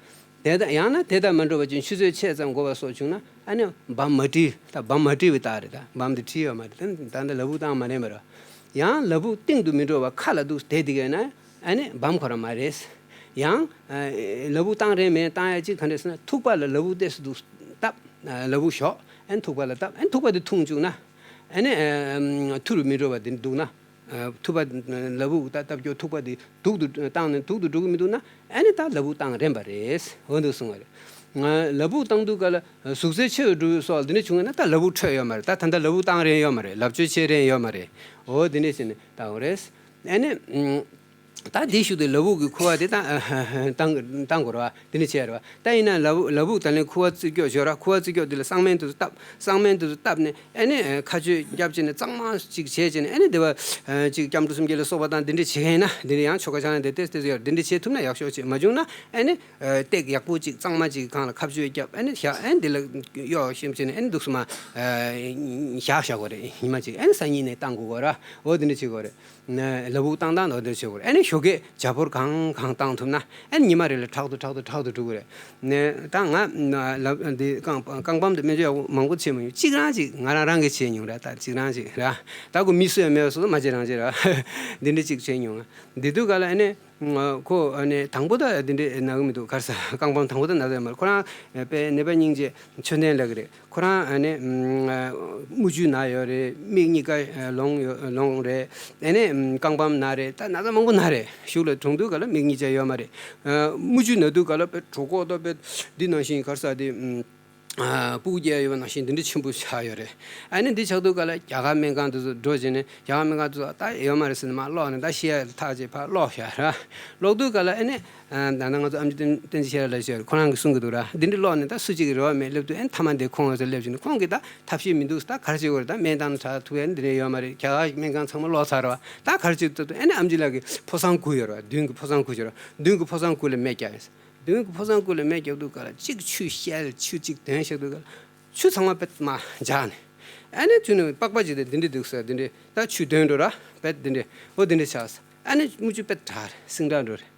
ཡ། དེ་དང་ཡང་ན་དེ་དང་མ་འགྲོ་བ་ཅིག་ཆུ་ཚོད་ཕྱེད་ཙམ་འགོར་བ་སོགས་བྱུང་ན་ཨ་ནི་བམ་མ་བྲིས། ད་བམ་མ་བྲིས་པའི་རྟགས་རེད། ད་བམ་དེ་བྲིས་ཡོད་མ་རེད། ད་ད་ལྟ་ལ་ཕུག་བཏང་མ་རན་པ་རེད། ཡང་ལ་ཕུག་སྟེང་དུ་མི་འགྲོ་བར་ཁ་ལ་འདུག་བསྡད་དེ་གས་ན་ཨ་ནི་བམ་ཁོ་རང་མ་རེད། ཡང་ལ་ཕུག་བཏང་རན་མེད། བཏང་ཡ་ཅིག་ག་འདྲས་ཟེར་ན་ཐུག་པ་ལ་ལ་ཕུག་ཏོག་ཙམ་འདུག་བཏབ། ལ་ཕུག་ཞོག་ཨ་ནི་ཐུག་པ་ལ་བཏབ། ཨ་ནི་ཐུག་པ་དེ་ཐུང་བཅུག་ན་ཨ་ནི་ཐུར་མི་འགྲོ་བ་དེ་འདུག་ན། ཐུག་པ་ལ་ཕུག་ད་བཏབ་སྐྱོ་ཐུག་པ་དེ་སྡུག་ཏུ་བཏང་ནས་སྡུག་ཏུ་འགྲོ་གི་མི་འདུག་ན་ཨ་ནི་ད་ལ་ཕུག་བཏང་རན་པ་རེད། འོ་འདུག་གསུང་བ་རེད། ལ་ཕུག་བཏང་དུས་ག་ལ་ཟུག་གཟེར་ཆེ་རུ་འགྲོ་སོགས་འདི་འདྲ་བྱུང་ན་ད་ལ་ཕུག་འཕྲོད་ཡོད་མ་རེད། ད་ད་ལྟ་ལ་ཕུག་བཏང་རན་ཡོད་མ་རེད། ལབ་བཅོས་བྱེད་རན་ཡོད་མ་རེད། འོ་འདི་འདྲ་བྱས་ནས་བཏང་བ་རེད། ཨ་ནི། ད་དེའི་གཞུག་ཏུ་ལ་ཕུག་གི་ཁུ་བ་དེ་བཏང་བཏང་བཏང་དགོས་རེད་བ། དེ་ནས་བྱས་རེད་བ། ད་ཡིན་ན་ལ་ཕུག་ལ་ཕུག་ད་ནི་ཁུ་བ་རྩི་སྐྱོག་ཞོར་ར་ཁུ་བ་རྩི་སྐྱོག་དེ་ལ་གསང་སྨན་དུ་བཏབ། གསང་སྨན་དུ་བཏབ་ནས་ཨ་ནི་ཁ་གཅོད་རྒྱབ་བྱས་ནས་གཙང་མ་ཅིག་བྱས་བྱས་ནས་ཨ་ནི་དེ་བ་ཅིག་སྐྱབས་འགྲོ་སུམ་བརྒྱ་ལ་སོགས་པ་དང་དེ་འདྲ་བྱེད་མཁན་ཡིན་ན་དེ་འདྲ་ཡང་ཆོ་ག་ཆང་ལ་དེ་ཏེ་ཏེ་ཡོད་དེ་འདྲ་བྱེད་ཐུབ་ན་ཡག་ཤོས་བྱེད། མ་བྱུང་ན་ཨ་ནི་སྟེགས་ཡག་པོ་ཅིག་གཙང་མ་ཅིག་གང་ལ་ཁ་གཅོད་རྒྱབ་ཨ་ནི་བཞག་ཨ་ནི་དེ་ལ་གཡོག་ཤེམ་བྱས་ནས་ཨ་ནི་འདུག་སུ་མ་བཞག་བཞག་དགོས་རེད། ཉི་མ་ཅིག་ཨ་ནི་སང་ཉིན་ནས་བཏང་དགོས་གོ་ར། འོ་དེ་འདྲ་བྱེད་དགོས་རེད། ལ་ཕུག་བཏང་སྟངས་དང་དེ་བྱེད་དགོས་རེད། ཨ་ནི་ཞོགས་ཀས་ཇ་ཕོར་གང་གང་བཏང་ཐུབ་ན་ཨ་ནི་ཉི་མ་རེ་ལ་ཕྲག་ཏུ་ཕྲག་ཏུ་ཕྲག་ཏུ་འགྲོ་གི་རེད། ནས་ད་ང་ལ་འདི་རྐང་རྐང་པའམ་དེ་སྨན་བཅོས་ཡག་པོ་མང་པོ་བྱེད་མ་མྱོང་། གཅིག་རང་གཅིག་ང་རང་རང་གིས་བྱས་མྱོང་ར། ད་གཅིག་རང་གཅིག་ར། ད་ཁོ་མི་སུ་ཡང་མེད་པ་སོ་སོ་མ་བྱེད་རང་བྱེད་ར། འདི་འདྲ་གཅིག་བྱས་མྱོང་། འདི་དུས་ག་ལ་ཨ་ནི་ཁོ་ཨ་ནི་དང་པོ་ད་འདི་འདྲ་ན་གི་མི་འདུག་ག་རེ་ཟ། རྐང་པ་དང་པོ་ད་ན་གི་མ་རེད། ཁོ་རང་དཔེ་ནད་པ་སྙིང་རྗེ་མཆོད་རྟེན་ལབ་གི་རེད། ཁོ་རང་ཨ་ནི་ཨམ་དམུ་ཆུ་ན་ཡོད་རེད། མིག་གཉིས་ཀ་ལོང་ཡོད་ལོང་རེད། ཨ་ནི་ཨམ་རྐང་པའམ་ན་རེད། ད་ན་ཚ་མང་པོ་ན་རེད། གཞུག་ལ་གྲོངས་དུས་ག་ལ་མིག་གཉིས་ཆ་ཡོད་མ་རེད། ཨ་དམུ་ཆུ་ན་དུས་ག་ལ་དཔེ་གྲོད་ཁོག་ཏོ་དཔེ་འདི་ནང་བཞིན་ག་རེ་ཟ་དེ་ཨམ་ཨ་སྤུ་གུ་སྐྱེ་ཡོད་པ་ནང་བཞིན་འདི་འདྲ་ཆེན་པོ་ཆགས་ཡོད་རེད། ཨ་ནི་འདི་ཆགས་དུས་ག་ལ་རྒྱ་གར་སྨན་ཁང་དུ་འགྲོ་བྱས་ནས་རྒྱ་གར་སྨན་ཁང་དུ་ད་ཡོད་མ་རེད་ཟེར་ནས་མར་སློག་ནས་ད་ཤི་ཡ་ཐག་བཅད་ཕར་སློག་བཞག་ར། སློག་དུས་ག་ལ་ཨ་ནི། ཨ་ད་ནང་ང་ཚོ་ཨམ་ཆི་བསྟན་བསྟན་འཛིན་ཤེས་རབ་ལགས་ཞེས་ཁོ་རང་གིས་གསུང་གི་འདུག་ར། འདི་འདྲ་ཀློག་ནས་ད་སུ་གཅིག་གིས་རེ་བ་མེད་སླེབས་དུས་ཨ་ནི་མཐའ་མ་འདིར་ཁོང་ཚོ་སླེབས་བྱུང་ནས་ཁོང་གིས་ད་ཐབས་ཤེས་མི་འདུག་ད་ག་རེ་བྱེད་དགོས་རེད། ད་སྨན་བཏང་ནས་དྲག་ཐུབ་ཡ་ནི་འདི་འདྲ་ཡོད་མ་རེད། རྒྱ་གར་སྨན་ཁང་ཚང་མ་ཀློག་ཚར་ར་བ། ད་ག་རེ་བྱེད་ཐུབ་ཐུབ། ཨ་ནི་ཨམ་ཆི་ལགས་ཀྱིས་ཕོ་བཟང་དགུ་ཡོད་ར་བ། མདུན་གྱི་ཕོ་བཟང་དགུ་ཡོད་ར། མདུན་གྱི་ཕོ་བཟང་དགུ་ལ་སྨན་བརྒྱབ་ཡོད། མདུན་གྱི་ཕོ་བཟང་དགུ་ལ་སྨན་བརྒྱབ་དུས་ག་ལ་གཅིག་ཆུ་བཤལ་ཆུ་གཅིག་འདོན་བཞག་དུས་ག་ལ་ཆུ་ཚང་མ་དཔེ་མར་འཇགས་ནས། ཨ་ནི་ཆུ་ནི་པགས་པ་ཅིག་དེ་འདི་འདྲ་འདུག་ཟེར། འདི་འདྲ་ད་ཆུ་འདོན་འགྲོ་ར་བས་འདི་འདྲ་འོ་འདི་འདྲ་ཆགས། ཨ་ནི་དམུ་ཆུ་དཔེ་དྲག་རེད། སིང་དྲག་འགྲོ་རེད།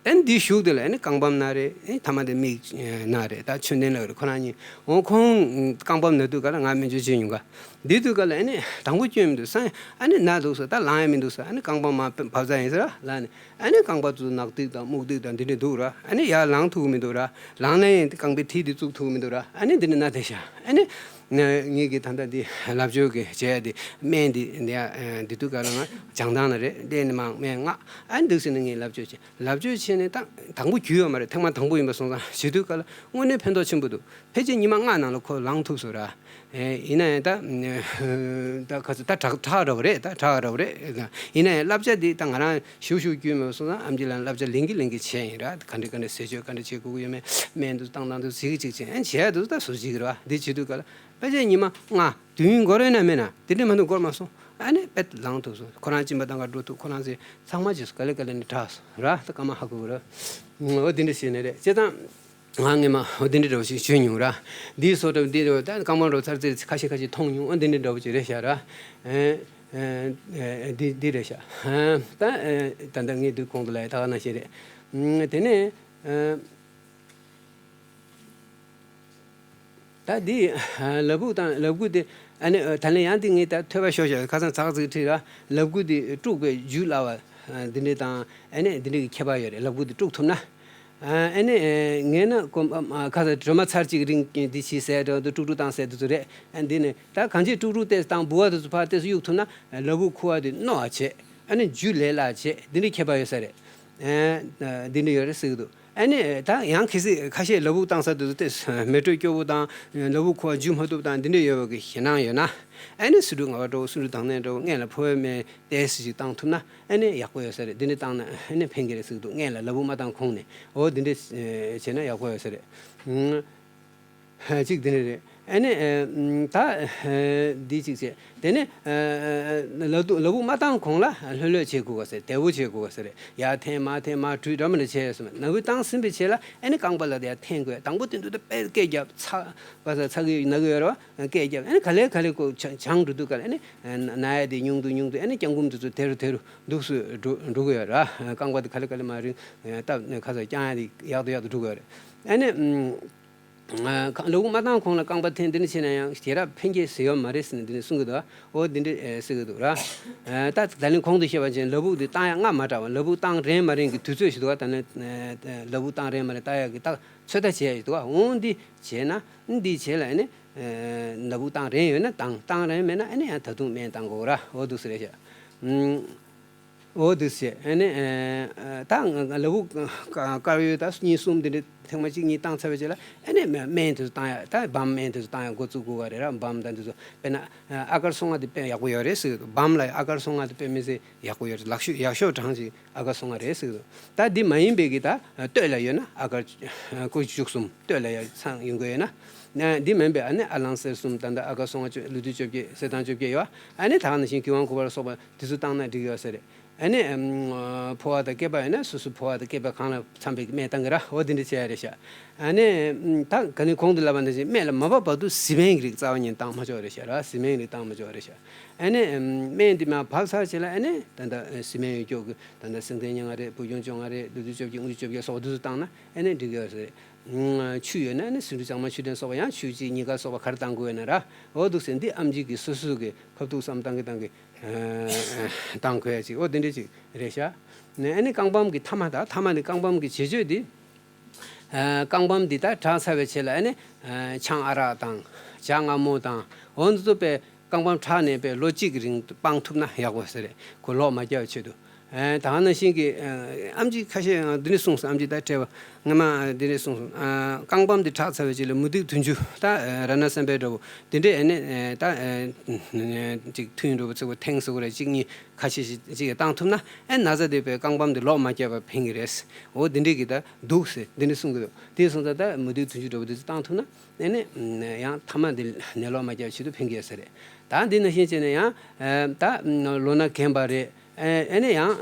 ཨ་ནི་འདིའི་གཞུག་དེ་ལ་ཨ་ནི་རྐང་པའམ་ན་རེད། ཨ་ནི་མཐའ་མ་དེ་མིག་ན་རེད། ད་མཆོད་རྟེན་ལ་རེད། ཁོ་རང་གཉིས་འོ་ཁོང་རྐང་པའམ་ན་དུས་ག་ལ་ང་སྨན་བཅོས་བྱེད་མྱོང་ག་འདི་དུས་ག་ལ་ཨ་ནི་དང་པོ་སྐྱོན་མི་འདུག་ས། ཨ་ནི་ན་འདུག་ས། ད་ལངས་ཡ་མི་འདུག་ས། ཨ་ནི་རྐང་པ་མར་བབས་ས་ཡིན་ས་ར་ལ་ནི། ཨ་ནི་རྐང་པ་ཚོ་ནག་ཐིག་དང་སྨུག་ཐིག་དང་འདི་འདྲ་འདུག་ར། ཨ་ནི་ཡར་ལངས་ཐུབ་ཀྱི་མི་འདུག་ར། ལངས་ན་ཡང་རྐང་པའི་མཐིལ་དེ་བཙུགས་ཐུབ་ཀྱི་མི་འདུག་ར། ཨ་ནི་འདི་འདྲ་ན་བསྡད་ཤག་ཨ་ནི་ངེད་ཀྱིས་ད་ལྟ་འདི་ལབ་བཅོས་ཀྱི་བྱས་ཏེ་སྨན་འདི་འདི་ཡ་འདི་དུས་ག་ལ་ང་བྱང་ཐང་ན་རེད། འདི་ནས་མར་སྨན་མངགས། ཨ་ནི་འདུག་ཟེར་ནས་ངས་ལབ་བཅོས་བྱས། ལབ་བཅོས་བྱས་ནས་ད་དང་པོ་རྒྱུས་ཡོད་མ་རེད། ཐེངས་མ་དང་པོ་ཡིན་པ་སོང་ཙང་བྱེད་དུས་ག་ལ་དངོས་གནས་ཕན་ཐོགས་ཆེན་པོ་འདུག་ཕལ་ཆེར་ཉི་མ་ལྔ་ནང་ལ་ཁོ་ལངས་ཐུབ་སོང་ར། ཨེ་ཡིན་ན་ཡང་ད་ད་ག་ཚོད་ད་དྲག་དྲག་ར་བ་རེད། ད་དྲག་ར་བ་རེད། ཡིན་ན་ཡང་བསླབ་བྱ་འདི་ད་ང་རང་ཞུ་ཞུ་རྒྱུས་མེད་སོང་ཙང་ཨམ་ཆི་ལགས་བསླབ་བྱ་ལེན་གི་ལེན་གི་བྱས་ཡིན་ར། ག་འདྲ་ག་འདྲ་ཟས་སྤྱོད་ག་འདྲ་བྱེད་དགོས་ཀྱི་ཡོད་མེད་སྨན་དུ་བཏང་བཏང་དུ་གཟིགས་གཅིག་བྱས། ཨན་བྱས་དུ་ད་སུ་གཟིགས་ར་བ། འདི་བྱེད་དུས་ག་ལ་ཕལ་ཆེར་ཉི་མ་ལྔ་བདུན་འགོར་ཡོད་ན་མེད་ན་དེ་འདྲ་མ་གཏོགས་འགོར་མ་སོང་། ཨ་ནི་དཔེ་ལངས་ཐུབ་སོང་། ཁོ་རང་གཅིན་པ་བཏང་ག་འགྲོ་ཐུབ། ཁོ་རང་ཚོས་ཚང་མ་བྱས་སོང་། ག་ལེ་ག་ལེ་ནས་དྲག་སོང་ར། ད་སྐར་མ་ཧ་གོ་གི་ར། འོ་དེ་འདྲ་བྱས་ནས་རེད། བྱས་ཙང་ང་སྔས་མ་འོ་དེ་འདྲ་འདྲ་བོ་ཞིག་བྱོན་མྱོང་ར། འདིའི་སོ་འདྲ་བོ་འདི་འདྲ་བོ་ད་རྐང་པ་འགྲོ་ཚར་ཚེ་ཁ་ཤས་ཁ་ཤས་མཐོང་མྱོང་། འོ་དེ་འདྲ་འདྲ་བོ་ཅིག་རེད་ཤག་ར། ཨེ་ཨེ་འདི་འདི་རེད་ཤག་ད་ཨེ་ད་ལྟ་ངས་འདི་གོང་དུ་ལབ་ཡ་ད་ག་ནང་བཞིན་རེད། དེ་ནས་ཨེ། ད་འདི་ལ་ཕུག་དང་ལ་ཕུག་དེ་ཨ་ནི་ད་ལན་ཡང་འདི་ངས་ད་ཐོས་པ་ཤོར་ཤག་ཁ་སང་ཚག་ཚིག་ཁྲིད་ར། ལ་ཕུག་དེ་དཀྲུགས་པའི་རྒྱུ་སླ་བ་འདི་འདྲ་དང་ཨ་ནི་འདི་འདྲ་གི་ཁྱད་པར་ཡོད་རེད། ལ་ཕུག་དེ་དཀྲུགས་ཐུབ་ན། ཨ་ནི་ངས་ན་ཁ་སང་སྒྲོལ་མ་ཚར་གཅིག་རིང་འདི་བྱས་ཟེར་འདྲ་འདུག་དཀྲུག་དཀྲུག་བཏང་ཟེར་འདུག་ཚོ་རེད། ཨ་འདི་ནི་ད་གང་ཅི་དཀྲུག་དཀྲུག་བལྟས་བཏང་ལྦུ་བ་དེ་ཚོ་ཕར་བལྟས་སུ་གཡུག་ཐུབ་ན་ལ་ཕུག་ཁུ་བ་དེ་རྣོ་བ་བྱེད། ཨ་ནི་རྒྱུ་ལས་སླ་བྱེད། འདི་འདྲ་ཁྱད་པར་ཡོད་ས་རེད། འདི་འདྲ་ཡོད་རེད་ཟེར་གི་འདུག་ཨ་ནི་ད་ཡང་གལ་སྲིད་ཁ་ཤས་ལ་ཕུག་བཏང་ས་དེ་ཚོ་ཏེ་མེ་དྲོད་སྐྱོ་བོ་དང་ལ་ཕུག་ཁུ་བ་འཇུ་མ་ཐུབ་དང་འདི་འདྲ་ཡོད་པ་གི་ཞེད་སྣང་ཡོད་ན། ཨ་ནི་སུ་འབྲུ་ང་བ་འགྲོ་སུ་འབྲུ་དང་ནས་འགྲོ་སྔས་ལ་ཕོ་བའི་མེ་ཏེ་སི་ཞིག་བཏང་ཐུབ་ན་ཨ་ནི་ཡག་པོ་ཡོད་ས་རེད། འདི་འདྲ་བཏང་ན་ཨ་ནི་ཕན་གི་རེད་ཟེར་གི་འདུག་སྔས་ལ་ལ་ཕུག་མ་བཏང་གོང་ནས་འོ་འདི་འདྲ་བྱས་ན་ཡག་པོ་ཡོད་ས་རེད། གཅིག་དེ་འདྲ་རེད། ཨ་ནི་ཨ་ད་འདི་གཅིག་བྱས། དེ་ནས་ཨ་ལ་དུ་ལ་བུག་མ་བཏང་གོང་ལ་ལྷོད་ལྷོད་བྱེད་དགོས་ག་ཟེར། དལ་བོ་བྱེད་དགོས་ག་ཟེར། ཡར་འཐེན་མར་འཐེན་མར་བྲུས་འདྲ་མི་འདྲ་བྱས་སོང་། ན་བུག་བཏང་ཟིན་པའི་རྗེས་ལ་ཨ་ནི་རྐང་པ་ལ་ཡར་འཐེན་དགོས། དང་པོ་དེ་དུས་ད་དཔེ་སྐད་རྒྱབ་ཚ་བ་ས་ཚ་གི་ན་གི་ཡོད་རེད་བ། སྐད་རྒྱབ། ཨ་ནི་ག་ལེ་ག་ལེ་ཁོ་བྱ་བྱང་འགྲོ་དུས་ག་ལ་ཨ་ནི་ན་ཡ་དེ་ཉུང་དུ་ཉུང་དུ། ཨ་ནི་རྐྱང་འགུམ་དེ་ཚོ་དེ་རུ་དེ་རུ་འདུག་སུ་འགྲོ་འགྲོ་གི་ཡོད་ར། རྐང་པ་དེ་ག་ལེ་ག་ལེ་མར་རིང་སྟབས་ཁ་ས་རྐྱང་ཡ་དེ་ཡག་ཏུ་ཡག་ཏུ་འགྲོ་གི་ཡོད་རེད། ཨ་ནི། ལ་བུག་མ་བཏང་གོང་ལ་རྐང་པ་འཐེན་འདི་འདྲ་བྱས་ན་ཡང་ཞེ་དྲག་ཕན་སྐྱེད་ཟེར་ཡོད་མ་རེད་ཟེར་ནས་འདི་ནས་གསུང་གི་འདུག་འོ་འདི་འདྲ་ཟེར་གི་འདུག་ར། ད་ད་ལན་གོང་དུ་བཤད་པ་བཞིན་ལ་བུག་འདི་བཏང་ཡ་སྔ་མ་དྲགས་པ། ལ་བུག་བཏང་རན་མ་རན་གྱི་དུས་ཚོད་ཞིག་འདུག་ད་ནི་ལ་བུག་བཏང་རན་མ་རན་ལྟ་ཡ་གི་ད་ཚོད་ལྟ་བྱས་ཡ་ཞིག་འདུག་འོ་འདི་བྱས་ན་འདི་བྱས་ལ་ཨ་ནི་ལ་བུག་བཏང་རན་ཡོད་ན་བཏང་། བཏང་རན་མེད་ན་ཨ་ནི་ཡང་ད་དུང་སྨན་བཏང་དགོས་ར། འོ་འདུག་ཟེར་རེད་ཤག་འོ་འདུག་ཟེར། ཨ་ནི་ད་ལ་བུག་དཀར་ཡོལ་ད་གཉིས་གསུམ་འདི་འདྲ་ཐེངས་མ་གཅིག་གཉིས་བཏང་ཚར་བའི་རྗེས་ལ་ཨ་ནི་སྨན་དེ་ཚོ་བཏང་ཡ། ད་བམ་སྨན་དེ་ཚོ་བཏང་ཡ་འགོ་བཙུགས་དགོས་པ་རེད་ར། བམ་དང་འདི་ཚོ། དཔེར་ན་ཨ་ཀར་སོ་ལྔ་དེ་དཔེ་ཡག་པོ་ཡོད་རེད་ཟེར་གི་འདུག་བམ་ལ་ཨ་ཀར་སོ་ལྔ་དེ་དཔེ་མི་སྲིད་ཡག་པོ་ཡོད་རེད། ལག་ཤོས་ཡག་ཤོས་གྲངས་ཅིག་ཨ་ཀར་སོ་ལྔ་རེད་ཟེར་གི་འདུག་ད་འདི་མ་ཡིན་པའི་གི་ད་སྟོད་ལ་ཡོད་ན་ཨ་ཀར་ཀོ་བཅུ་གསུམ་སྟོད་ལ་ཡ་ཚང་ཡོང་གི་ཡོད་ན། འདི་མིན་པའི་ཨ་ནི་ཨ་ལང་སེར་གསུམ། ད་ལྟ་ཨ་ཀར་སོ་ལྔ་བཅུ། ལུས་དུས་བཅོ་བརྒྱད། སེར་ཐང་བཅོ་བརྒྱད་ཡོད། ཨ་ནི་ད་ག་ནང་བཞིན་གི་ཝང་ཁུ་བར་སོགས་པ་དེ་ཚོ་བཏང་ན་འགྲིག་ཡོད་ས་རེད། ཨ་ནི་ཨམ་ཕོ་བ་དང་སྐེད་པ་ཡོད་ན་སོ་སོའི་ཕོ་བ་དང་སྐེད་པ་གང་ལ་འཚམ་པའི་སྨན་བཏང་གི་ར། འོ་དེ་འདྲ་བྱེད་ཡ་རེད་ཤག་ཨ་ནི་ཨམ་ད་ག་ནི་གོང་དུ་ལབ་པ་ནང་བཞིན་སྨན་ལ་མ་བབས་བར་དུ་བཟི་སྨན་གྱི་རིགས་རྩ་བ་ཉིད་བཏང་མ་ཆོག་རེད་ཤག་ར། བཟི་སྨན་གྱི་རིགས་བཏང་མ་ཆོག་རེད་ཤག་ཨ་ནི་ཨམ་སྨན་འདི་མར་བབས་ཚར་རྗེས་ལ་ཨ་ནི་ད་ལྟ་བཟི་སྨན་ཡོད་ཀྱོག་གི་ད་ལྟ་སེང་ལྡེང་ཉི་ལྔ་རེད། བུ་ཆུང་བཅོ་ལྔ་རེད། ལུས་དུས་བཅོ་བརྒྱད། དངུལ་དུས་བཅོ་བརྒྱད་སོགས་དེ་ཚོ་བཏང་ན་ཨ་ནི་འགྲིག་གི་ཡོད་ས་རེད། ཆུ་ཡོད་ན་ནི་སིལ་འབྲུ་ལྕང་མ་ཆུ་ཕྲན་སོགས་པ། ཡང་ཆུ་གཅིག་གཉིས་ཀ་སོགས་པ་ག་རེ་བཏང་དགོས་ཡོད་ན་ར། འོ་འདུག་ཟེར། འདི་ཨེམ་ཆི་གིས་སོ་སོ་གི་ཕབ་ཐུག་བསམ་བཏང་གི་བཏང་གི་བཏང་དགོས་ཡ་ཅིག་འོ་འདི་འདྲ་ཅིག་རེད་ཤག་ནས་ཨ་ནི་རྐང་བམ་གི་ཐ་མ་དང་། ཐ་མ་ནི་རྐང་བམ་གི་བྱེད་སྤྱོད་འདི། རྐང་བམ་འདི་ད་དྲག་ཚར་བའི་ཆེད་ལ་ཨ་ནི་ཆང་ཨ་རག་དང་ཇ་མངར་མོ་དང་འོ་འདི་ཚོ་དཔེ་རྐང་བམ་དྲག་ནས་པའི་ལོ་གཅིག་གི་རིང་དུ་སྤང་ཐུབ་ན་ཡག་པོ་ཟེར་རེད། ཁོ་ལོག་མ་རྒྱག་པའི་ཆེད་དུ། ཨ་ད་ག་ནང་བཞིན་གྱི་ཨ་ཨེམ་ཆི་ཁ་ཤས་ཡང་འདི་འདྲ་གསུངས་སོང་། ཨེམ་ཆི་ད་ཁྲེལ་བ་སྔ་མ་འདི་འདྲ་གསུངས་སོང་། ཨ་རྐང་བམ་འདི་དྲག་ཚར་བའི་རྗེས་ལ་མུ་ཏིག་དུང་ཕྱུར་ད་ཨ་རཏྣ་བསམ་འཕེལ་འདྲ་བོ་འདི་འདྲས་ཨ་ནི་ཨ་ད་ཨ་ཅིག་ཐུན་འདྲ་བོ་ཚིག་པ་ཐེངས་ཟེར་དགོས་རེད། གཅིག་གཉིས་ཁ་ཤས་ཤིག་ཅིག་བཏང་ཐུབ་ན་ཨ་ན་ཚ་དེ་པའི་རྐང་བམ་འདི་ལོག་མ་རྒྱག་པ་ཕན་གི་རེད། འོ་འདི་འདྲས་ཀྱི་ད་འདུག་ཟེར་འདི་འདྲ་གསུང་གི་འདུག་དེ་སོང་ཙང་ད་མུ་ཏིག་དུང་ཕྱུར་འདྲ་བོ་འདི་ཚོ་བཏང་ཐུབ་ན། ཨ་ནི་ཡང་ཐ་མ་འདི་ནད་ལོག་མ་རྒྱག་ཆེད་དུ་ཕན་གྱི་ཡོད་ས་རེད། ད་འདི་ནང་བཞིན་བྱས་ནས་ཡང་ད་ལོ་ན་རྒན་པ་རེད། ཨ་ནི་ཡང་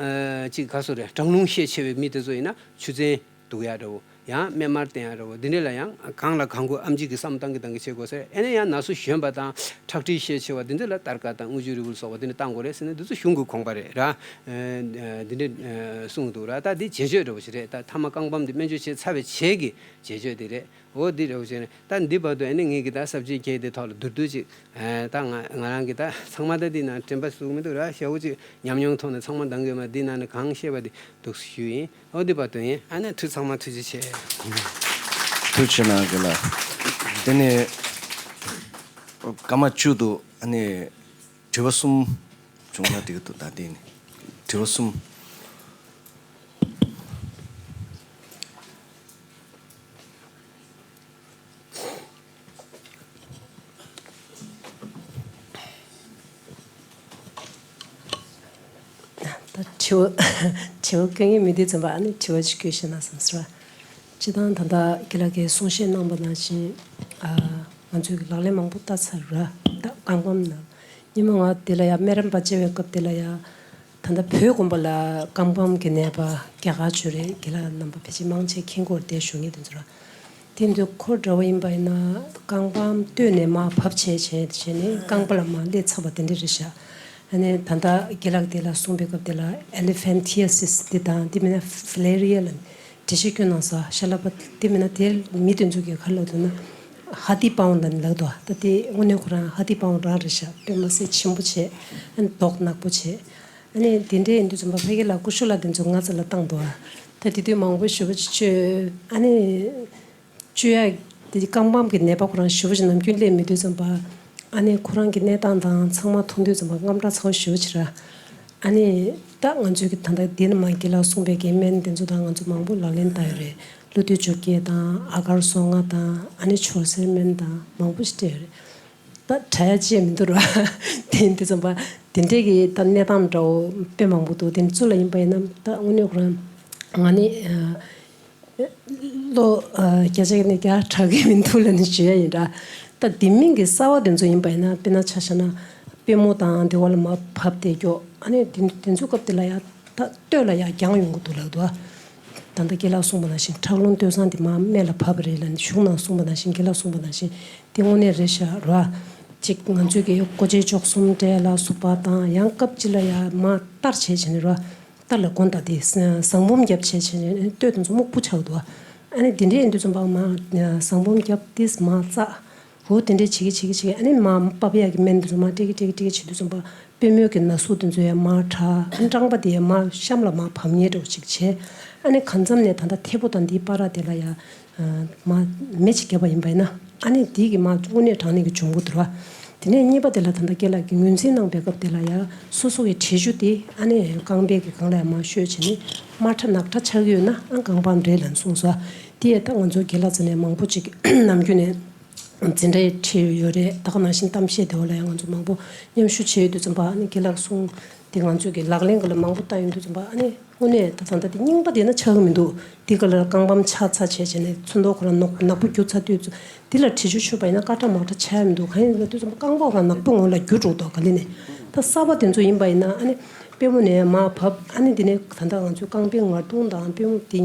ཅིག་ག་སོ་རེད། གྲང་རླུང་ཤས་ཆེ་བའི་མི་དེ་ཚོ་ཡིན་ན་ཆུ་ཚན་ལྡུག་ཡག་འདྲ་བོ། ཡང་སྨན་མར་བསྟེན་ཡག་འདྲ་བོ། འདི་འདྲ་ལ་ཡང་གང་ལ་གང་དགོས་ཨེམ་ཆི་གིས་བསམ་བཏང་གི་བཏང་གི་བྱེད་དགོས་ས་རེད། ཨ་ནི་ཡང་ན་ཟུག་གཞོན་པ་དང་ཁྲག་མཁྲིས་ཤས་ཆེ་བ་འདི་ཚོ་ལ་སྟར་ཀ་དང་རྔུལ་ཆུ་རིལ་བུ་སོགས་པ་འདི་འདྲ་བཏང་དགོས་རེད་ཟེར་ནས་འདི་ཚོ་གཞུང་གི་དགོངས་པ་རེད་ར། འདི་འདྲ་གསུངས་འདུག་ར། ད་འདི་བྱེད་སྤྱོད་འདྲ་བོ་ཞིག་རེད། ད་ཐ་མ་རྐང་བམ་འདི་སྨན་བཅོས་བྱས་ཚར་བའི་རྗེས་ཀྱི་བྱེད་སྤྱོད་འདི་རེད། འོ་འདི་རེད་བྱས་ནས་ད་འདི་བར་དུ་ཨ་ནི་ངེད་ཀྱི་ད་གསར་བརྗེའི་སྐད་དེ་ཐོག་ལ་བསྡུར་བསྡུར་ཅིག་ད་ང་ང་རང་གི་ད་ཚང་མ་ད་འདི་ནང་དྲན་པ་ཟུག་མི་འདུག་ར། ཞེ་པོ་ཅིག་ཉམས་མྱོང་ཐོག་ནས་ཚང་མ་འདང་གི་ཡོད་མ། འདི་ནང་ནས་གང་ཤེས་པ་འདི་འདུག་ཞུ་ཡིན། འོ་འདི་བར་དུ་ཡིན། ཨ་ནི་ཐུགས་ཚང་མ་ཐུགས་རྗེ་ཆེ། ཐུགས་རྗེ་གནང་གི་ལ། དེ་ནས་སྐར་མ་བཅུ་འདུག་ཨ་ནི་དྲི་བ་གསུམ་བྱུང་ན་འགྲིག་གི་འདུག་ད་འདི་ནི་དྲི་བ་གསུམ། ད་དྲི་བ་དྲི་བ་བཀོད་མཁན་མི་འདུག་ཙམ་པ། ཨ་ནི་དྲི་བ་ཅིག་བཀོད་ཤེས་ན་བསམ་སོང་། སྤྱིར་བཏང་ད་ལྟ་རྒན་ལགས་ཀྱིས་གསུང་བཤད་གནང་པ་ནང་བཞིན། ཨ་ང་ཚོས་ཀྱི་ལག་ལེན་མང་པོ་བསྟར་ཚར་ར། ད་རྐང་བམ་ནང་སྔོན་མ་ང་དེ་ལ་ཡ་སྨན་རམས་པ་བྱེད་པའི་སྐབས་དེ་ལ་ཡ། ད་ལྟ་བོད་དགོན་པ་ལ་རྐང་བམ་གྱི་ནད་པ་རྒྱ་གར་བྱོན་རེད། རྒན་ལགས་རྣམ་པ་ཕལ་ཆེར་མང་ཆེ་མཁྱེན་གྱི་ཡོད་རེད། དེ་བཞུགས་མཁན་དེ་ཚོ་ར། དེ་འདྲ་ཁོ་འདྲ་བོ་ཡིན་པ་ཡིན་ན་རྐང་བམ་སྟོད་ནས་མར་བབས་བྱས་བྱས་བྱས་ནས་རྐང་པ་ལ་མར་སླེབས་ཚར་བ་དེ་འདྲ་རེད་ཤག་ཨ་ནི་ད་ལྟ་རྒན་ལགས་དེ་ལ་གསུངས་པའི་སྐབས་དེ་ལ་ཨེ་ལི་ཕན་ཐི་ཡ་སིས་འདི་དང་། འདི་མིན་ན་ཕི་ལེ་རི་ཡ་ལ་འགྲེལ་བཤད་བསྐྱོན་གནང་ས། ཤ་ལ་པ་དེ་མིན་ན་དེ་མི་དེ་ཚོ་གིས་ག་རེ་ལབ་འདུག་ན་ཧ་ཏི་པའོན་ལ་ལབ་འདུག་ད་དེ་དངོས་གནས་ཁོ་རང་ཧ་ཏི་པའོན་རང་རེད་ཤག་དཔེ་མི་སྲིད་ཆེན་པོ་བྱས། ཨ་ནི་མདོག་ནག་པོ་བྱས། ཨ་ནི་དེ་འདྲ་ཡིན་དུས་ཙམ་པ་ཕ་གི་ལ་ཀུ་ཤུ་ལ་དེ་ཚོ་ང་ཚོ་ལ་བཏང་འདུག་ཨ་ད་དེ་དུས་མང་པོ་ཞེ་པོ་ཅིག་བཅོས། ཨ་ནི་བཅོས་ཡ་དེ་རྐང་བམ་གྱི་ནད་པ་ཁོ་རང་ཞེ་པོ་ཅིག་ནམ་རྒྱུན་སླེབས་མེད་དུས་ཙམ་པ། ཨ་ནི་ཁོ་རང་གི་གནས་སྟངས་དང་ཚང་མ་མཐོང་དུས་ཙམ་པ་དངངས་སྐྲག་ཚ་བོ་ཞེ་པོ་ཅིག་ར། ཨ་ནི་ད་ང་ཚོས་ཀྱི་ད་ལྟ་འདི་ནས་མར་རྒན་ལགས་གསུངས་པའི་གི་སྨན་དེ་ཚོ་དང་ང་ཚོ་མང་པོ་ལག་ལེན་བསྟར་ཡོད་རེད། ཀླུ་བདུད་བཅོ་བརྒྱད་དང་། ཨ་གར་སོ་ལྔ་དང་། ཨ་ནི་ཆོས་སེར་སྨན་དང་མང་པོ་ཞིག་སྤྲད་ཡོད་རེད། ད་དྲག་ཡ་ཅིག་མི་འདུག་ར། དེ་འདི་ཙམ་པ་དེ་འདྲས་ཀྱི་ད་གནས་སྟངས་འདྲ་བོ་དཔེ་མང་པོ་འདུག་དེ་ཚོ་ལ་ཡིན་པ་ཡིན་ན་ད་དངོས་གནས་ཁོ་རང་ང་ནི་ལོ་བརྒྱ་ཆ་ནས་བརྒྱ་དྲག་གི་མི་འདུག་ལབ་ནས་བརྗོད་ཡ་ཡིན་ར། ད་དེ་མིན་གྱི་གསར་བ་དེ་ཚོ་ཡིན་པ་ཡིན་ན། དཔེར་ན་ཆ་བཞག་ན་པུས་མོ་དང་དེ་བ་ལ་མར་བབས་ཏེ་སྐྱོ། ཨ་ནི་དེ་དེ་ཚོའི་སྐབས་དེ་ལ་ཡ་ད་སྟོད་ལ་ཡ་རྒྱང་ཡོང་གི་འདུག་ལབ་འདུག་ཨ། ད་ལྟ་རྒན་ལགས་གསུངས་པ་ནང་བཞིན་ཁྲག་རླུང་སྟོད་འཚངས་དེ་མར་སྨད་ལ་བབས་པ་རེད་ལབ་ནས། གཞུང་ནང་གསུངས་པ་ནང་བཞིན་རྒན་ལགས་གསུངས་པ་ནང་བཞིན་དེ་དངོས་གནས་རེད་ཤག་ར། གཅིག་ང་ཚོས་ཀྱི་ཀོ་ཆའི་བཅུ་གསུམ་གྲས་ལ་སོགས་པ་དང་། ཡང་སྐབས་གཅིག་ལ་ཡ་མར་བསྟར་བྱས་བྱས་ནས་ར། རྟ་ལ་སྒོ་ད་དེ་ཟངས་བུམ་བརྒྱབ་བྱས་བྱས་ནས་སྟོད་དེ་ཚོ་སྨུག་པོ་ཆགས་འདུག་ཨ། ཨ་ནི་དེ་འདྲའི་ཡིན་དུས་ཙམ་པ་མར་ཟངས་བུམ་བརྒྱབ་དེ་མར་བཙགས། འོ་དེ་འདྲའི་བྱེད་ཀྱི་བྱེད་ཀྱི་བྱེད་ཀྱི། ཨ་ནི་མར་བབས་ཡག་གི་སྨན་དེ་ཚོ་མར་སྤྲད་ཀྱི་སྤྲད་ཀྱི་སྤྲད་ཀྱི་བྱེད་དུས་ཙམ་པ་པུས་མོའི་གི་ན་ཟུག་དེ་ཚོ་ཡང་མར་དྲག། ཨ་ནི་རྐང་པ་དེ་ཡང་མར་གཤམ་ལ་མར་བབས་མཁན་འདྲ་བོ་ཅིག་བྱས། ཨ་ནི་གང་འཚམ་ནས་ད་ལྟ་མཐེ་བོ་དང་འདིའི་བར་དེ་ལ་ཡང་མར་མེ་ཅིག་བརྒྱབ་པ་ཡིན་པ་ཡིན་ན། ཨ་ནི་དེ་གི་མར་དངོས་གནས་དྲང་གནས་ཀྱི་འབྱུང་པོ་འདུག་ར། དེ་ནས་གཉིས་པ་དེ་ལ་ད་ལྟ་རྒན་ལགས་ཀྱིས་ངོས་འཛིན་གནང་པའི་སྐབས་དེ་ལ་ཡ་སོ་སོ་གི་དྲི་ཆུ་དེ་ཨ་ནི་རྐང་པའི་གི་སྒང་ལ་ཡ་མར་བཤོས་བྱས་ནས་དམར་ཁྲ་ནག་ཁྲ་ཆགས་ཀྱི་ཡོད་ན་ཨ་རྐང་པའམ་འདྲེ་ལབ་གསུངས་སོ། དེ་ཡ་ད་ང་ཚོ་རྒན་ལགས་ཚོ་ནས་མང་པོ་ཅིག་ནམ་རྒྱུན་ནས་འཛིན་གྲྭའི་ཁྲིད་ཡོད་རེད། ད་ག་ནང་བཞིན་གཏམ་བཤད་དེ་བ་ལ་ཡང་ང་ཚོ་མང་པོ་མཉམ་ཞུགས་བྱས་ཡོད་དུས་ཙམ་པ། ཨ་ནི་རྒན་ལགས་གསུངས་དེ་ང་ཚོས་ཀྱི་ལག་ལེན་ག་ལ་མང་པོ་བསྟར་ཡོང་དུས་ཙམ་པ། ཨ་ནི་དངོས་གནས་ད་ད་ལྟ་དེ་རྙིང་པ་དེ་ན་ཆགས་ཀྱི་མི་འདུག་དེ་ག་ལ་རྐང་པའམ་ཆག་ཚར་བྱས་བྱས་ནས་ཚོན་མདོག་ཁོ་རང་ནག་ནག་པོ་འགྱུར་ཚར་དུས་ཚོད་དེ་ལ་དྲི་ཆུ་བཤོས་པ་ཡིན་ན་དཀར་ཁྲ་དམར་ཁྲ་ཆགས་ཡ་མི་འདུག་གང་ཡིན་ཟེར་དུས་ཙམ་པ་རྐང་པ་ཁོ་རང་ནག་པོ་ངོ་ལ་འགྱུར་འགྲོ་འདུག་ག་ལེ་ནས། ད་གསར་པ་དེ་ཚོ་ཡིན་པ་ཡིན་ན། ཨ་ནི་པུས་མོ་ནས་མར་བབས། ཨ་ནི་དེ་ནས་ད་ལྟ་ང་ཚོའི་རྐང་པའི་ངར་གདོང་དང་པུས་མོ་དེ།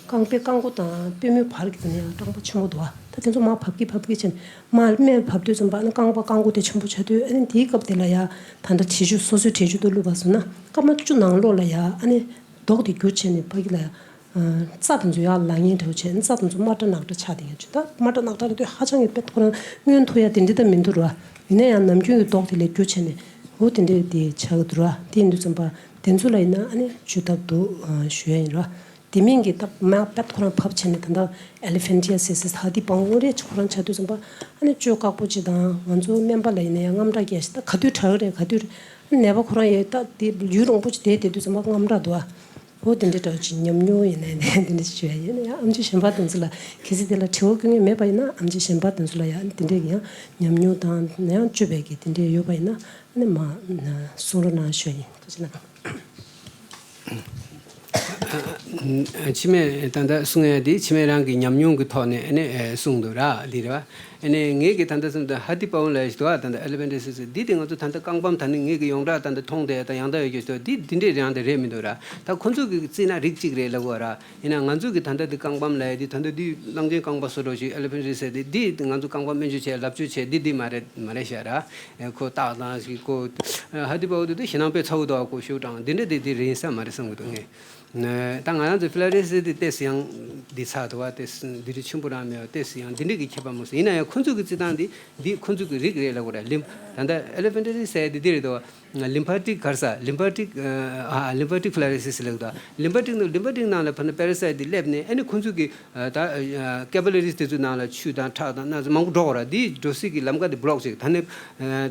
རྐང་པའི་རྐང་མགོ་དང་པུས་མོའི་བར་གྱི་དེ་ནས་ཡང་རྐང་པ་ཆེན་པོ་འདུག་ཨ། ད་དེ་ཚོ་མར་བབས་ཀྱི་བབས་ཀྱི་བྱས་ནས་མར་སྨད་བབས་དུས་ཙམ་པ། ཨ་ནི་རྐང་པ་རྐང་མགོ་དེ་ཆེན་པོ་ཆགས་དུས། ཨ་ནི་དེའི་སྐབས་དེ་ལ་ཡ་ད་ལྟ་དྲི་ཆུ། སོ་སོའི་དྲི་ཆུ་དེ་བླུགས་པ་སོང་ན་སྐར་མ་བཅུ་ནང་ལོགས་ལ་ཡ་ཨ་ནི་མདོག་དེ་འགྱུར་བྱས་ནས་ཕ་གི་ལ་ཡ། རྩ་དེ་ཚོ་ཡར་ལངས་ཡས་འདྲ་བོ་བྱས། རྩ་དེ་ཚོ་དམར་ཁྲ་ནག་ཁྲ་ཆགས་བསྡད་ཡོད་ཅིག་ད་དམར་ཁྲ་ནག་ཁྲ་རེད་དུས་ཧ་ཅང་གི་དཔེ་ཁོ་རང་མངོན་ཐུབ་ཡ་དེ་འདྲ་ད་མི་འདུག་ར། ཡིན་ན་ཡང་ནམ་རྒྱུན་གྱི་མདོག་དེ་ལས་འགྱུར་བྱས་ནས་འོ་དེ་འདྲ་དེ་ཆགས་ཀྱི་འདུག་ར། དེ་ཡིན་དུས་ཙམ་པ་དེ་ཚོ་ལ་ཡིན་ན་ཨ་ནི་བཅོས་ཐབས་འདུག་ཨ། ཞུ་ཡ་ཡིན་ར། དེ་མིན་གྱི་ད་མར་དཔེ་ཁོ་རང་བབས་བྱས་ནས་ད་ལྟ་ཨེ་ལི་ཕན་ཊི་ཡ་སི་སི་ཧ་དི་པའོ་དངོས་རེད་ཁོ་རང་ཆགས་དུས་ཙམ་པ། ཨ་ནི་བཅོས་ཁག་པོ་ཅིག་དང་། ང་ཚོ་སྨན་པ་ལ་ཡིན་ན་ཡང་དངངས་སྐྲག་སྐྱེ་ཞིག་ད་ག་དུས་དྲག་གི་རེད། ག་དུས་རེད། ནད་པ་ཁོ་རང་ཡོད་ད་དེ་ཡུན་རིང་པོ་ཅིག་བསྡད་བསྡད་དུས་ཙམ་པ་དངངས་སྐྲག་འདུག་ཨ། འོ་དེ་འདྲའི་འདྲ་བོ་ཅིག་ཉམས་མྱོང་ཡིན་ནའི་ནས་དེ་འདྲ་ཞུ་ཡ་ཡིན། ཡང་ཨེམ་ཆི་གཞན་པ་དེ་ཚོ་ལ་གལ་སྲིད་དེ་ལ་དྲི་བ་བཀོད་མཁན་མེད་པ་ཡིན་ན། ཨེམ་ཆི་གཞན་པ་དེ་ཚོ་ལ་ཡང་དེ་འདྲའི་ཡང་ཉམས་མྱོང་དང་ཡང་སྤྱོད་པའི་གི་དེ་འདྲའི་ཡོད་པ་ཡིན་ན་ཨ་ནི་མ་གསུང་རོགས་གནང་ཞུ་ཡ་ཡིན། ཐུགས་རྗེ་གནང་། ཕྱི་མས་ད་ལྟ་གསུང་ཡ་དེ་ཕྱི་མས་རང་གི་ཉམས་མྱོང་གི་ཐོག་ནས་ཨ་ནི་གསུངས་འདུག་ར། འདི་རེད་བ། ཨ་ནི་ངས་ཀྱི་ད་ལྟ་གསུངས་དུས་ཧ་ཏི་པའོ་ལ་ཞིག་འདུག་བ། ད་ལྟ་ཨེ་ལི་ཕན་ཊི་སི་སི་འདི་དེ་ང་ཚོ་ད་ལྟ་རྐང་པའམ་ད་ནི་ངས་ཀྱི་ཡོངས་གྲགས་ད་ལྟ་མཐོང་དེ་ད་ཡང་དག་ཡོད་ཀྱི་ཞིག་འདུག་འདི་འདི་རང་དེ་རེད་མི་འདུག་ར། ད་ཁོ་ཚོ་གི་བརྩིས་ན་རིགས་གཅིག་རེད་ལབ་དགོས་ར། ཡིན་ན་ང་ཚོ་གི་ད་ལྟ་འདི་རྐང་པའམ་ལབ་ཡ་འདི་ད་ལྟ་འདི་གླང་ཆེན་རྐང་པ་བཟོ་འདྲ་ཞིག་ཨེ་ལི་ཕན་ཊི་སི་སི་འདི་འདི་ང་ཚོ་རྐང་པ་སྨན་བཅོས་བྱས་ལག་བཅོས་བྱས་འདི་འདི་མ་རེད། མ་རེད་ཤག་ར། ཨེ་ཁོ་རྟགས་དང་ཞིག་ཁོ་ཧ་ཏི་པའོ་འདི་ད་ཞེད་སྣང་དཔེ་ཚ་བོ་འདུག་བ། ཁོ་ཤུགས་དྲག་འདི་འདྲ་འདི་འདི་རེད་ས་མ་རེད་བསམ་གི་འདུག་ངས། ད་ང་རང་ཚོ་ཕི་ལ་རེ་སི་དེ་ཏོག་ཙམ་ཡང་འདི་ཚ་འདུག་བ། ཏོག་ཙམ་འདི་རིགས་ཆེན་པོ་རང་མེད་བ། ཏོག་ཙམ་ཡང་འདི་འདྲ་གི་ཁྱད་པར་མོ་སོང་། ཡིན་ན་ཡང་ཁོ་ཚོ་གི་རྩི་སྟངས་འདི་འདི་ཁོ་ཚོ་གི་རིགས་རེད་ལབ་དགོས་རེད། ལིམ་ད་ལྟ་ཨེ་ལི་ཕན་ཊི་སི་སི་ཟེར་ཡ་འདི་འདི་རེད་དོ། ལིམ་ཕ་ཊིག་ག་རེ་ཟེར། ལིམ་ཕ་ཊིག་ཨ་ལིམ་ཕ་ཊིག་ཕི་ལ་རེ་སི་ཟེར་ལབ་དོ། ལིམ་ཕ་ཊིག་ནང་ལིམ་ཕ་ཊིག་ནང་ལ་ཕ་ན་པེ་ར་སའིཊ་འདི་སླེབས་ནས་ཨ་ནི་ཁོ་ཚོ་གི་ད་ཀེ་པི་ལ་རིས་དེ་ཚོའི་ནང་ལ་ཆུ་དང་ཁྲག་དང་སྣ་ཚོགས་མང་པོ་འགྲོ་དགོས་རེད། འདི་འགྲོ་སའི་གི་ལམ་ཁ་འདི་བྷི་ལོག་བྱེད། ད་ནི་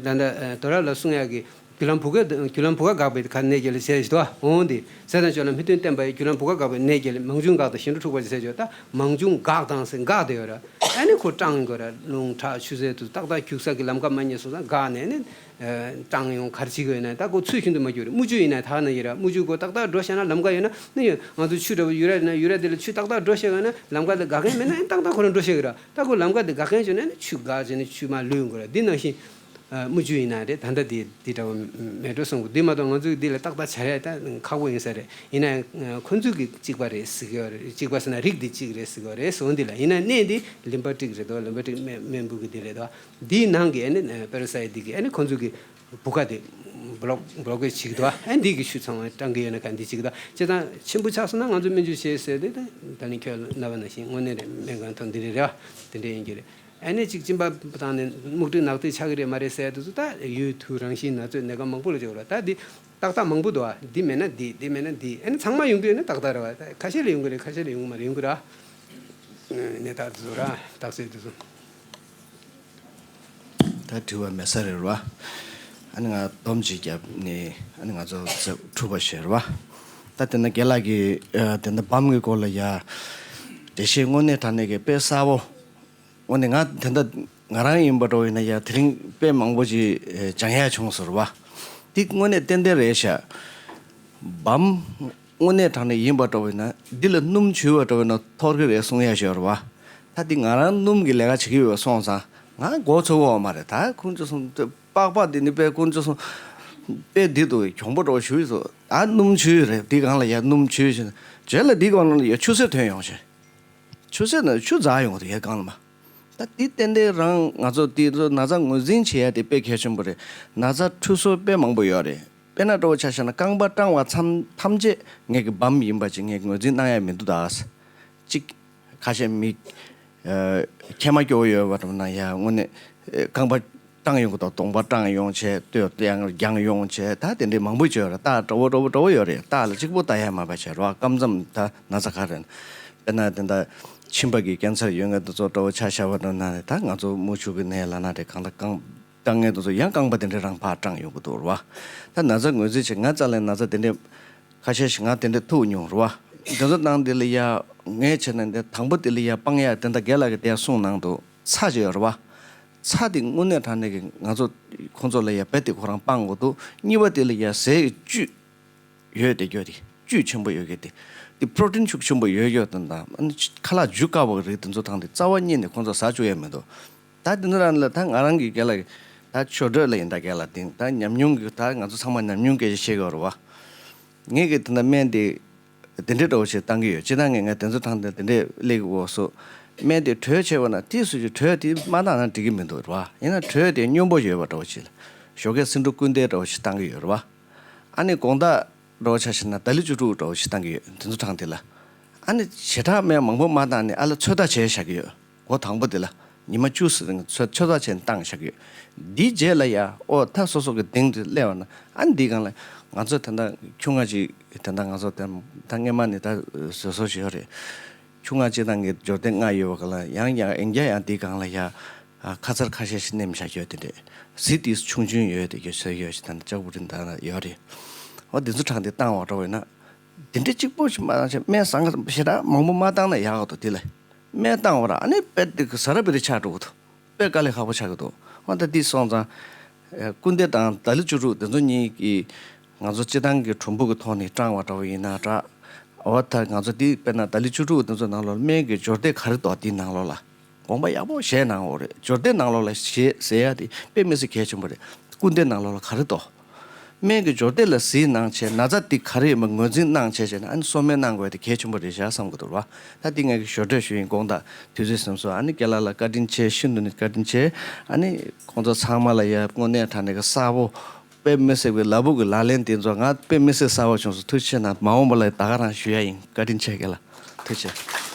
ད་ལྟ་དོ་ར་ལ་གསུང་ཡ་གི་རྒྱུ་ལམ་བུ་ག་རྒྱུ་ལམ་བུ་ག་འགགས་པའི་ཁ་གནས་རྒྱལ་ལ་ཟེར་ཞིག་ཏུ་འོང་སྟེ། ཟས་དང་སྤྱོད་ལ་མི་མཐུན་བསྟན་པ་ཡི། རྒྱུ་ལམ་བུ་ག་འགགས་པའི་གནས་རྒྱལ་ལ། མང་བྱུང་འགག་དང་གཞན་དུ་འཁྲུག་པ་ཞེས་ཟེར་ཞོར་ད་མང་བྱུང་འགག་དང་ཟེར་འགག་དེ་ཡོད་ར། ཨ་ནི་ཁོ་སྐྲངས་དགོས་ར། རླུང་ཁྲག་ཆུ་སེར་དུ་ཏག་ཏག་རྒྱུག་ས་གི་ལམ་ཁ་མ་རྙེད་སོང་ཙང་འགག་ནས་ནི་སྐྲངས་ཡོང་། གར་བྱེད་དགོས་ན་ད་ཁོ་ཚུལ་བཞིན་དུ་མ་རྒྱུག་ར། དམུ་ཆུ་ཡིན་ན་ད་ན་ཡིན་ར། དམུ་ཆུ་ཁོ་ཏག་ཏག་འགྲོ་བཞག་ན་ལམ་ཁ་ཡོད་ན་ནི་ང་ཚོ་ཆུ་འདྲ་བོ་ཡུ་ར་ཡིན་ན་ཡུ་ར་དེ་ལ་ཆུ་ཏག་ཏག་འགྲོ་བཞག་ཡོད་ན་ལམ་ཁ་དེ་འགག་མཁན་མེད་ན་ནི་ཏག་ཏག་ཁོ་རང་འགྲོ་བཞག་གི་ར། ད་ཁོ་ལམ་ཁ་དེ་འགག་མཁན་བྱུང་ན་ནི་ཆུ་འགག་བྱས་ནས་ཆུ་མར་ལུད་ཡོང་གི་ར། འདི་ནང་བཞིན། དམུ་ཆུ་ཡིན་ན་རེད། ད་ལྟ་དེ་དེ་འདྲ་བོ་མེད་འགྲོ་གསུང་གི། དེ་མ་གཏོགས་ང་ཚོས་འདི་ལ་ཏག་ཏག་བྱ་ཡ་ད་ཁག་པོ་ཡིན་ས་རེད། ཡིན་ན་ཡང་ཁོ་ཚོས་གི་གཅིག་པ་རེད་ཟེར་གི་ཡོད་རེད། གཅིག་པ་ཟེར་ན་རིགས་འདི་གཅིག་རེད་ཟེར་གི་ཡོད་རེད་ཟེར། འོ་འདི་ལ་ཡིན་ན་གནས་འདི་ལིམ་པ་ཊིག་རེད་དོ། ལིམ་པ་ཊིག་སྨན་སྨན་བུ་གི་འདི་རེད་དོ། འདིའི་ནང་གི་ཨ་ནི་པེ་ར་སའིཊ་འདི་གི་ཨ་ནི་ཁོ་ཚོས་གི་བུ་ག་དེ་བྷི་ལོག་བྷི་ལོག་གེ་བྱེད་ཀྱི་འདུག་ཨ་འདི་གི་ཆུ་ཚང་བ་སྐྲངས་གི་ཡོད་ན་ག་འདི་བྱེད་ཀྱི་འདུག་བྱས་ཙང་ཆེན་པོ་ཆགས་སོང་ན་ང་ཚོས་སྨན་བཅོས་བྱེད་ཟེར་དེ་ད་ནི་ཁྱོད་ལབ་པ་ནང་བཞིན་དངོས་གནས་རེད། སྨན་ཁང་ཐོག་འདི་རེད་རེད་བ། དེ་འདྲ་ཡིན་གྱི་རེད། ཨ་ནི་གཅིག་གཅིན་པ་བཏང་ནས་སྨུག་སྤྲིན་ནག་དེ་ཆགས་ཀྱི་རེད་མ་རེད་ཟེར་དུས་ཚོད་ད་ཡུལ་དུས་རང་བཞིན་ན་ཚོད་གནས་སྐབས་མང་པོ་ལ་བྱེད་དགོས་ར། ད་འདི་ཏག་ཏག་མང་པོ་འདུག་ཨ། འདི་མེད་ན་འདི། འདི་མེད་ན་འདི། ཨ་ནི་ཚང་མ་ཡོང་གི་ཡོད་ན་ཏག་ཏག་རེད་བ། ད་ཁ་ཤས་ལ་ཡོང་གི་རེད། ཁ་ཤས་ལ་ཡོང་གི་མ་རེད། ཡོང་གི་ར། ནས་ད་དུ་ར་ཏག་ཚོད་དུ་སོང་། ད་དྲི་བ་མེད་ས་རེད་བ། ཨ་ནི་ང་སྡོམ་ཅིག་བརྒྱབ་ནས་ཨ་ནི་ང་ཚོ་གྲུབ་པ་ཞེས་རེད་བ། ད་དེ་ན་རྒན་ལགས་ཀྱིས་དེ་འདྲ་བམ་གྱི་སྐོར་ལ་ཡ། འགྲེལ་བཤད་དངོས་གནས་དྲང་གནས་ཀྱི་དཔེ་གསལ་པོ། དངོས་གནས་ང་དེ་འདྲ་ང་རང་ཡིན་པ་འདྲ་བོ་ཡིན་ན་ཡ་དེ་རིང་དཔེ་མང་པོ་ཅིག་སྦྱང་ཡ་བྱུང་ཟེར་བ། འདི་དངོས་གནས་ཏན་ཏན་རེད་ཤག་བམ་དངོས་གནས་དྲང་གནས་ཡིན་པ་འདྲ་བོ་ཡིན་ན་འདི་ལ་སྣུམ་བྱུགས་པ་འདྲ་བོ་ཡིན་ན་འཐོར་གི་རེད་གསུང་ཡ་ཞིག་ཡོད་རེད་བ། ད་འདི་ང་རང་སྣུམ་གྱི་ལས་ཀ་བྱེད་ཀྱི་ཡོད་པ་སོང་ཙང་ ང་མགོ་ཚོས་ཡོད་མ་རེད། ད་དཀོན་མཆོག་གསུམ་དེ་པགས་པ་འདི་ནི་དཔེ་དཀོན་མཆོག་གསུམ་དཔེ་འདི་འདུག་གྱོང་པོ་འདྲ་བོ་ཞུ་ཡི་འདུག་ད་སྣུམ་ཆུ་རེད། འདི་སྒང་ལ་ཡ་སྣུམ་ཆུ་བྱས་ནས་རྗེས་ལ་འདི་སྒང་ལ་ཡ་ཆུ་སེར་ཐོན་ཡོང་བྱས། ཆུ་སེར་ནི་ཆུ་འཛག་ཡོང་གི་འདུག་ཡ་སྒང་ལ་མ། ད་འདི་ཏན་ཏན་རང་ང་ཚོ་འདི་ཚོ་ན་ཚ་ངོས་འཛིན་བྱེད་ཡ་དེ་དཔེ་གལ་ཆེན་པོ་རེད། ན་ཚ་འཁྲུག་སོ་དཔེ་མང་པོ་ཡོད་རེད། དཔེར་ན་འདྲ་བོ་ཆ་བཞག་ན་རྐང་པ་སྐྲངས་པ་ཚང་ཐམས་ཅད་ངེད་ཀྱི་བམ་ཡིན་པ་ཅིག་ངས་ངོས་འཛིན་གནང་ཡ་མི་འདུག་ད་ཅིག་ཁ་ཤས་མི་ཨ་མཁལ་མ་སྐྱོ་བོ་ཡོད་པ་འདྲ་ན་ཡ་དངོས་གནས་ཨ་རྐང་པ་སྐྲངས་ཡོང་གི་འདུག་གདོང་པ་སྐྲངས་ཡོང་བྱས་ལྟོས་ཡང་རྒྱང་ཡོང་བྱས་ད་དེ་འདྲའི་མང་པོ་བྱས་ཡོད་རེད། རྟགས་འདྲ་བོ་འདྲ་བོ་འདྲ་བོ་ཡོད་རེད། རྟགས་ལ་གཅིག་པོ་ལྟ་ཡ་མ་པ་བྱས་རོགས་སྐམ་མཚམས་ད་ན་ཚ་ག་རེ་ན། དཔེར་ན་དེ་འདྲ་མཆིན་པ་གི་ཀན་སར་ཡོད་མཁན་དེ་ཚོ་འདྲ་བོ་ཆ་བཞག་པ་འདྲ་ན་ད་ང་ཚོ་མུ་ཆུ་གི་ནད་ལ་ན་རེད། གང་ལ་གང་སྐྲངས་མཁན་དེ་ཚོ་ཡང་རྐང་པ་དེ་འདྲ་རང་ཕར་སྐྲངས་ཡོང་གི་འདུག་རེད་བ། ད་ན་ཚ་ངོས་འཛིན་བྱེད་ང་རྩ་ལ་ན་ཚ་དེ་འདྲ་ཁ་ཤས་ཤིག་ང་དེ་འདྲ་ཐུག་མྱོང་རེད་བ། དེ་ཚོ་ནང་དེ་ལ་ཡ་ངས་བྱས་ན་འདི་དང་པོ་དེ་ལ་ཡ་སྤང་ཡ་དེ་འདྲ་རྒན་ལགས་ཀྱིས་དེ་ཡ་གསུངས་གནང་འདུག་ཚྭ་ཅིག་ཡོད་རེད་བ། ཚྭ་དེ་དངོས་གནས་དྲང་གནས་ཀྱི་ང་ཚོ་ཁོང་ཚོ་ལ་ཡ་རྦད་དེ་ཁོ་རང་སྤང་དགོས་འདུག་གཉིས་པ་དེ་ལ་ཡ་ཟས་ཀྱི་བཅུད་ཡོད་དེ་རྒྱུ་དེ་བཅུད་ཆེན་པོ་ཡོད་གི་དེ། དེ་པྲོ་ཊིན་ཤུགས་ཆེན་པོ་ཡོད་ཡོད་དེ་དང་ཨ་ནི་ཁ་ལག་རྒྱུ་དཀར་པོ་གི་རིགས་དེ་ཚོ་དང་དེ་རྩ་བ་ཉིད་ནས་ཁོང་ཚོ་ཟ་བཅུག་ཡ་མི་འདུག་ད་དེ་ཚོ་རང་ལ་ད་ང་རང་གི་རྒན་ལགས་ད་ཆོས་གྲོགས་ལ་ཡིན་ད་རྒན་ལགས་དེ་ད་ཉམས་མྱོང་གི་ད་ང་ཚོ་ཚང་མ་ཉམས་མྱོང་སྐད་ཆ་བཤད་གི་ཡོད་རེད་བ། ངས་གི་དེ་འདྲ་སྨན་དེ་དེ་འདྲའི་འདྲ་བོ་ཞིག་བཏང་གི་ཡོད། སྤྱིར་བཏང་ངས་ང་དེ་ཚོ་ཐང་དེ་དེ་འདྲའི་སླེབས་ཀྱི་འོ་སོ། སྨན་དེ་དྲོད་ཆེ་བ་ན་དེ་སུ་ཞིག་དྲོད་དེ་མ་བཏང་ན་འགྲིག་གི་མི་འདུག་རེད་བ། ཡིན་ན་དྲོད་དེ་སྙོམས་པོ་ཡོད་པ་འདྲ་བོ་ཞིག་ལ་ཞོགས་ཀས་སེ་འབྲུ་ཀུན་ལྡན་འདྲ་བོ་ཞིག་བཏང་གི་ཡོད་རེད་བ། ཨ་ནི་དགོང་དག་འདྲ་བོ་ཆ་བཞག་ན་ད་ལི་བཅུ་དྲུག་འདྲ་བོ་ཞིག་བཏང་གི་ཡོད་དེ་ཚོ་ཐང་དེ་ལ། ཨ་ནི་བྱེ་བྲག་སྨན་མང་པོ་མ་བཏང་ནས་ཨ་ལ་ཚོད་ལྟ་བྱས་བཞག་གི་ཡོད། འགོ་དང་པོ་དེ་ལ་ཉི་མ་བཅུ་ཙམ་ཚོད་ཚོད་ལྟ་བྱས་ནས་བཏང་བཞག་གི་ཡོད། འདིའི་རྗེས་ལ་ཡ་ཨོ་ད་སོ་སོ་གི་གདེང་དེ་སླེབས་པ་ན་ཨ་ནི་འདིའི་སྒང་ལ་ང་ཚོ་ད་ལྟ་ཁྱུང་ལྔ་ཅིག་ད་ལྟ་ང་ཚོ་ད་ད་སྔས་མ་ནས་ད་བཟོ་བཟོ་བྱས་ཡོད་རེད། ཁྱུང་ལྔ་སྤྱིར་བཏང་གི་སྦྱོར་སྡེ་ལྔ་ཡོད་པ་ག་ལ་ཡང་ཡང་ཨིན་རྒྱ་ཡང་འདིའི་སྒང་ལ་ཡ་ཁ་ཚར་ཁ་ཤས་ཤིག་ནེམ་བཞག་ཡོད་དེ་འདྲས། ཟི་ཏིས་ཆུང་ཆུང་ཡོད་དེ་གྱོད་ཚོད་ཡོད་ཞིག་ད་ལྟ་ལྕགས་པོ་རིན་ད་ལ་ཡོད་རེད། ཨོ་འདི་ཚོ་དྲངས་ཏེ་བཏང་བ་འདྲ་བས་ན། དེ་འདྲ་གཅིག་པོ་ཞིག་མ་བཏང་ཞིག་སྨན་བཟང་ཞེ་དྲག་མང་པོ་མ་བཏང་ན་ཡག་ག་འདུག་དེ་ལ། སྨན་བཏང་བ་ར་ཨ་ནི་དཔེ་དེ་གི་ཟ་ར་བི་རི་ཆགས་འགྲོ་གི་འདུག་དཔེ་དཀའ་ལས་ཁག་པོ་ཆགས་ཀྱི་འདུག་ཨོ་ད་འདི་སོང་ཙང་། ཀུན་ལྡན་དང་ད་ལི་བཅུ་དྲུག་དེ་ཚོ་གཉིས་ཀྱིས་ང་ཚོ་སྤྱིར་བཏང་གི་གྲུམ་བུ་གི་ཐོག་ནས་སྐྲངས་པ་འདྲ་བོ་ཡིན་ན་འདྲ། འོ་ད་ང་ཚོ་འདི་དཔེར་ན་ད་ལི་བཅུ་དྲུག་དེ་ཚོ་ནང་ལོགས་སྨན་གྱི་སྦྱོར་སྡེ་ག་རེ་འདུག་འདི་ནང་ལོགས་ལ། དགོངས་པ་ཡག་པོ་བཞེས་གནང་འོ་རེད། སྦྱོར་སྡེ་ནང་ལོགས་ལ་བཞེས་ཟེར་ཡ་དེ་དཔེ་མི་སྲིད་གལ་ཆེན་པོ་རེད། ཀུན་ལྡན་ནང་ལོགས་ལ་ག་རེ་འདུག་སྨན་གྱི་སྦྱོར་སྡེ་ལ་གཟིགས་གནང་བྱས་ན་ཚ་འདི་ག་རེ་ཡིན་པ་ངོས་འཛིན་གནང་བྱས་བྱས་ནས་ཨ་ནི་གསོ་སྨན་གནང་དགོས་དེ་གལ་ཆེན་པོ་རེད་ཤག་བསམ་གི་འདུག་ར། ད་འདི་ངས་ཀྱི་ཞོར་འཕྲོས་ཞུ་ཡིན། དགོངས་དག་དུས་ཚོད་སེམས་སོ་ཨ་ནི་རྒན་ལགས་ལ་བཀའ་དྲིན་ཆེ། ཤིན་ཏུ་ནས་བཀའ་དྲིན་ཆེ། ཨ་ནི་ཁོང་ཚོ་ཚང་མ་ལ་ཡ་དངོས་གནས་དྲང་གནས་ཀྱི་གསར་པོ་དཔེ་མི་སྲིད་པའི་ལ་ཕུག་གི་ལག་ལེན་དེ་ཚོ་ང་དཔེ་མི་སྲིད་གསར་པ་བྱུང་སོང་། ཐུགས་རྗེ་ཆེ་གནང་། མ་འོངས་པ་ལ་ད་ག་རང་ཞུ་ཡ་ཡིན། བཀའ་དྲིན་ཆེ་རྒན་ལགས། ཐུགས་རྗེ་ཆེ།